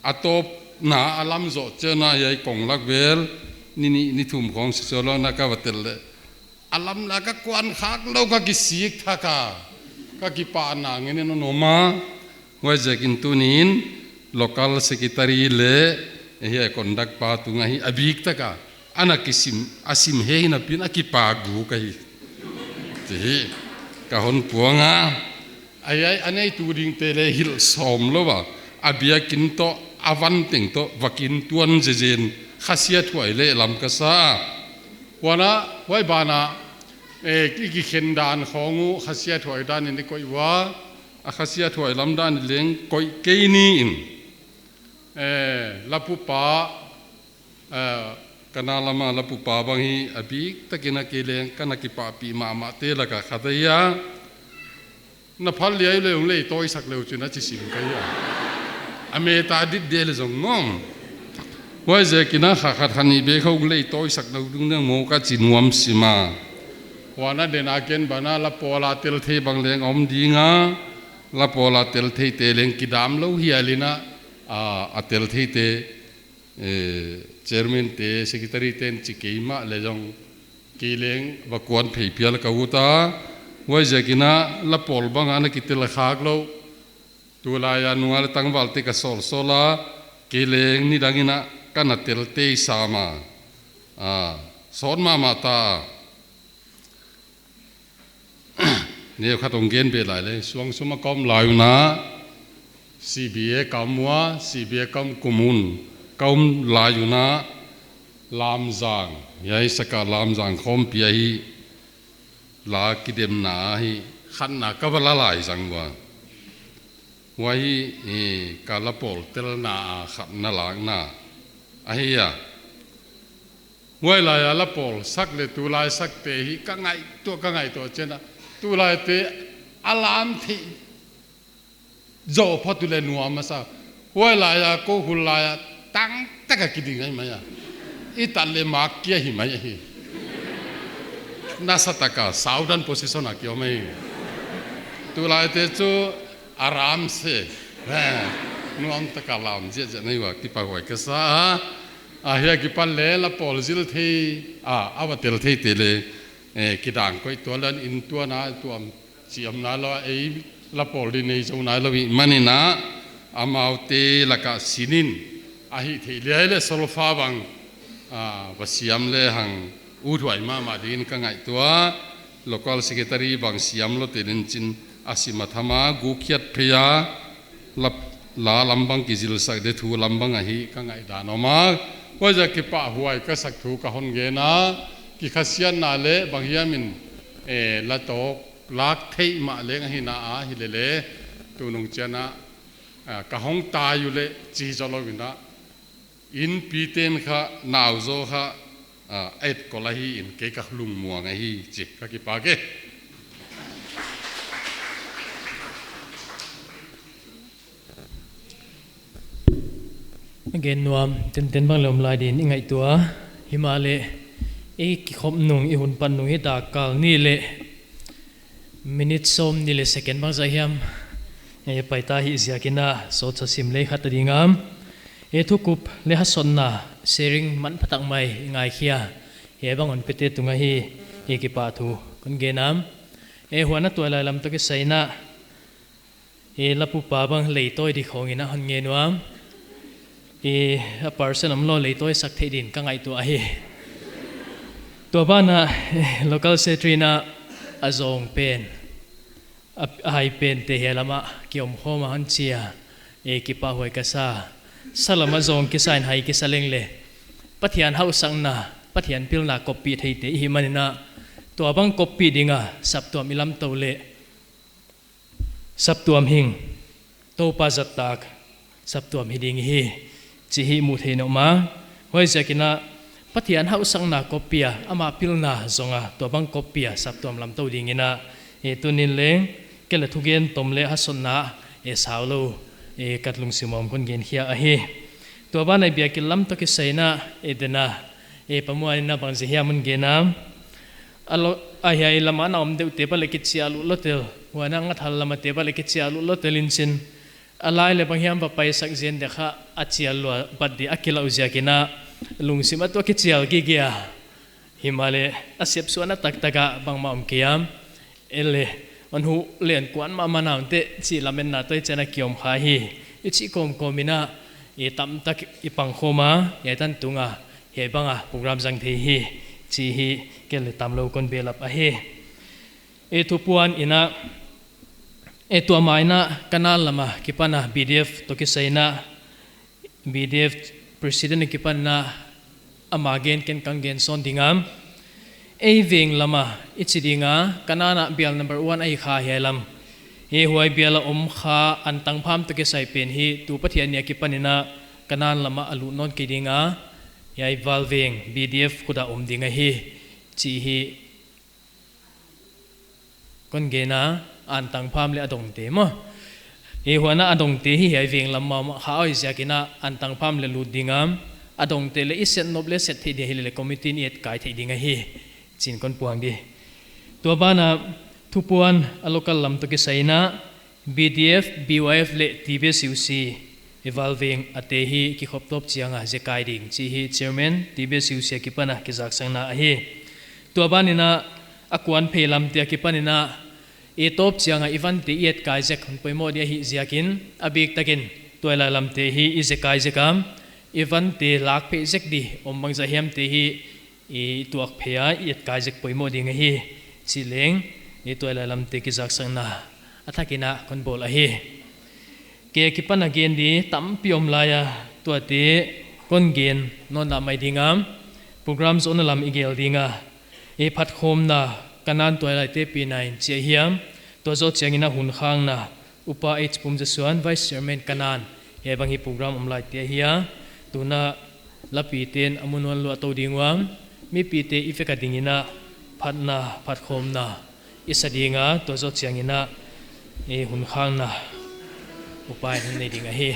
A tawpna a lam zoh chiang a hiai kong lak vel, ni nih, ni thum khawng sisolo na ka va tel leh. A lamna ka kuan khak lou ka kisik thak a. Ka kipahna ngen in hon om a. Huaiziakin tuni'n local secretary leh, eh, hiai conduct pa tung a hi a biktak a. Ana kisim, a sim hi napi'n a kipak gu ka hi. Chih hi, ka hon puang a. Ahi, ahi, a neitu dingte leh hilh sawm lou a. A biakin toh, a van teng toh, va kinntuan zezen. Kha siathuai leh lam ka sa. Huan a, huai ban a, eh, ki, kikhen dan khawng uh, kha siathuai dan in i koih ua. A kha siathuai lam dan in leng koih kei ni in. Eh, la pupa, eh, Kanan lam a la pupa bang hi a biktakin a kei leng ka na kipahpih mahmahte lak a khat ahi a. Na phal liai leh hong lei tawisak leu chin a chi sim ka hi a. A meh ta dit dek leh zong ngawm. Huaiziakin a kha khat kha nih bek hong lei tawisak lou ding ding maw ka chi nuam sim a. Huan a den a ken ban a la pawl a tel thei bang leng om ding a. La pawl a tel theite leng kidam lou hial in a, a, a tel theite, eh, chairman te, secretary te'n chi kei mah leh zong kei leng va kuan phei phial ka ut a. Huaiziakin a la pawl bang a na kitel khak lou. Tulai a nung a leh tangvalte ka sawlsawl a, kei leng nidang in a ka na tel tei sam a. A, sawt mahmah ta. Neu khat hong gen beh lai leh, suang sum a ka om lai un a, C B A ka om ua, C B A ka om kum un, ka om lai un a, Lamzang, hiai Sakah Lamzang khawmpi ahi, la kidemna ahi, khatna ka va la lai zang ua. Huai hi, eh, ka la pawl telna a khatna lakna ahi a. Huai lai a la pawl sak leh tulai sakte hi ka ngaihtuah, ka ngaihtuah chiang a. Tulaite a lam theih zoh phot uleh nuam masa. Huai lai a kou hul lai a tang taka kiding ahi mai a. I tat leh mak kia hi mai ahi. Nasa taka, southern position a ki om ahi. Tulaite chu aram se. Eh, nuam taka lam ziahziah nei ua kipahhuai ka sa a. A hiai akipan leh la pawl zil thei, a, a va tel theite leh, eh, kidang koih tuan leh in tuan a tuam chiam nailou, ei la pawl di nei zou nailou i manin a, amaute laka sinin a hih theih liai leh solfa bang, a, va siam lehang uthuai mahmah dingin ka ngaihtuah. Local secretary bang siam lou tel in chin a sim a tham a, guk khiat phei a, la, la lam bang kizilsak di thu lam bang ahi ka ngaihdan om a. Huaiziak kipahhuai ka sak thu ka hon gen a, kikhasiatna leh bang hiam in, eh, la tawk lak theih mah leng ahi na a, hi lele, tunung chiang a, ah, ka hong tai uleh chi zou lou in a, innpi ten kha, nau zaw kha, ah, et kol ahi in kei ka lungmuang ahi chi, ka kipak e. Gen nuam, tenten bang leh om lai din i ngaihtuah. Himahleh, i kikhop nung, i hun pan nung hi dakkal nih leh minute sawmnih leh second bang zah hiam, eh, paita hi ziakin a, sawt sa sim lei khat a ding a. Eh, thukup leh hasotna, sharing manphatak mai i ngaikhia. Hiai bang hon pete tungah hi, i kipahthu kon gen a. Eh, huan a tuailai lam toh kisai in a, eh, la pupa bang leitawi di khong in a hon ngen ua. Eh, a percent omlou leitawi sak theih din ka ngaihtuah ahi. Tua ban ah, eh, local secretary in a, a zong pen, a, a hai pente hiai lam ah kiom khawm a hon chia, eh, kipahhuai ka sa. Sa lam ah zong kisa in hai kisa leng leh, Pathian hauhsakna, Pathian pilna koppih theite i hih manin a, tua bang koppih ding a saptuam i lamtou leh, saptuam hing, Toupa zat tak saptuam hi ding hi, chih hi mu thei nawn mah. Huaiziakin a, Pathian hauhsakna koppih a, ama pilna zong a, tua bang koppih a saptuam lamtou dingin a, eh, tuni'n leng, kei leh thugen tom leh hasotna, eh, sau lou, eh, ka lungsim a om kon genkhia ahi. Tua ban ah biakinn lam toh kisai in a, eh, den a, eh, Pa Muan in a bang zi hiam hon gen a. A lo, a hiai lam ah na om deuhte bang leh kichial uh lou tel. Huan a ngathal lam a te bang leh kichial uh lou tel in chin. A lai leh bang hiam va paisak zen dek kha a chial lua bat di a kilau ziakin a. Lungsim a tuh kichial gige a. Himahleh a sepsuahna taktak a bangmah om kei a. Ei leh, hon huh leh kuan mahmah nawn te chih lametna toh i chiang a kiom kha hi. I chih kawmkawm in a, i tamtak i pang khawm a, hiai tan tung a, hiai bang a program zang thei hi, chih hi kei leh tamlou kon belap ahi. I thupuan in a, i tua mah in a Kanan lam a kipan a B D F toh kisai in a, B D F President akipan in a ama gen ken kon gen sawn ding a. Ei veng lam a i chi ding a, Kanan ah bial number one ahi kha hiai lam. Hiai huai bial a om kha Antangpham toh kisai pen hi tu Pathian ni akipan in a Kanan lam ah a lut nawn kei ding a. Hiai Valveng B D F khut a om ding ahi, chih hi kon gen a, Antangpham leh a dongte maw. Huan a dongte hi hiai veng lam mahmah kha ahihziakin a Antangpham leh lut ding a, a dongte leh i set nop leh set theih dia hi leh committee in i etkai theih ding ahi, chi'n kon puang di. Tua ban ah thupuan a local lam toh kisai in a, B D F, B Y F leh T B S U C, i Valveng a te hi kikhop tawp chiang a zekai ding chih hi Chairman T B S U C akipan a kizaksakna ahi. Tua ban in a, a kuan phei lamte akipan in a, i tawp chiang a i vante i etkai zek hon poimoh di ahihziakin, a biktakin tuailai lamte hi i zekai zek a, i vante lak phei zek di om bangzah hiamte hi i tuak phei a, i etkai zek poimoh ding ahi, chih leng, i tuailai lamte kizaksakna a thakin a kon bawl ahi. Kei akipan a gen di tampi om lai a, tuate kon gen nawn dah mai ding a, program zawhna lam i gel ding a, i phatkhawmna Kanan tuailaite pi nine chih ahi a, Tua zoh chiangin a hun khakna, Upa H Pumjasuan, Vice Chairman Kanan, hiai bang hi program om lai te ahi a, tuna lapite'n a mun uan luah tou ding ua, mipite i vek a dingin a phatna, phatkhawmna i sa ding a, tua zoh chiangin a, i hun khakna, upa in nei ding ahi.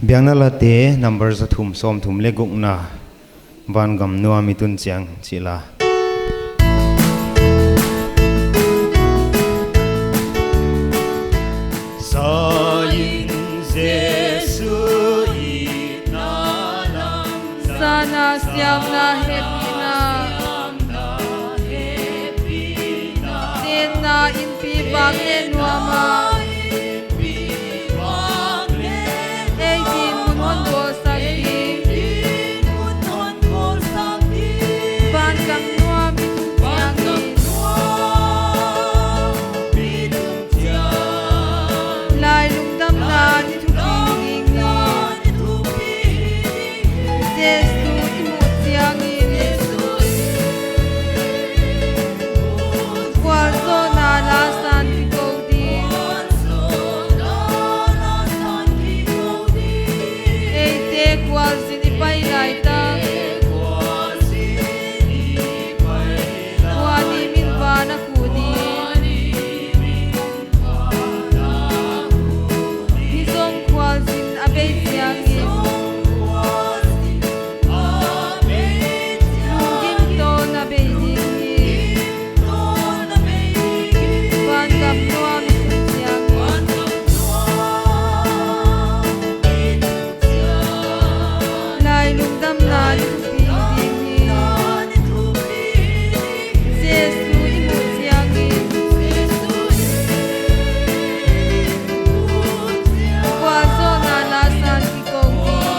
Biakna Late number za thum sawm thum leh gukna, Vangam Nuam I Tun Chiang chih la. Zion Jesu i na lang, sana siamna hehpihna, tenna inpi vak leh nuam a, ei dinmun hon bawlsak ding. Vangam Nuam I Tun Chiangin, lai lungdamna ni thupi ding hi. Jesu i muh chiangin, khualzawhna la san kikou ding. Eite khualzin i pai lai tak, khuanim in van a khu ding. Mizawng khualzin a bei chiangin, lunggim tawn a bei ding hi. Vangam Nuam I Tun Chiangin, lai lungdamna ni thupi ding hi. Jesu i muh chiangin, khualzawhna la san kikou ding.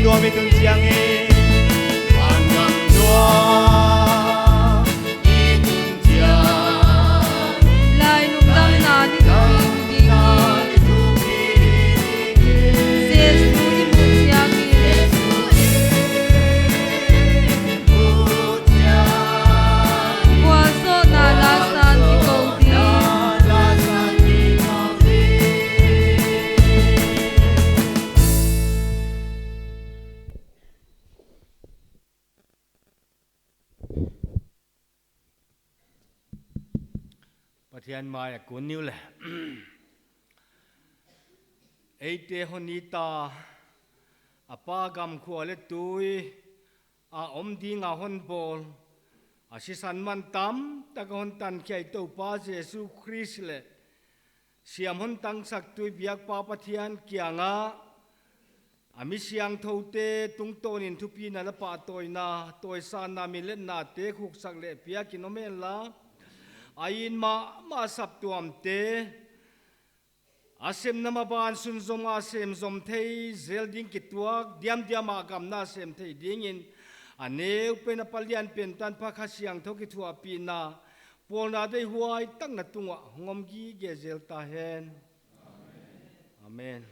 Tua mi tun chiang e. Van gam tua mi tun chiang. Lai lungdamna ni tun ding. Jesu in tun chiang e. Khualzawhna la san kikou ding. Pathian mai a kun ni uh le. Eite hon it a, a Pa gam khua leh tui a om ding a hon bawl, a sisan man tamtak a hon tankhia i Toupa Jesu Khrist leh siam hon tangsak tui biakpa Pathian kiangah, a mi siangthoute tungtawnin thupina leh pahtawina, tawisangna, minletnate khuksak leh piakin om henla, a it mahmah saptuamte, a semna maban sunzom a sem zom thei zel ding kituak, diamdiam a gamna sem thei dingin, a neu pen a Pa lian pen tanpha Kha Siangthou kithuahpihna, pawlna deihhuai tak na tungah hong om gige zel ta hen. Amen.